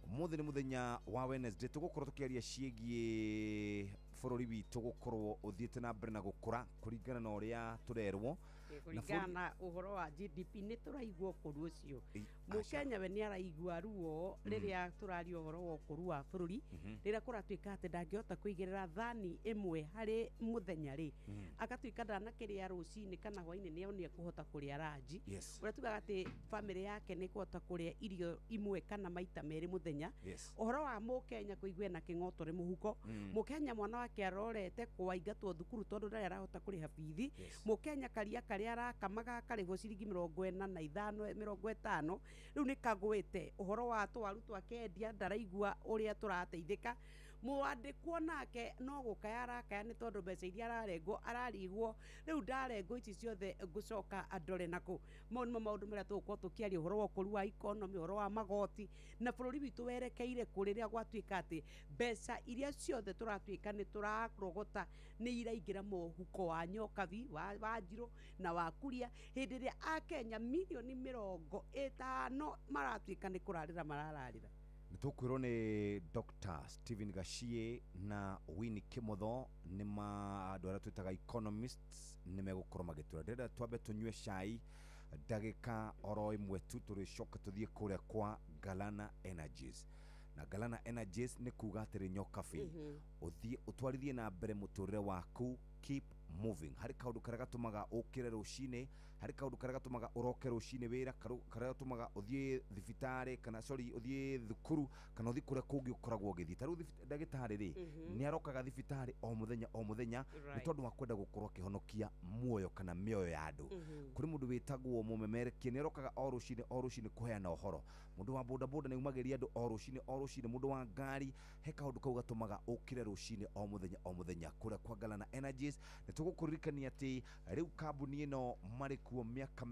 Ũmũthĩ nĩ mũthenya wa Wednesday, tũgũkorwo tũkĩaria ciĩgiĩ bũrũri witũ gũkorwo ũthiĩte na mbere na gũkũra kũringana na ũrĩa tũrerwo. Kũringana na ũhoro wa GDP nĩ tũraigua ũkũrũ ũcio. Mũkenya we nĩ araigua ruo rĩrĩa tũraria ũhoro wa ũkũrũ wa bũrũri, rĩrĩa kũratuĩka atĩ ndangĩhota kũigĩrĩra thani ĩmwe harĩ mũthenya rĩ, agatuĩka ndanakĩrĩa rũcinĩ kana hwainĩ nĩ nĩ ekũhota kũrĩa ranji. Ũrĩa tugaga atĩ bamĩrĩ yake nĩ ĩkũhota kũrĩa irio imwe kana maita merĩ mũthenya. Ũhoro wa mũkenya kũigua ena kĩng'otore mũhuko, mũkenya mwana wake arorete kwaingatwo thukuru tondũ ndarĩ arahota kũrĩha bithi, mũkenya karia karĩa arakamaga akarĩhwo ciringi 45 50 rĩu nĩ kagwĩte. Ũhoro wa twaru twakendia ndaraigua ũrĩa tũrateithĩka. Mwandĩkwo nake no gũkaya arakaya nĩ tondũ mbeca iria ararengwo ararigwo rĩu ndarengwo ici ciothe ngũcoka andore nakũ. Mau nĩmo maũndũ marĩa tũgũkorwo tũkĩaria, ũhoro wa ũkũru wa economy, ũhoro wa magoti na bũrũri witũ werekeire kũ rĩrĩa gwatuĩka atĩ mbeca iria ciothe tũratuĩka nĩ tũrarogota nĩ iraingĩra mũhuko wa Nyokabi wa Wanjirũ na wa Kuria, hĩndĩ ĩrĩa akenya mirioni 50 maratuĩka nĩ kũrarĩra marararĩra. Nĩ tũkwĩrwo nĩ Dr. Stephen Gachie na Winnie Kimotho, nĩ ma andũ arĩa twĩtaga economists, nĩ megũkorwo magĩtwĩra. Ndĩrenda twambe tũnyue cai ndagĩka oro ĩmwe tu, tũrĩcoka tũthiĩ kũrĩa kwa Galana Energies. Na Galana Energies nĩ kuga atĩrĩ Nyokabi, ũthiĩ ũtwarithie na mbere mũtũrĩre waku, keep moving. Harĩ kaũndũ karĩa gatũmaga ũkĩre rũcinĩ, harĩ kaũndũ karĩa gatũmaga ũroke rũcinĩ wĩra, karĩa gatũmaga ũthiĩ thibitarĩ kana sorry ũthiĩ thukuru kana ũthiĩ kũrĩa kũngĩ ũkoragwo ũgĩthiĩ. Ta rĩu ndagĩtarĩ rĩ, nĩ arokaga thibitarĩ o mũthenya o mũthenya nĩ tondũ wa kwenda gũkorwo akĩhonokia muoyo kana mĩoyo ya andũ. Kũrĩ mũndũ wĩtagwo mũmemerekia, nĩ arokaga o rũcinĩ o rũcinĩ kũheana ũhoro. Mũndũ wa bodaboda nĩ aumagĩria andũ o rũcinĩ o rũcinĩ. Mũndũ wa ngari, he kaũndũ kau gatũmaga ũkĩre rũcinĩ o mũthenya o mũthenya. Kũrĩa kwa Galana Energies nĩ tũgũkũririkania atĩ rĩu kambuni ĩno marĩ kuo mĩaka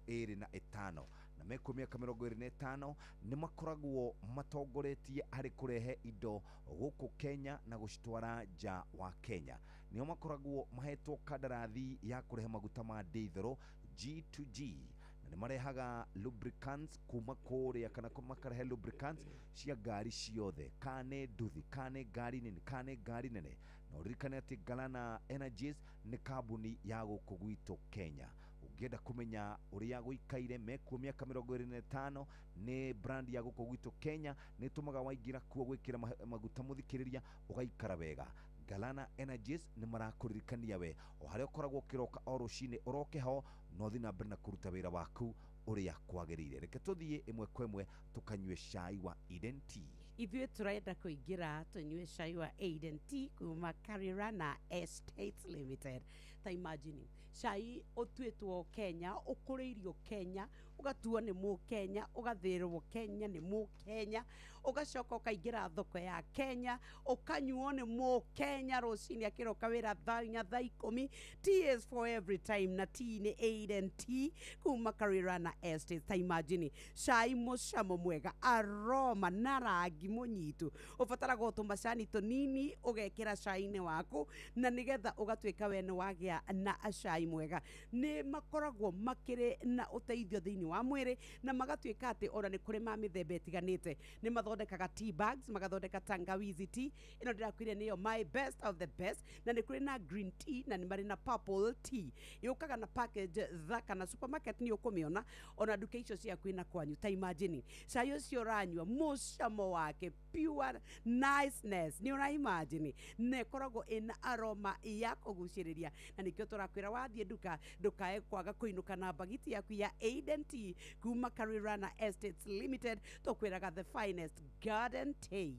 25 na mekuo mĩaka 25 nĩ makoragwo matongoretie harĩ kũrehe indo gũkũ Kenya na gũcitwara nja wa Kenya. Nĩo makoragwo mahetwo kandarathi ya kũrehe maguta ma diesel G2G, na nĩ marehaga lubricants kuma kũrĩa kana makarehe lubricants cia ngari ciothe, kane nduthi, kane ngari nini, kane ngari nene. Na ũririkane atĩ Galana Energies nĩ kambuni ya gũkũ gwitũ Kenya. Ũngĩenda kũmenya ũrĩa gũikaire, mekuo mĩaka 25, nĩ brand ya gũkũ gwitũ Kenya, nĩ ĩtũmaga waingĩra kuo gwĩkĩra maguta mũthikĩrĩria ũgaikara wega. Galana Energies nĩ marakũririkania we o harĩa ũkoragwo ũkĩroka o rũcinĩ ũroke ho na ũthiĩ na mbere na kũruta wĩra waku ũrĩa kwagĩrĩire. Reke tũthiĩ ĩmwe kwa ĩmwe tũkanyue cai wa Eden Tea. Ithuĩ tũrenda kũingĩra tũnyue cai wa Eden Tea kuma Karirana Estates Limited. Ta imagine cai ũtuĩtwo Kenya, ũkũrĩirio Kenya, ũgatuo nĩ mũkenya, ũgathĩrwo Kenya nĩ mũkenya, ũgacoka ũkaingĩra thoko ya Kenya, ũkanyuo nĩ mũkenya rũcinĩ akĩroka wĩra thaa 4 thaa 10. Tea is for every time, na tea nĩ Eden Tea kuma Karirana Estates. Ta imagine cai mũcamo mwega, aroma na rangi mũnyitu, ũbataraga o tũmacani tũnini ũgekĩra cai-inĩ waku na nĩgetha ũgatuĩka we nĩ wagĩa na cai mwega. Nĩ makoragwo makĩrĩ na ũteithio thĩinĩ wa mwĩrĩ na magatuĩka atĩ ona nĩ kũrĩ ma mĩthemba ĩtiganĩte. Nĩ mathondekaga tea bags, magathondeka tangawizi tea, ĩno ndĩrakwĩrire nĩyo my best of the best, na nĩ kũrĩ na green tea na nĩ marĩ na purple tea. Yũkaga na package thaka na supermarket nĩ ũkũmĩona ona nduka icio ciaku ina kwanyu. Ta imagine cai ũcio ũranyua mũcamo wake wake pure niceness nĩ ũra imagine na ĩkoragwo ĩna aroma ya kũgucĩrĩria na nĩkĩo tũrakwĩra wathiĩ nduka ndũkae kwaga kũinũka na mbagiti yaku ya Aiden Tea kuma Karirana Estates Limited tũkwĩraga the finest garden tea.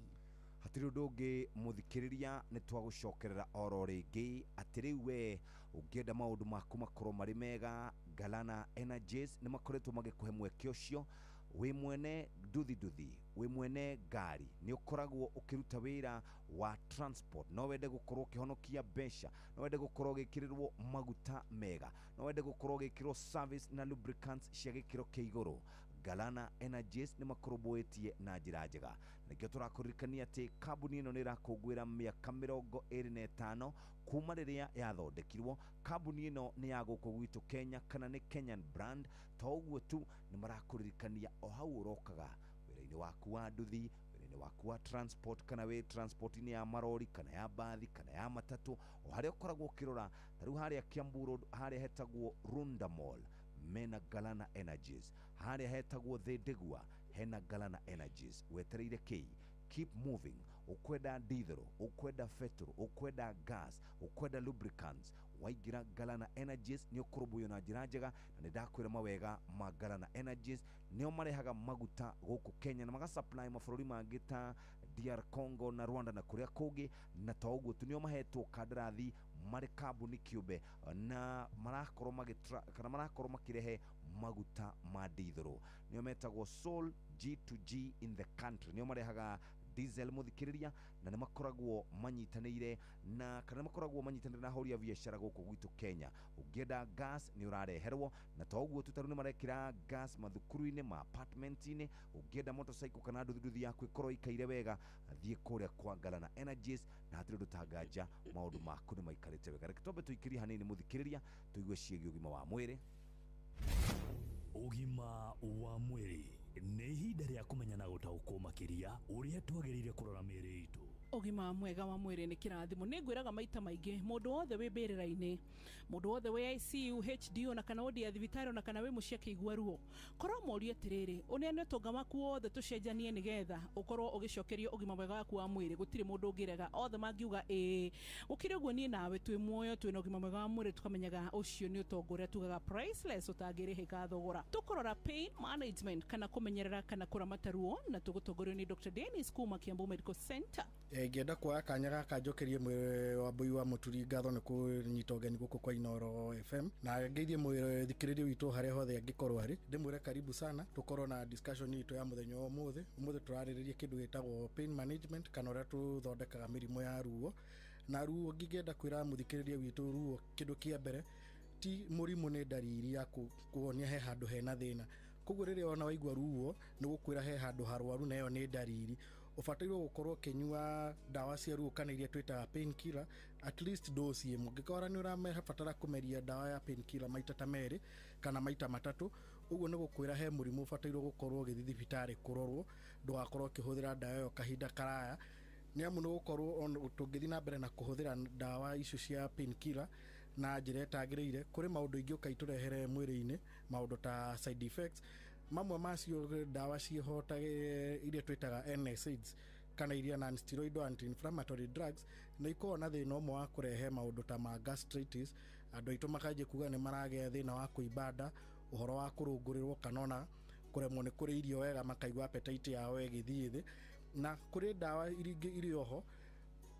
Hatirĩ ũndũ ũngĩ mũthikĩrĩria, nĩ twagũcokerera oro rĩngĩ atĩ rĩu we ũngĩenda maũndũ maku makorwo marĩ mega, Galana Energies nĩ makoretwo magĩkũhe mweke ũcio. Wĩ mwene nduthi nduthi, wĩ mwene ngari, nĩ ũkoragwo ũkĩruta wĩra wa transport, no wende gũkorwo ũkĩhonokia mbeca, no wende gũkorwo ũgĩkĩrĩrwo maguta mega, no wende gũkorwo ũgĩkĩrwo service na lubricants cia gĩkĩro kĩa igũrũ, Galana Energies nĩ makũrũmbũĩtie na njĩra njega. Nĩkĩo tũrakũririkania atĩ kambuni ĩno nĩ ĩrakũngũĩra mĩaka 25 kuma rĩrĩa yathondekirwo. Kambuni ĩno nĩ ya gũkũ gwitũ Kenya, kana nĩ Kenyan brand. To ũguo tu, nĩ marakũririkania o hau ũrokaga wĩra-inĩ waku wa nduthi, wĩra-inĩ waku wa transport, kana wĩ transport-inĩ ya marori, kana ya mbathi, kana ya matatũ, o harĩa ũkoragwo ũkĩrora ta rĩu harĩa Kiambu Road, harĩa hetagwo Runda Mall, mena Galana Energies, harĩa hetagwo Thĩndĩgua hena Galana Energies. Wetereire kĩi? Keep moving. Ukwenda diesel, ukwenda petrol, ukwenda gas, ukwenda lubricants, waingĩra Galana Energies nĩ ũkũrũmbũiyo na njĩra njega. Na nĩ ndakwĩra mawega ma Galana Energies, nĩo marehaga maguta gũkũ Kenya na magasupply mabũrũri mangĩ ta DR Congo na Rwanda na kũrĩa kũngĩ. Na to ũguo tu, nĩo mahetwo kandarathi marĩ kambuni kĩũmbe na marakorwo magĩtra kana marakorwo makĩrehe maguta ma dithũrũ, nĩo metagwo Soul G2G in the country, nĩo marehaga diesel mũthikĩrĩria, na nĩ makoragwo manyitanĩire na kana nĩ makoragwo manyitanĩire na ahũri a biacara gũkũ gwitũ Kenya. Ũngĩenda gas nĩ ũrareherwo, na to ũguo tu, tarĩu nĩ marekĩra gas mathukuru-inĩ, ma apartment-inĩ. Ũngĩenda motorcycle kana nduthi nduthi yaku ĩkorwo ĩikaire wega, thiĩ kũrĩa kwa Galana Energies na hatirĩ ũndũ tanganja, maũndũ maku nĩ maikarĩte wega. Reke twambe tũikĩrie hanini mũthikĩrĩria, tũigue ciĩgiĩ ũgima wa mwĩrĩ. Ũgima wa mwĩrĩ nĩ ihinda rĩa kũmenya na gũtaũkwo makĩria ũrĩa twagĩrĩire kũrora mĩĩrĩ itũ. Ũgima mwega wa mwĩrĩ nĩ kĩrathimo. Nĩ ngwĩraga maita maingĩ, mũndũ wothe wĩ mbĩrĩra-inĩ, mũndũ wothe wĩ ICU, HD, ona kana wodi ya thibitarĩ, ona kana wĩ mũciĩ akĩigua ruo, korwo morie atĩrĩrĩ, ũneane ũtonga waku wothe tũcenjanie nĩgetha ũkorwo ũgĩcokerio ũgima mwega waku wa mwĩrĩ, gũtirĩ mũndũ ũngĩrega, othe mangiuga ĩĩ. Gũkĩrĩ ũguo, niĩ nawe twĩ muoyo, twĩna ũgima mwega wa mwĩrĩ, tukamenyaga ũcio nĩ ũtonga ũrĩa tugaga priceless, ũtangĩrĩhĩka thogora. Tũkũrora pain management, kana kũmenyerera kana kũramata ruo, na tũgũtongorio nĩ Dr. Dennis kuma Kiambu Medical Center. Ingĩenda kuoya kanya gaka njokerie Wambui wa Mũturi ngatho nĩ kũnyita ũgeni gũkũ kwa Inooro FM, na ngeithie mũthikĩrĩria witũ harĩa hothe angĩkorwo arĩ, ndĩmwĩre karibu sana tũkorwo na discussion itũ ya mũthenya wa ũmũthĩ. Ũmũthĩ tũrarĩrĩria kĩndũ gĩtagwo pain management, kana ũrĩa tũthondekaga mĩrimũ ya ruo. Na ruo, ngingĩenda kwĩra mũthikĩrĩria witũ, ruo kĩndũ kĩa mbere ti mũrimũ, nĩ ndariri ya kuonia he handũ hena thĩna. Koguo rĩrĩa ona waigua ruo, nĩ gũkwĩra he handũ harwaru, na ĩyo nĩ ndariri. Ũbatairwo gũkorwo ũkĩnyua ndawa cia ruo, kana iria twĩtaga painkiller, at least dose ĩmwe. Ũngĩkora nĩ ũrabatara kũmeria ndawa ya painkiller maita ta merĩ kana maita matatũ, ũguo nĩ gũkwĩra he mũrimũ ũbatairwo gũkorwo ũgĩthiĩ thibitarĩ kũrorwo, ndũgakorwo ũkĩhũthĩra ndawa ĩyo kahinda karaya, nĩ amu nĩ gũkorwo tũngĩthiĩ na mbere na kũhũthĩra ndawa icio cia painkiller na njĩra ĩtagĩrĩire, kũrĩ maũndũ ingĩũka itũrehere mwĩrĩ-inĩ, maũndũ ta side effects. Mamwe macio, ndawa ciĩho ta iria twĩtaga NSAIDs, kana iria non steroidal anti-inflammatory drugs, nĩ ikoragwo na thĩna ũmwe wa kũrehe maũndũ ta ma gastritis. Andũ aitũ makanjia kuga nĩ maragĩa thĩna wa kũimba nda, ũhoro wa kũrũngũrĩrwo, kana ona kũremwo nĩ kũrĩa irio wega, makaigua appetite yao ĩgĩthiĩ thĩ. Na kũrĩ ndawa ingĩ irĩ oho,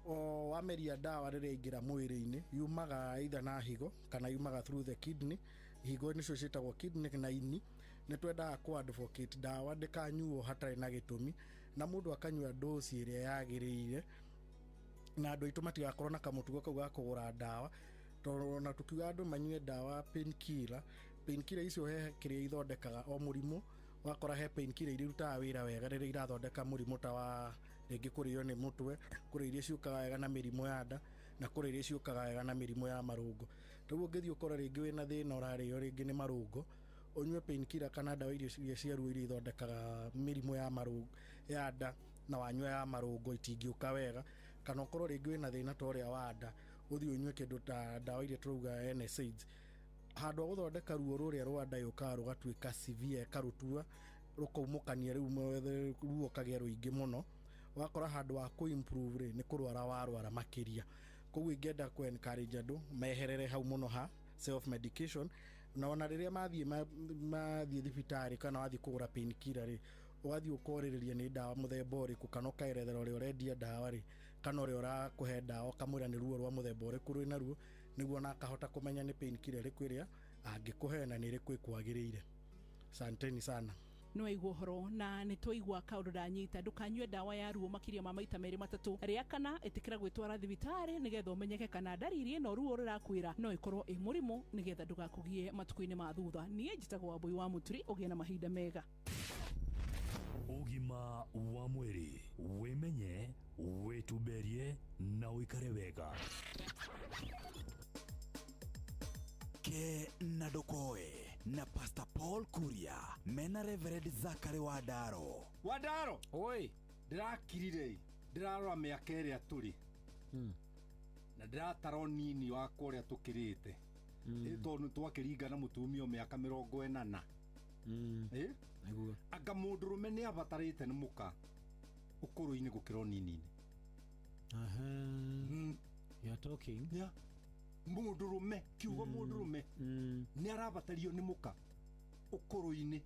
o wameria ndawa rĩrĩa ingĩra mwĩrĩ-inĩ, yumaga either na higo kana yumaga through the kidney. Higo nĩcio ciĩtagwo kidney na ini. Nĩ twendaga kũ advocate ndawa ndĩkanyuo hatarĩ na gĩtũmi, na mũndũ akanyua dose ĩrĩa yagĩrĩire, na andũ aitũ matigakorwo na kamũtugo kau ga kũgũra ndawa, tondũ ona tukiuga andũ manyue ndawa painkiller, painkiller icio he kĩrĩa ithondekaga. O mũrimũ wakora he painkiller iria irutaga wĩra wega rĩrĩa irathondeka mũrimũ ta wa rĩngĩ kũrĩo nĩ mũtwe, kũrĩ iria ciũkaga wega na mĩrimũ ya nda, na kũrĩ iria ciũkaga wega na mĩrimũ ya marũngo. Rĩu ũngĩthiĩ ũkore rĩngĩ wĩna thĩna ũrarĩo rĩngĩ nĩ marũngo, ũnyue painkiller kana ndawa iria cia ruo iria ithondekaga mĩrimũ ya marũngo ya nda, na wanyua ya marũngo itingĩũka wega. Kana ũkorwo rĩngĩ wĩna thĩna ta ũrĩa wa nda, ũthiĩ ũnyue kĩndũ ta ndawa iria tũrauga NSAIDs, handũ ha gũthondeka ruo rũrĩa rwa nda, yũkaga rũgatuĩka severe, ĩkarũtua, rũkaumũkania, rĩu ruo kagĩa rũingĩ mũno. Ũgakora handũ wa kũ improve rĩ, nĩ kũrwara warwara makĩria. Koguo ingĩenda kũ encourage andũ meherere hau mũno ha self medication, na ona rĩrĩa mathiĩ mathiĩ thibitarĩ kana wathiĩ kũgũra painkiller rĩ, ũgathiĩ ũkorĩrĩria nĩ ndawa mũthemba ũrĩkũ, kana ũkaerethera ũrĩa ũrendia ndawa rĩ, kana ũrĩa ũrakũhe ndawa, ũkamwĩra nĩ ruo rwa mũthemba ũrĩkũ rwĩna ruo, nĩguo ona akahota kũmenya nĩ painkiller ĩrĩkũ ĩrĩa angĩkũhe na nĩ ĩrĩkũ ĩkwagĩrĩire. Asanteni sana. Nĩ waigua ũhoro na nĩ twaigua kaũndũ ndanyita. Ndũkanyue ndawa ya ruo makĩria ma maita merĩ matatũ. Rĩa kana ĩtĩkĩra gwĩtwara thibitarĩ nĩgetha ũmenyeke kana ndariri ĩno ruo rũrakwĩra no ĩkorwo ĩ mũrimũ, nĩgetha ndũgakũgie matukũ-inĩ ma thutha. Niĩ njĩtagwo Wambui wa Mũturi, ũgĩe na mahinda mega. Ũgima wa mwĩrĩ, wĩmenye, wĩtumberie na ũikare wega. Ke na Ndokoe na Pastor Paul Kuria mena Reverend Zachary Wandaro. Wandaro. Oi, ndirakirire ndirarora mĩaka ĩrĩa tũrĩ na ndiratara ũnini wakwa ũrĩa tũkĩrĩte, tondũ twakĩringa na mũtumia mĩaka 40. Anga mũndũrũme nĩ abatarĩte nĩ mũka ũkũrũ-inĩ gũkĩra ũnini-inĩ. You are talking. Yeah. Mũndũrũme, kiugo mũndũrũme nĩ arabatario nĩ mũka ũkũrũ-inĩ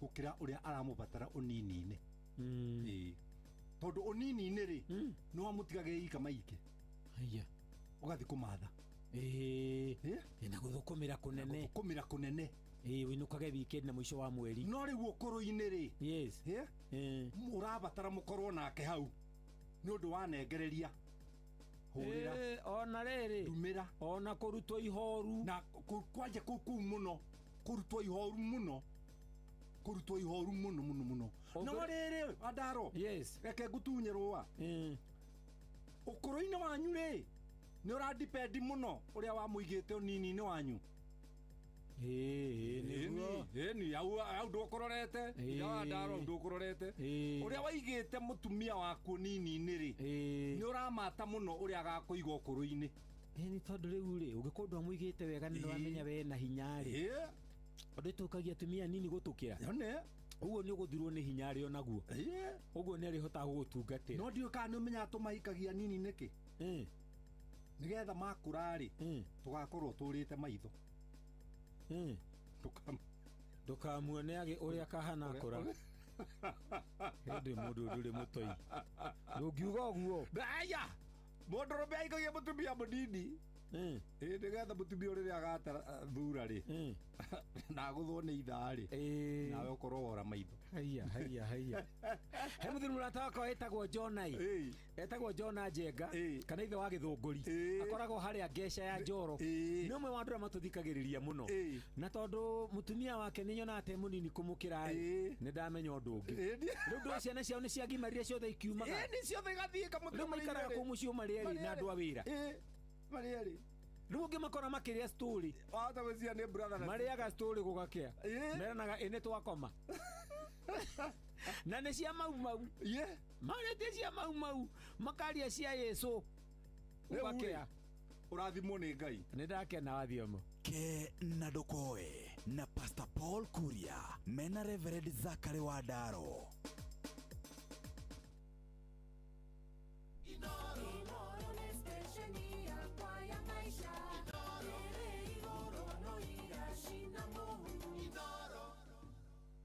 gũkĩra ũrĩa aramũbatara ũnini-inĩ. Tondũ ũnini-inĩ rĩ, nĩ wamũtigaga ika maingĩ. Haya. Ũgathiĩ kũmatha. Na gũthũkũmĩra kũnene. Gũthũkũmĩra kũnene. Wĩinũkage weekend na mũico wa mweri. No rĩu ũkũrũ-inĩ rĩ, yes, ũrabatara mũkorwo nake hau nĩ ũndũ wa nengereria. Hũrĩra. Ona rĩrĩ, ndumĩra, ona kũrutwo ihoru, na kwanja kũu mũno, kũrutwo ihoru mũno, kũrutwo ihoru mũno mũno mũno. No rĩrĩ, Wandaro, yes, reke ngutunye rũa. Ũkũrũ-inĩ wanyu rĩ, nĩ ũradipendi mũno ũrĩa wamũigĩte ũnini-inĩ wanyu. Nĩguo. Ĩni, hau ndũkũrorete, Wandaro, hau ndũkũrorete. Ũrĩa waigĩte mũtumia waku ũnini-inĩ rĩ, nĩ ũramata mũno ũrĩa agakũiga ũkũrũ-inĩ. Nĩ tondũ rĩu rĩ, ũngĩkorwo ndwamũigĩte wega nĩ ndwamenya we na hinya rĩ, ũndũ tũkagia atumia nini gũtũkĩra. Ũguo nĩ ũgũthirwo nĩ hinya rĩ onaguo. Ũguo nĩ arĩhotaga gũgũtungatĩra. No ndiũĩ kana nĩ ũmenyaga tũmahikagia nini nĩkĩ? Nĩgetha makũra rĩ, tũgakorwo tũrĩte maitho. Ndũkamuone ũrĩa kahana akũra. Hĩndĩ mũndũ ndũrĩ mũtoi. Ndũngiuga ũguo. Aya! Mũndũrũme aikagia mũtumia mũnini. Nĩgetha mũtumia ũrĩa agata thura rĩ, na agũthwo nĩ ithaa rĩ, nawe ũkorwo wora maitho. Haiya, haiya, haiya. He mũthuri mũrata wakwa etagwo Jona ĩ. Etagwo Jona Njenga, kana ithe wa Gĩthũngũri. Akoragwo harĩa ngeca ya Njoro. Nĩ ũmwe wa andũ arĩa matũthikagĩrĩria mũno. Na tondũ mũtumia wake nĩ nyonaga te mũnini kũmũkĩra rĩ, nĩ ndamenya ũndũ ũngĩ. Rĩu ndũĩ ciana ciao nĩ ciagimarire ciothe ikiumaga. Nĩ ciothe igathiĩ ikamũtiga Rĩu maikaraga kũu mũciĩ marĩ erĩ na andũ a wĩra. Marĩ erĩ. Rĩu ũngĩmakora makĩrĩa story. Wahota gwĩciria nĩ brother na Marĩaga story gũgakĩa. Meranaga ĩ nĩ twakoma. Na nĩ cia mau mau. Marĩtie cia mau mau. Makaria cia Yesu. Gũgakĩa. Ũrathimwo nĩ Ngai. Nĩ ndakena wathiomo. Ke na Ndokoe na Pastor Paul Kuria mena Reverend Zachary Wandaro.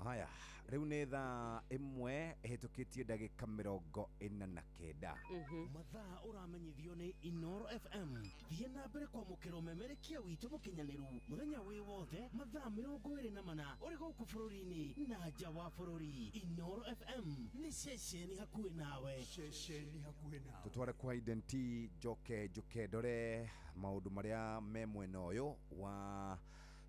Haya, rĩu nĩ thaa 1 ĩhĩtũkĩtie ndagĩka 49. Mathaa ũramenyithio nĩ Inoro FM. Thiĩ na mbere kwamũkĩra ũmemerekia witũ mũkinyanĩru mũthenya wĩ wothe mathaa 24 ũrĩ gũkũ bũrũri-inĩ na nja wa bũrũri. Inoro FM nĩ ceceni hakuhĩ nawe. Ceceni hakuhĩ nawe. Tũtware kwa identi njoke njuke ndore maũndũ marĩa me mwena ũyũ wa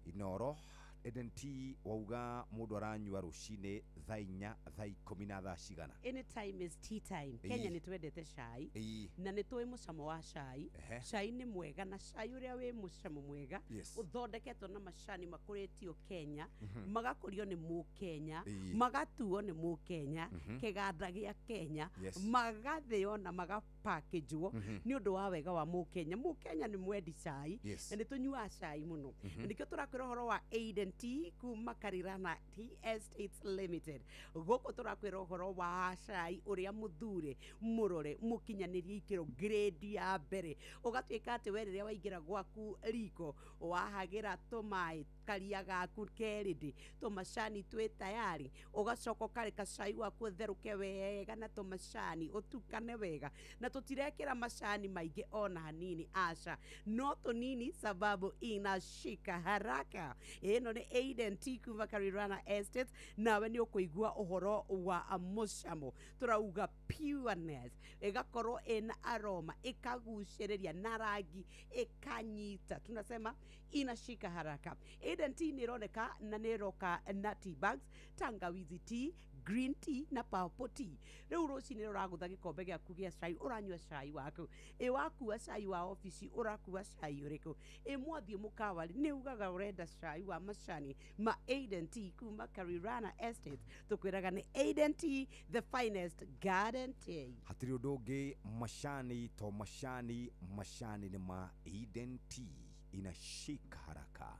Inoro. Identi wauga mũndũ aranyua rũcinĩ thaa 4, thaa 10 na thaa cigana. Anytime is tea time. Kenya nĩ twendete cai na nĩ tũĩ mũcamo wa cai. Cai nĩ mwega na cai ũrĩa wĩ mũcamo mwega ũthondeketwo na macani makũrĩtio Kenya, magakũrio nĩ mũkenya, magatuo nĩ mũkenya, kĩganda gĩa Kenya, magathĩo na magapakĩnjwo nĩ ũndũ wa wega wa mũkenya. Mũkenya nĩ mwendi cai na nĩ tũnyuaga cai mũno. Na nĩkĩo tũrakwĩra ũhoro wa Eden Aiden Tea kuma Karirana Tea Estates Limited. Gũkũ tũrakwĩra ũhoro wa cai ũrĩa mũthure mũrore mũkinyanĩrie ikĩro grade ya mbere, ũgatuĩka atĩ we rĩrĩa waingĩra gwaku riko wahagĩra tũmaĩ karia gaku kerĩndĩ tũmacani twĩ tayari, ũgacoka ũkareka cai waku ũtherũke wega na tũmacani ũtukane wega, na tũtirekĩra macani maingĩ ona hanini, aca, no tũnini sababu inashika haraka. Ĩno nĩ Aiden Tea kuma Karirana Estate, nawe nĩ ũkũigua ũhoro wa mũcamo, tũrauga pureness, ĩgakorwo ĩna aroma, ĩkagucĩrĩria na rangi ĩkanyita, tunasema inashika haraka. Aiden Tea nĩ ĩroneka na nĩ ĩroka na tea bags, tangawizi tea, green tea na purple tea. Rĩu rũcinĩ ũragũtha gĩkombe gĩaku gĩa cai, ũranyua cai waku, ĩ wakua cai wa obici ũrakua cai ũrĩkũ, ĩ mwathiĩ mũkawa nĩ ugaga ũrenda cai wa macani ma Aiden Tea kuma Karirana Estate. Tũkwĩraga nĩ Aiden Tea, the finest garden tea. Hatirĩ ũndũ ũngĩ macani to macani, macani nĩ ma Eden Tea, inashika haraka.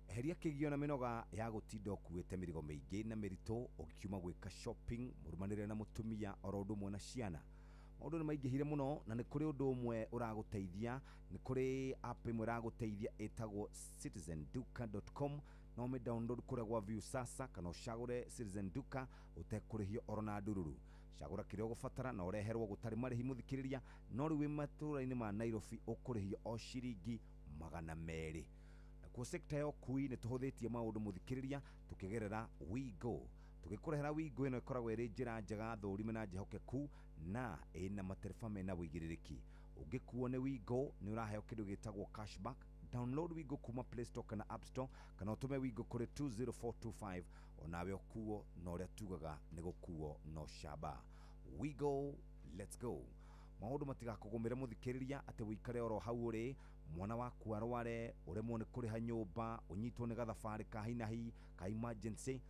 Eheria kĩgio na mĩnoga ya gũtinda ũkuĩte mĩrigo mĩingĩ na mĩritũ ũkiuma gwĩka shopping, mũrũmanĩrĩre na mũtumia oro ũndũ ũmwe na ciana. Maũndũ nĩ maingĩhire mũno na nĩ kũrĩ ũndũ ũmwe ũragũteithia, nĩ kũrĩ app ĩmwe ĩragũteithia ĩtagwo citizenduka.com. No ũmĩ download kũrĩa gwa Viusasa kana ũcagũre Citizen Duka ũtekũrĩhio oro na ndururu. Cagũra kĩrĩa ũgũbatara na ũreherwo gũtarĩ marĩhi mũthikĩrĩria, no rĩu wĩ matũũra-inĩ ma Nairobi ũkũrĩhio o ciringi 200. Nakuo sekta ya ũkui nĩ tũhũthĩtie maũndũ mũthikĩrĩria tũkĩgerera Wigo. Tũgĩkũrehera Wigo ĩno ĩkoragwo ĩrĩ njĩra njega thũrime na njĩhokeku na ĩna matereba mena ũigĩrĩrĩki. Ũngĩkuo nĩ Wigo nĩ ũraheo kĩndũ gĩtagwo cashback. Download Wigo kuma Play Store kana App Store kana ũtũme Wigo kũrĩ 20425, onawe ũkuo na ũrĩa tugaga nĩ gũkuo no camba. Wigo, let's go. Maũndũ matigakũgũmĩre mũthikĩrĩria atĩ wĩikare oro hau ũrĩ, mwana waku arware, ũremwo nĩ kũrĩha nyũmba, ũnyitwo nĩ gathabarĩ ka hi na hi ka emergency.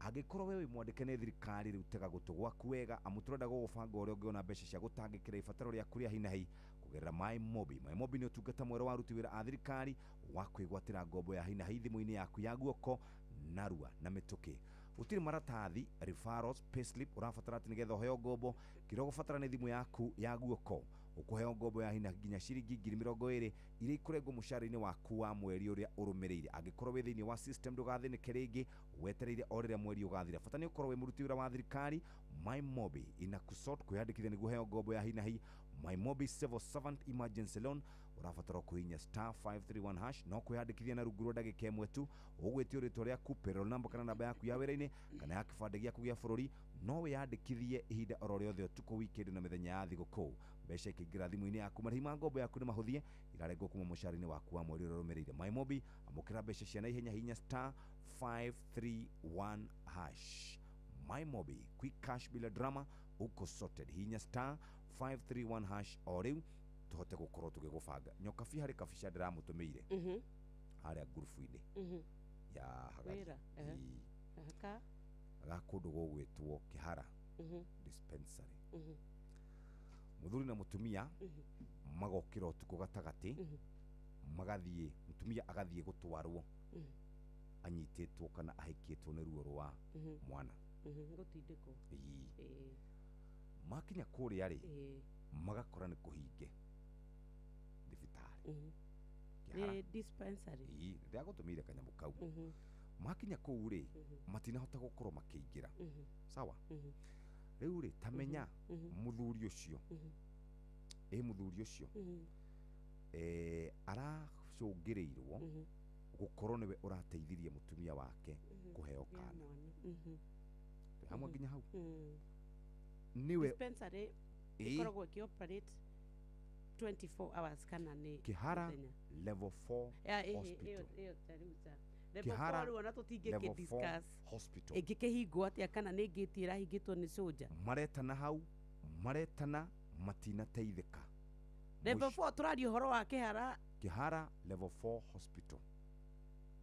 Angĩkorwo we wĩ mwandĩke nĩ thirikari, rĩu tega gũtũ gwaku wega, amu tũrenda gũgũbanga ũrĩa ũngĩona mbeca cia gũtangĩkĩra ibataro rĩaku rĩa hi na hi kũgerera MyMobi. MyMobi nĩ ũtungata mwerũ wa aruti wĩra a thirikari wa kwĩgwatĩra ngombo ya hi na hi thimũ-inĩ yaku ya guoko narua na mĩtũkĩ. Gũtirĩ maratathi, referrals, payslip ũrabatara atĩ nĩgetha ũheo ngombo. Kĩrĩa ũgũbatara nĩ thimũ yaku ya guoko. Ũkũheo ngombo ya hi na hi nginya ciringi 20,000 iria ikũrengwo mũcara-inĩ waku wa mweri ũrĩa ũrũmĩrĩire. Angĩkorwo wĩ thĩinĩ wa system ndũgathĩnĩke rĩngĩ, wetereire o rĩrĩa mweri ũgathira. Bata nĩ ũkorwo wĩ mũruti wĩra wa thirikari. MyMobi inakusort kwĩyandĩkithia nĩguo ũheo ngombo ya hi na hi. MyMobi Civil Servant Emergency Loan ũrabatara kũhihinya *531 hash no kwĩyandĩkithia na rungu rwa ndagĩka ĩmwe tu. Ũgwĩtio rĩtwa rĩaku, payroll number kana namba yaku ya wĩra-inĩ kana ya kĩbandĩ gĩaku gĩa bũrũri. No wĩyandĩkithie ihinda oro rĩothe ũtukũ, weekend na mĩthenya ya thigũkũ. Mbeca ikĩingĩra thimũ-inĩ yaku, marĩhi ma ngombo yaku nĩ mahũthie, irarengwo kuma mũcara-inĩ waku wa mweri ũrĩa ũrũmĩrĩire. MyMobi, amũkĩra mbeca cia naihenya, hihinya *531 hash. MyMobi, quick cash bila drama, uko sorted. Hihinya *531 hash o rĩu tũhote gũkorwo tũgĩgũbanga. Nyokabi harĩ kabica ndĩramũtũmĩire harĩa ngurubu-inĩ ya Hagari. Wĩra, ehe. Ka? Ga kũndũ gũgwĩtwo Kĩhara Dispensary. Mũthuri na mũtumia magokĩra ũtukũ gatagatĩ, magathiĩ, mũtumia agathiĩ gũtwarwo anyitĩtwo kana ahĩkĩtwo nĩ ruo rwa mwana. Gũtindĩkwo. Ĩĩ. Ĩĩ. Makinya kũrĩa rĩ, Ĩĩ. magakora nĩ kũhinge thibitarĩ. Kĩhara. Nĩ dispensary. Ĩĩ, ndĩragũtũmĩire kanyamũ kau. Makinya kũu rĩ, matinahota gũkorwo makĩingĩra. Sawa? Rĩu rĩ, ta menya mũthuri ũcio, ĩ mũthuri ũcio aracũngĩrĩirwo gũkorwo nĩwe ũrateithirie mũtumia wake kũheo Kũgĩa kana. mwana. Twĩ hamwe nginya hau? Nĩwe Dispensary Ĩĩ. ĩkoragwo ĩkĩoperate 24 hours kana nĩ Kĩhara mũthenya? Level 4 Ya, ĩhĩ, Hospital. ĩyo ĩyo ta rĩu ta level Kĩhara 4 rĩu ona Level 4 tũtingĩkĩ-discuss. Hospital. Ĩngĩkĩhingwo atĩa kana nĩ ngĩti ĩrahingĩtwo nĩ soldier? Maretana hau, maretana matinateithĩka. Level 4 tũraria ũhoro wa Kĩhara. Kĩhara Level 4 Hospital.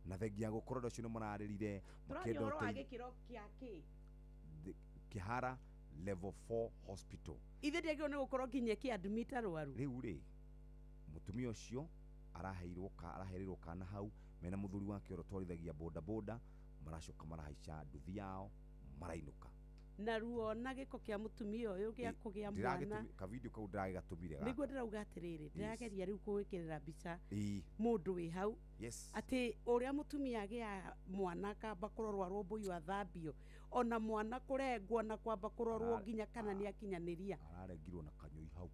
Na thengia ya gũkorwo andũ acio nĩ mararĩrire Tũraria makĩenda ũhoro wa ũteithio. gĩkĩro kĩa kĩ? Kĩhara Level 4 Hospital. Ithe ndĩagĩrĩirwo nĩ gũkorwo nginya ĩkĩ-admit arwaru. Rĩu rĩ, mũtumia ũcio araheirwo ka araherirwo kana hau mena muthuri wake ũrĩa ũtwarithagia boda boda maracoka marahaica nduthi yao marainuka na ruo na gĩko kĩa mũtumia ũyũ gĩa kũgĩa mwana ka video kau ndĩragĩgatũmire gaka nĩguo ndĩrauga atĩrĩrĩ ndĩrageria rĩu kũgwĩkĩrĩra mbica Ĩĩ. mũndũ wĩ hau yes atĩ ũrĩa mũtumia agĩa mwana akamba kũrorwo arũmbũiyo athambio ona mwana kũrengwo na kwamba kũrorwo nginya kana nĩ akinyanĩria ararengirwo na kanyũi hau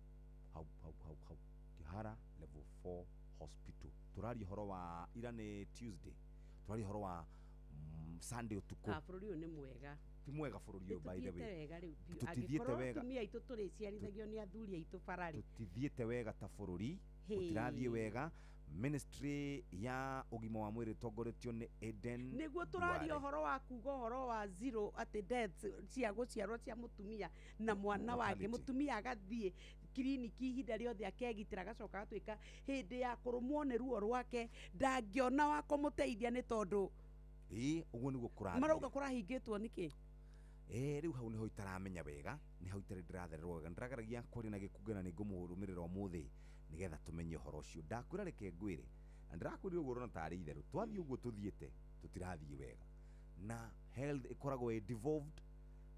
hau hau hau hau Kihara level 4 hospital tũraria ũhoro wa ira nĩ Tuesday tũraria ũhoro wa Sunday ũtukũ. Bũrũri ũyũ nĩ mwega ti mwega bũrũri ũyũ by the way wega rĩu biũ Tũtithiĩte angĩkorwo wega. atumia aitũ tũrĩciarithagio nĩ athuri aitũ bararĩ tũtithiĩte wega ta bũrũri Hĩ. gũtirathiĩ wega ministry ya ũgima wa mwĩrĩ ĩtongoretio nĩ Eden nĩguo tũraria Duale. ũhoro wa kuga ũhoro wa zero atĩ deaths cia gũciarwo cia mũtumia na mwana wake Mortality. mũtumia agathiĩ kiriniki ihinda rĩothe akegitĩra agacoka agatuĩka hĩndĩ ya kũrũmwo nĩ ruo rwake ndangĩona wa kũmũteithia nĩ tondũ ĩĩ ũguo nĩguo kũrathiĩ marauga kũrahingĩtwo nĩkĩ ĩĩ rĩu hau nĩho itaramenya wega nĩ hau itarĩ ndĩrathererwo wega ndĩrageragia kwaria na gĩkunga na nĩngũmũrũmĩrĩra ũmũthĩ nĩgetha tũmenye ũhoro ũcio ndakwĩra reke ngwĩre na ndĩrakwĩrire ũguo ũrona tarĩ itherũ twathiĩ ũguo tũthiĩte tũtirathiĩ wega na health ĩkoragwo ĩ devolved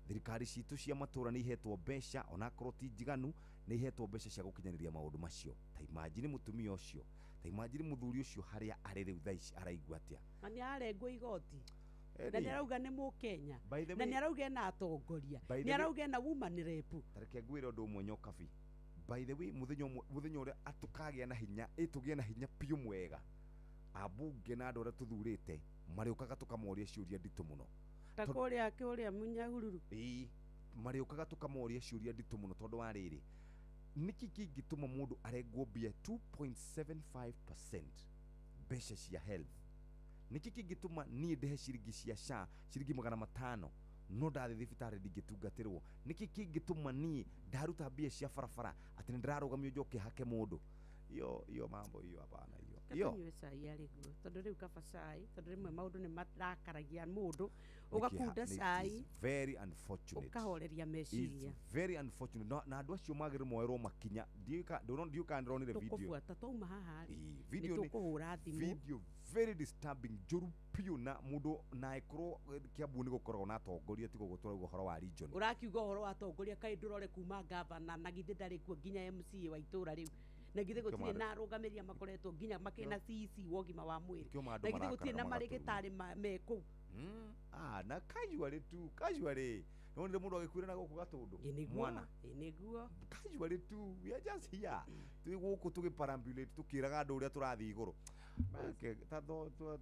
thirikari citũ cia matũra nĩ ihetwo mbeca onakorwo ti njiganu nĩ ihetwo mbeca cia gũkinyanĩria maũndũ macio ta imagine mũtumia ũcio ta imagine mũthuri ũcio harĩa arĩ rĩu thaa ici araigua atĩa na nĩ ararengwo igoti Ĩni. na nĩ arauga nĩ mũkenya By the na way- nĩ arauga ena atongoria By the nĩ way- arauga ena woman rep tareke ngwĩre ũndũ ũmwe nyokabi by the way mũthenya ũmwe mũthenya ũrĩa atũkagĩa na hinya ĩ tũgĩe na hinya piũ mwega ambunge na andũ arĩa tũthurĩte marĩũkaga tũkamoria ciũria nditũ mũno ta kũrĩa kũrĩa Mũnyahururu ĩĩ marĩũkaga tũkamoria ciũria nditũ mũno tondũ wa rĩrĩ nĩkĩ kĩngĩtũma mũndũ arengwo mbia 2.75% mbeca cia health nĩkĩ kĩngĩtũma niĩ ndĩhe ciringi cia SHA ciringi 500 no ndathiĩ thibitarĩ ndingĩtungatĩrwo nĩkĩ kĩngĩtũma niĩ ndaruta mbia cia barabara atĩ nĩ ndĩrarũgamio njoke hake mũndũ iyo iyo mambo iyo hapana iyo iyo katũnyue cai arĩguo tondũ rĩu kaba cai tondũ rĩmwe maũndũ nĩ marakaragia mũndũ Nĩ kĩeha- ũgakunda it cai is very unfortunate ũkahoreria meciria It's very unfortunate na andũ acio magĩrĩirwo moerwo makinya ndiũĩ kana ndĩronire video tũkũbuata twauma haha rĩ Ĩĩ, nĩ video nĩ tũkũhũra thimũ video very disturbing njũru piũ na mũndũ na ĩkorwo Kiambu nĩ gũkoragwo na atongoria tiga ũguo tũrauga ũhoro wa region ũrakiuga ũhoro wa atongoria kaĩ ndũrore kuma gavana na githĩ ndarĩ kuo nginya MCA wa itũra rĩu na githĩ Nĩkĩo gũtirĩ maandũ- na arũgamĩrĩri makoretwo nginya makĩna CEC wa ũgima wa mwĩrĩ Nĩkĩo maandũ na githĩ gũtirĩ na marakara marĩgĩtarĩ me kũu ah na casually tu casually nĩwonire mũndũ agĩkuĩra na gũkũ Gatũndũ Ĩ nĩguo mwana ĩ nĩguo casually tu we are just here twĩ gũkũ tũgĩparambulate tũkĩraga andũ ũrĩa tũrathiĩ igũrũ Okay, ta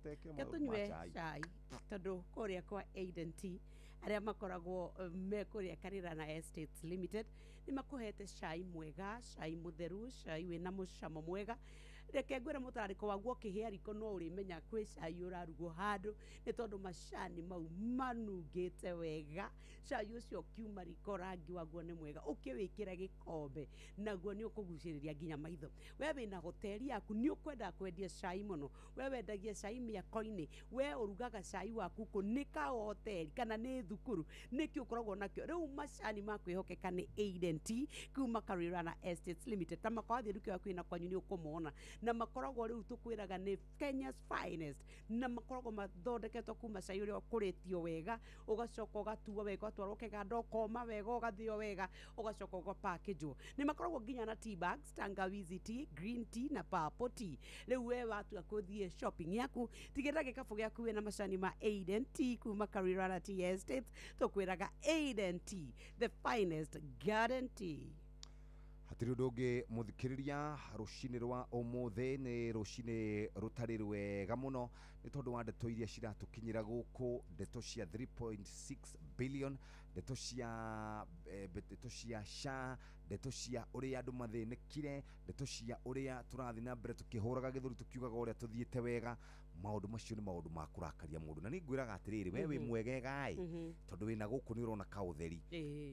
teke Ke maũndũ ma tũnyue cai. cai tondũ kũrĩa kwa Aiden Tea arĩa makoragwo me kũrĩa Karirana Estates Limited nĩ makũhete cai mwega cai mũtheru cai wĩna mũcamo mwega reke ngwĩre mũtararĩko waguo ũkĩhĩa riko no ũrĩmenya kwĩ cai ũrarugwo handũ nĩ tondũ macani mau manungĩte wega cai ũcio ũkiuma riko rangi waguo nĩ mwega ũkĩwĩkĩra gĩkombe naguo nĩ ũkũgucĩrĩria nginya maitho we wĩna hoteli yaku nĩ ũkwenda kwendia cai mũno we wendagia cai mĩako-inĩ we ũrugaga cai waku kũ nĩ ka hoteli kana nĩ thukuru nĩkĩ ũkoragwo nakĩo rĩu macani ma kwĩhokeka nĩ Aiden Tea kuma Karirana Estates Limited ta makawathiĩ nduka yaku ĩna kwanyu nĩ ũkũmona na makoragwo rĩu tũkwĩraga nĩ Kenya's finest na makoragwo mathondeketwo kuma cai ũrĩa ũkũrĩtio wega ũgacoka ũgatuo wega ũgatwarwo kĩganda ũkoma wega ũgathĩo wega ũgacoka ũgapakĩnjwo nĩ makoragwo nginya na tea bags tangawizi tea green tea na purple tea rĩu we watua kũthiĩ shopping yaku tigĩrĩra gĩkabũ gĩaku wĩna macani ma Aiden Tea kuma Karirana Tea Estates tũkwĩraga Aiden Tea the finest garden tea hatirĩ ũndũ ũngĩ mũthikĩrĩria rũcinĩ rwa ũmũthĩ nĩ rũcinĩ rũtarĩ rwega mũno nĩ tondũ wa ndeto iria ciratũkinyĩra gũkũ ndeto cia 3.6 billion ndeto cia ndeto cia SHA ndeto cia ũrĩa andũ mathĩnĩkire ndeto cia ũrĩa tũrathiĩ na mbere tũkĩhũraga gĩthũri tũkiugaga ũrĩa tũthiĩte wega maũndũ macio nĩ maũndũ ma kũrakaria mũndũ na nĩ ngwĩraga atĩrĩrĩ we wĩ mwegega ĩ tondũ wĩna gũkũ nĩ ũrona kaũtheri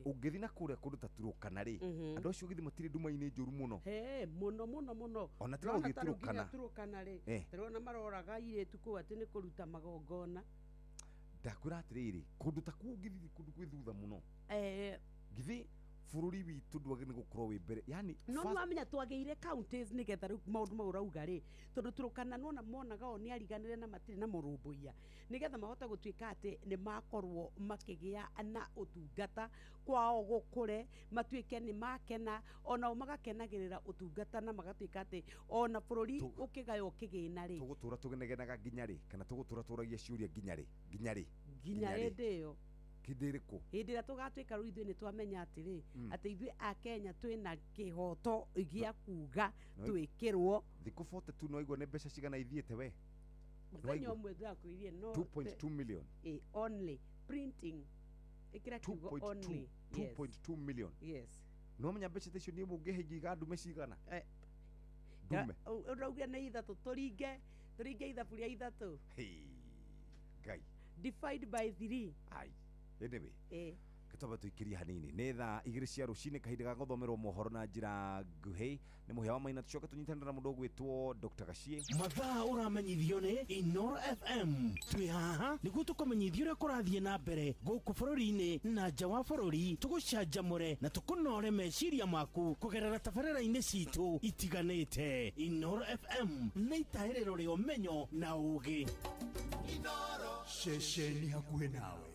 ũngĩthiĩ na kũrĩa kũndũ ta Turukana rĩ andũ acio githĩ matirĩ nduma-inĩ njũru mũno he mũno mũno mũno Ona tiga Ndĩrona gũthiĩ ta rĩu nginya Turukana. Turukana rĩ Eh. ndĩrona maroraga airĩtu kũu atĩ nĩ kũruta magongona ndakwĩra atĩrĩrĩ kũndũ ta kũu ũngĩthiĩ kũndũ kwĩ thutha mũno githĩ Bũrũri witũ ndwagĩrĩire nĩ gũkorwo wĩ mbere yani no nĩwamenya twagĩire counties nĩgetha rĩu maũndũ mau ũrauga rĩ, tondũ Turkana nona monaga o nĩ ariganĩre na matirĩ na mũrũmbũiya, nĩgetha mahote gũtuĩka atĩ nĩ makorwo makĩgĩa na ũtungata kwao gũkũre, matuĩke nĩ makena, onao magakenagĩrĩra ũtungata na magatuĩka atĩ ona bũrũri ũkĩgaywo kĩgĩna rĩ. Tũgũtũra tũgenegenaga nginya rĩ, kana tũgũtũra tũragia ciũria nginya rĩ, nginya rĩ, nginya hĩndĩ ĩyo, hĩndĩ ĩrĩkũ? Hĩndĩ ĩrĩa tũgatuĩka rĩu ithuĩ nĩ twamenya atĩrĩ, atĩ ithuĩ a Kenya twĩna kĩhoto gĩa kuga twĩkĩrwo. Thikũ 42 no igua nĩ mbeca cigana ithiĩte we? Mũthenya ũmwe ndĩrakwĩrire no 2.2 million. Only printing, ĩkĩra kiugo only. 2.2 million. Yes. No menya mbeca icio nĩ mũngĩhe ngiga ndume cigana? Ndume. Ũraugire nĩ ithatũ, tũringe ithabu rĩa ithatũ. Ngai. Divide by 3. Ai. Anyway, gĩtwambe tũikĩrie hanini nĩ thaa 2 cia rũcinĩ, kahinda ga gũthomerwo mohoro na njĩra nguhĩ nĩ Mũhĩa wa Maina. Tũcoke tũnyitanĩre na mũndũ ũgwĩtwo Dr. Gachie. Mathaa ũramenyithio nĩ Inooro FM. Twĩ haha nĩguo tũkũmenyithia ũrĩa kũrathiĩ na mbere gũkũ bũrũri-inĩ na nja wa bũrũri, tũgũcanjamũre na tũkũnore meciria maku kũgerera tabarĩra-inĩ citũ itiganĩte. Inooro FM nĩ itahĩrĩro rĩa ũmenyo na ũũgĩ. Ceceni hakuhĩ nawe.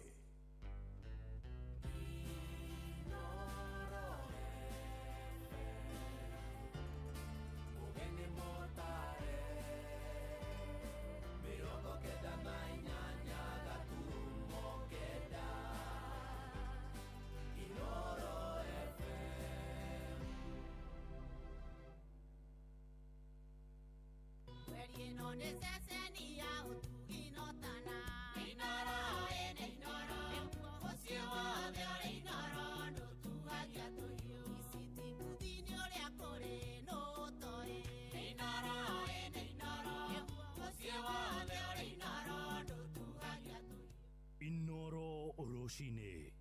Inoro rũcinĩ.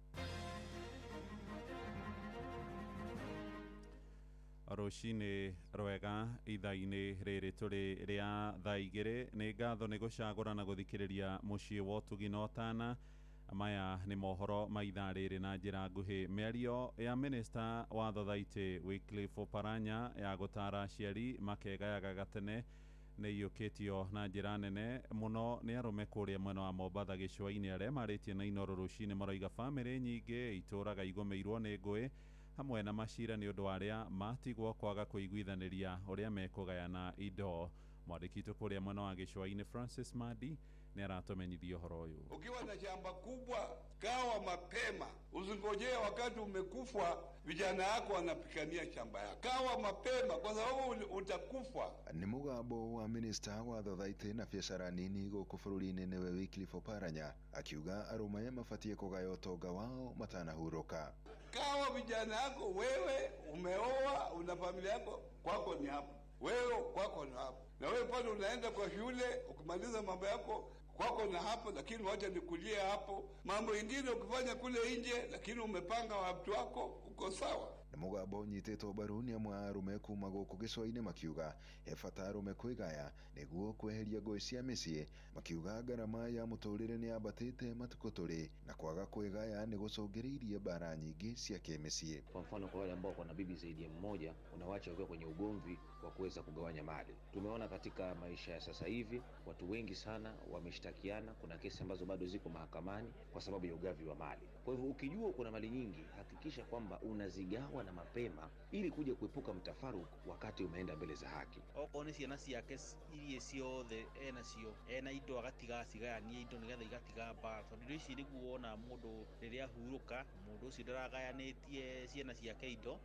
Rũcinĩ rwega ithaa-inĩ rĩrĩ tũrĩ rĩa thaa 2. Nĩ ngatho nĩ gũcagũra na gũthikĩrĩria mũciĩ wa ũtugi na ũtana. Maya nĩ mohoro ma ithaa rĩrĩ na njĩra nguhĩ. Mĩario ya minista wa thothaitĩ Wycliffe Oparanya ya gũtara aciari makegayaga gatene nĩ iyũkĩtio na njĩra nene mũno nĩ arũme kũrĩa mwena wa Mombatha gĩcũa-inĩ. Arĩa marĩtie na Inooro rũcinĩ maroiga bamĩrĩ nyingĩ itũraga igũmĩirwo nĩ ngũĩ hamwe na macira nĩ ũndũ wa arĩa matigwo kwaga kũiguithanĩria ũrĩa mekũgayana indo. Mwandĩki witũ kũrĩa mwena wa gĩcũa-inĩ Francis Madi nĩ aratũmenyithia ũhoro ũyũ. Ukiwa na shamba kubwa, gawa mapema, usingojee wakati umekufa vijana yako wanapigania shamba yako. Gawa mapema kwa sababu utakufa. Nĩ mũgambo wa minista wa thothaitĩ na biacara nini gũkũ bũrũri-inĩ nĩwe Wycliffe Oparanya akiuga arũme mabatiĩ kũgaya ũtonga wao matanahurũka. Gawa vijana yako, wewe umeoa, una familia yako, kwako ni hapo, wewe kwako ni hapo, na wewe pale unaenda kwa shule, ukimaliza mambo yako kwako na hapo, lakini wacha nikulie hapo. Mambo ingine ukifanya kule nje, lakini umepanga watu wako, uko sawa. Na mũgambo ũnyitĩtwo mbaru nĩ amwe a arũme kuma gũkũ gĩcũa-inĩ makiuga he bata arũme kwĩgaya nĩguo kweheria ngũĩ cia mĩciĩ, makiuga ngarama ya mũtũrĩre nĩ yambatĩte matukũ tũrĩ na kwaga kwĩgaya nĩ gũcũngĩrĩirie mbara nyingĩ cia kĩmĩciĩ. Kwa mfano, kwa wale ambao wana bibi zaidi ya mmoja, unawacha wakiwa kwenye ugomvi wa kuweza kugawanya mali. Tumeona katika maisha ya sasa hivi watu wengi sana wameshtakiana, kuna kesi ambazo bado ziko mahakamani kwa sababu ya ugavi wa mali. Kwa hivyo ukijua kuna mali nyingi, hakikisha kwamba unazigawa na mapema ili kuja kuepuka mtafaruku wakati umeenda mbele za haki. Okorwo nĩ ciana ciake iria ciothe enacio, ena indo agatiga acigayanie indo nĩgetha igatiga mbara, tondũ indo ici nĩguo wona mũndũ rĩrĩa ahurũka, mũndũ ũcio ndaragayanĩtie ciana ciake indo,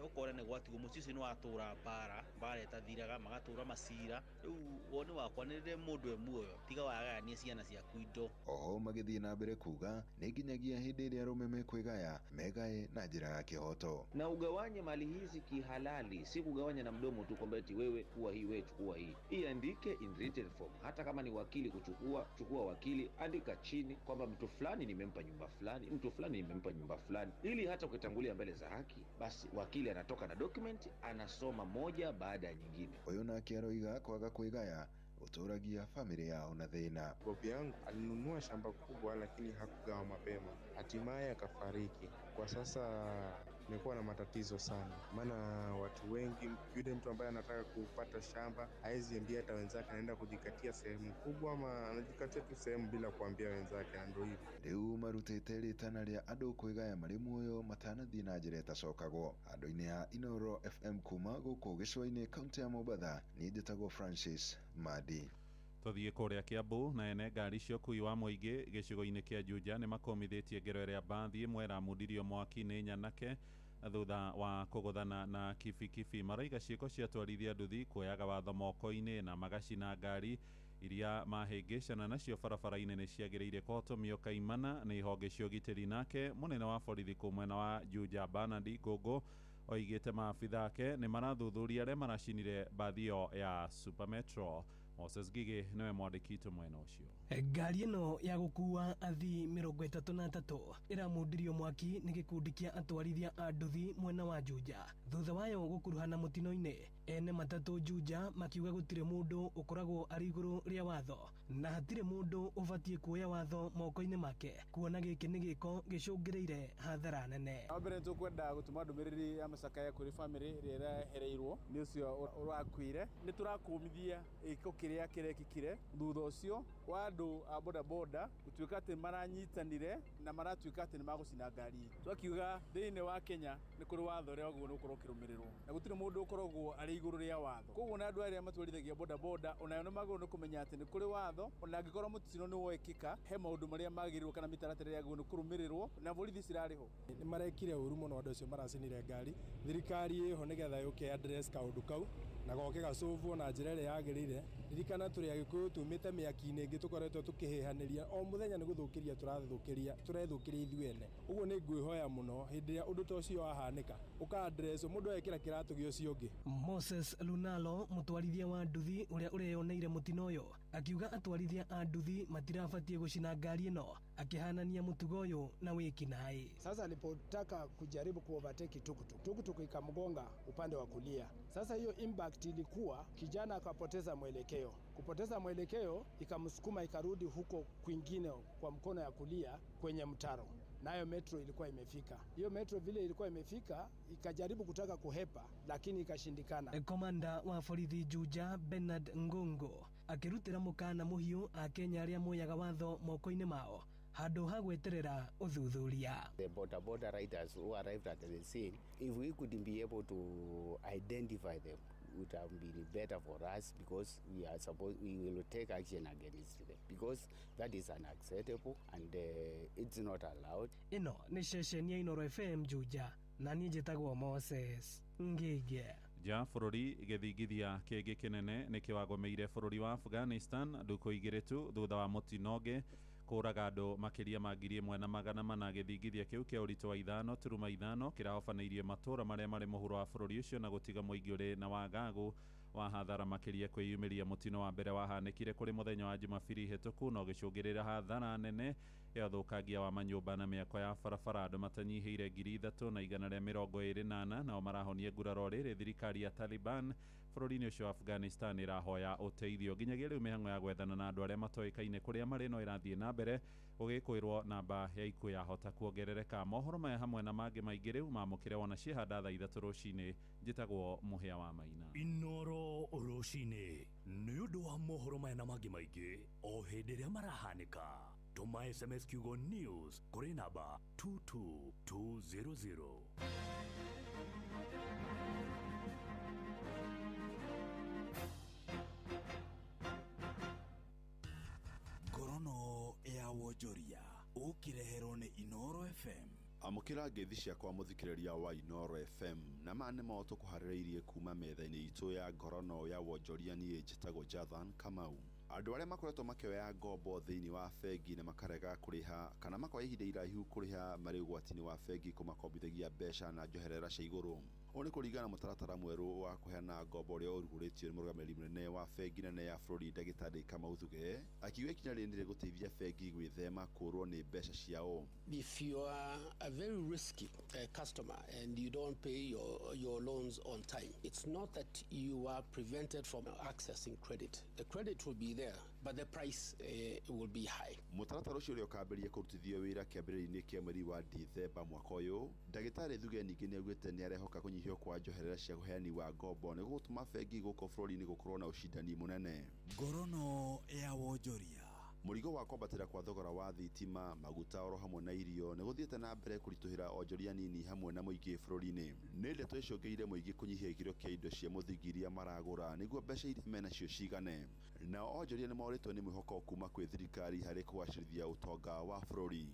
ũkona nĩ gwatigwo mũciĩ ũcio nĩ watũra mbara, mbara ĩtathiraga, magatũra macira. Rĩu woni wakwa nĩ rĩrĩa mũndũ e muoyo, tiga wagayanie ciana ciaku indo. Oho magĩthiĩ na mbere kuga nĩ nginyagia hĩndĩ ĩrĩa arũme mekwĩgaya megae na njĩra ya kĩhoto. Na ugawanye mali hizi kihalali, si kugawanya na mdomo tu kwamba eti wewe kuwa hii, wewe chukua hii. Iandike in written form. Hata kama ni wakili kuchukua, chukua wakili, andika chini kwamba mtu fulani nimempa nyumba fulani, mtu fulani nimempa nyumba fulani, ili hata ukitangulia mbele za haki, basi wakili anatoka na document, anasoma moja baada ya nyingine. Ũyũ nake aroiga kwaga kwĩgaya gũtũragia famĩlĩ yao na thĩna. Babu yangu alinunua shamba kubwa lakini hakugawa mapema, hatimaye akafariki. Kwa sasa Imekuwa na matatizo sana, maana watu wengi, yule mtu ambaye anataka kupata shamba haezi ambia hata wenzake, anaenda kujikatia sehemu kubwa ama anajikatia tu sehemu bila kuambia wenzake, na ndio hivyo. Rĩu marutĩte rĩtana rĩa andũ kwĩgaya marĩ muoyo matanathiĩ na njĩra ĩtacokagwo. Andũ-inĩ a Inooro FM kuma gũkũ gĩcũa-inĩ kaũntĩ ya Mombatha, niĩ njĩtagwo Francis Madi. Tũthiĩ kũrĩa Kiambu na ene ngari cia ũkui wa mũingĩ gĩcigo-inĩ kĩa Juja nĩ makomithĩtie ngero ĩrĩa mbathi ĩmwe ĩramundirio mwaki nĩ nyanake thutha wa kũgũthana na kibikibi. Maraiga ciĩko cia atwarithia nduthi kuoyaga watho moko-inĩ na magacina ngari iria mahĩngĩcana nacio barabara-inĩ nĩ ciagĩrĩire kũhotomio kaimana nĩ honge cia ũgitĩri. Nake mũnene wa borithi kũu mwena wa Juja Bernard Ngũngũ oigĩte maabitha ake nĩ marathuthuria arĩa maracinire mbathi ĩyo ya Super Metro. Moses Gigi niwe mwandĩki witũ mwena ũcio. Ngari ĩno ya gũkua athii 33 ĩramundirio mwaki nĩ gĩkundi kĩa atwarithia a nduthi mwena wa Juja thutha wayo gũkuruhana mũtino-inĩ. Ene matatũ Juja makiuga gũtirĩ mũndũ ũkoragwo arĩ igũrũ rĩa watho na hatirĩ mũndũ ũbatiĩ kuoya watho moko-inĩ make, kuona gĩkĩ nĩ gĩko gĩcũngĩrĩire hathara nene. Wa mbere nĩtũkwenda gũtũma ndũmĩrĩri ya macakaya kũrĩ bamĩrĩ ĩrĩa ĩrahereirwo nĩ ũcio ũrakuire. Nĩ tũrakũmithia gĩko kĩrĩa kĩrekĩkire thutha ũcio wa andũ a bodaboda gũtuĩka atĩ maranyitanire na maratuĩka atĩ nĩ magũcina ngari. Twakiuga thĩinĩ wa Kenya nĩ kũrĩ watho ũrĩa wagĩrĩirwo nĩ gũkorwo ũkĩrũmĩrĩrwo na gũtirĩ mũndũ ũkoragwo arĩ igũrũ rĩa watho. Koguo na andũ arĩa matwarithagia bodaboda onayo nĩ magĩrĩirwo nĩ kũmenya atĩ nĩ kũrĩ watho, ona angĩkorwo mũtino nĩ wekĩka he maũndũ marĩa magĩrĩirwo kana mĩtaratara ĩrĩa yagĩrĩirwo nĩ kũrũmĩrĩrwo na borithi cirarĩ ho. Nĩ marekire ũru mũno andũ acio maracinire ngari. Thirikari ĩho nĩgetha yũke address kaũndũ kau na goke gacũvwo na njĩra ĩrĩa yagĩrĩire. Ririkana tũrĩ Agĩkũyũ tumĩte mĩaki-inĩ ĩngĩ tũkoretwo tũkĩhĩhanĩria o mũthenya nĩ gũthũkĩria tũrathũkĩria tũrethũkĩria ithuĩ ene. Ũguo nĩ ngwĩhoya mũno hĩndĩ ĩrĩa ũndũ ta ũcio wahanĩka ũka address mũndũ ekĩra kĩratũ gĩa ũcio ũngĩ. Moses Lunalo mũtwarithia wa nduthi ũrĩa ũreyoneire mũtino ũyũ akiuga atwarithia a nduthi matirabatiĩ gũcina ngari ĩno, akihanania mũtugo ũyũ na wĩkinaĩ. Sasa alipotaka kujaribu kuovertake tuktuk, tuktuk ikamgonga upande wa kulia. Sasa hiyo impact ilikuwa kijana akapoteza mwelekeo. Kupoteza mwelekeo ikamsukuma ikarudi huko kwingine kwa mkono ya kulia kwenye mtaro. Nayo metro ilikuwa imefika. Hiyo metro vile ilikuwa imefika ikajaribu kutaka kuhepa lakini ikashindikana. Komanda wa borithi Juja Bernard Ngongo akirutĩra mũkana mũhiũ Akenya arĩa moyaga watho moko-inĩ mao handũ ha gweterera ũthuthuria. The border border riders who arrived at the scene, if we could be able to identify them, would have been better for us, because we are supposed, we will take action against them, because that is unacceptable and it's not allowed. Ĩno nĩ ceceni ya Inooro FM Juja na niĩ njĩtagwo Moses Ngige. Nja bũrũri gĩthingithia kĩngĩ kĩnene nĩ kĩwagũmĩire bũrũri wa Afghanistan ndukũ igĩrĩ tu thutha wa mũtino ũngĩ kũraga andũ makĩria ma 1400. Gĩthingithia kĩu kĩa ũritũ wa 5.5 kĩrahobanĩirie matũũra marĩa marĩ mũhuro wa bũrũri ũcio na gũtiga mũingĩ ũrĩ na wagagu wa hathara makĩria kwĩyumĩria. Mũtino wa mbere wahanĩkire kũrĩ mũthenya wa Jumabiri hĩtũku na ũgĩcũngĩrĩra hathara nene ya ũthũkangia wa manyũmba na mĩako ya barabara. Andũ matanyihĩire 3124 nao marahonia nguraro rĩrĩ thirikari ya Taliban bũrũri-inĩ ũcio wa Afghanistan ĩrahoya ũteithio. Nginyagia rĩu mĩhang'o ya gwethana na andũ arĩa matoĩkaine kũrĩa marĩ no ĩrathiĩ na mbere gũgĩkwĩrwo namba ya ikuũ yahota kuongerereka. Mohoro maya hamwe na mangĩ maingĩ rĩu mamũkĩre wona ciĩhanda thaa 3 rũcinĩ. Njĩtagwo Mũhĩa wa Maina. Inooro rũcinĩ nĩ ũndũ wa mohoro maya na mangĩ maingĩ o hĩndĩ ĩrĩa marahanĩka. Tũma SMS kiugo news kũrĩ namba 22200. Ngorono ya wonjoria ũkĩreherwo nĩ Inooro FM. Amũkĩra ngeithi ciakwa mũthikĩrĩria wa Inooro FM na maya nĩmo tũkũharĩrĩirie kuma metha-inĩ itũ ya ngorono ya wonjoria. Niĩ njĩtagwo Jathan Kamau. Andũ arĩa makoretwo makĩoya ngombo thĩinĩ wa bengi na makarega kũrĩha kana makoya ihinda iraihu kũrĩha marĩ ũgwati-inĩ wa bengi kũmakombithagia mbeca na njoherera cia igũrũ. Ũũ nĩ kũringana na mũtaratara mwerũ wa kũheana ngombo ũrĩa ũrugũrĩtio nĩ mũrũgamĩrĩri mũnene wa bengi nene ya bũrũri ndagĩtarĩ Kamau Thugge, akiuga ikinya rĩrĩ nĩ rĩgũteithia bengi gwĩthema kũũrwo nĩ mbeca ciao. If you are a very risky customer and you don't pay your loans on time, it's not that you are prevented from accessing credit. The credit will be there, but the price will be high. Mũtaratara ũcio ũrĩa ũkambĩrĩria kũrutithio wĩra kĩambĩrĩria-inĩ kĩa mweri wa Dithemba mwaka ũyũ, ndagĩtarĩ Thugge ningĩ nĩaugĩte nĩarehoka kũnyihio kwa njoherera cia ũheani wa ngombo nĩ gũgũtũma bengi gũkũ bũrũri-inĩ gũkorwo na ũcindani mũnene. Ngorono ya wonjoria. Mũrigo wa kwambatĩra kwa thogora wa thitima, maguta oro hamwe na irio nĩ gũthiĩte na mbere kũritũhĩra onjoria nini hamwe na mũingĩ bũrũri-inĩ. Nĩ ndeto ĩcũngĩire mũingĩ kũnyihia gĩkĩro kĩa indo cia mũthingi iria maragũra nĩguo mbeca iria menacio cigane. Nao onjoria nĩ morĩtwo nĩ mwĩhoko kuma kwĩ thirikari harĩ kũgacĩrithia ũtonga wa bũrũri.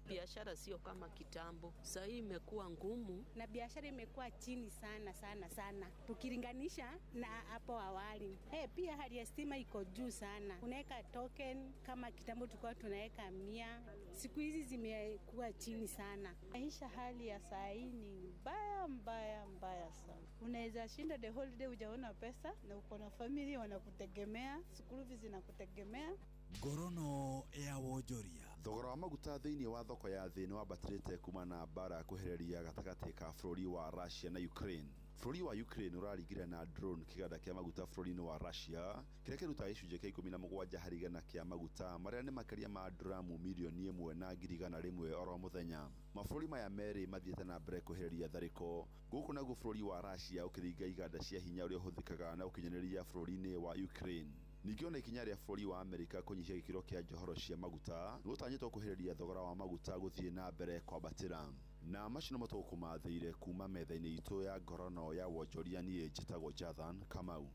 Biashara sio kama kitambo, sasa hii imekuwa ngumu na biashara imekuwa chini sana sana sana tukilinganisha na hapo awali. Hey, pia hali ya stima iko juu sana. Unaweka token kama kitambo tulikuwa tunaweka 100, siku hizi zimekuwa chini sana. Maisha hali ya saa hii ni mbaya mbaya mbaya sana. Unaweza shinda the whole day hujaona pesa na uko na family wanakutegemea, school fees zinakutegemea. Ngorono ya wonjoria. Thogora wa maguta thĩinĩ wa thoko ya thĩ nĩ wambatĩrĩte kuma na mbara ya kwehereria gatagatĩ ka bũrũri wa Russia na Ukraine. Bũrũri wa Ukraine ũraringire na drone kĩganda kĩa maguta bũrũri-inĩ wa Russia kĩrĩa kĩrutaga gĩcunjĩ kĩa 17 harĩ igana kĩa maguta marĩa nĩ makĩria ma dramu mirioni 1,100 oro mũthenya. Mabũrũri maya merĩ mathiĩte na mbere kwehereria tharĩko gũkũ naguo bũrũri wa Russia ũkĩringa iganda cia hinya ũrĩa ũhũthĩkaga na ũkinyanĩria bũrũri-inĩ wa Ukraine. Ningĩ ona ikinya rĩa bũrũri wa Amerika kũnyihia gĩkĩro kĩa njohero cia maguta nĩgũtanyĩtwo kwehereria thogora wa maguta gũthiĩ na mbere kwambatĩra. Na macio nĩmo tũgũkũmathĩire kuma metha-inĩ itũ ya ngorono ya wonjoria. Niĩ njĩtagwo Jathan Kamau.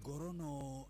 Ngorono.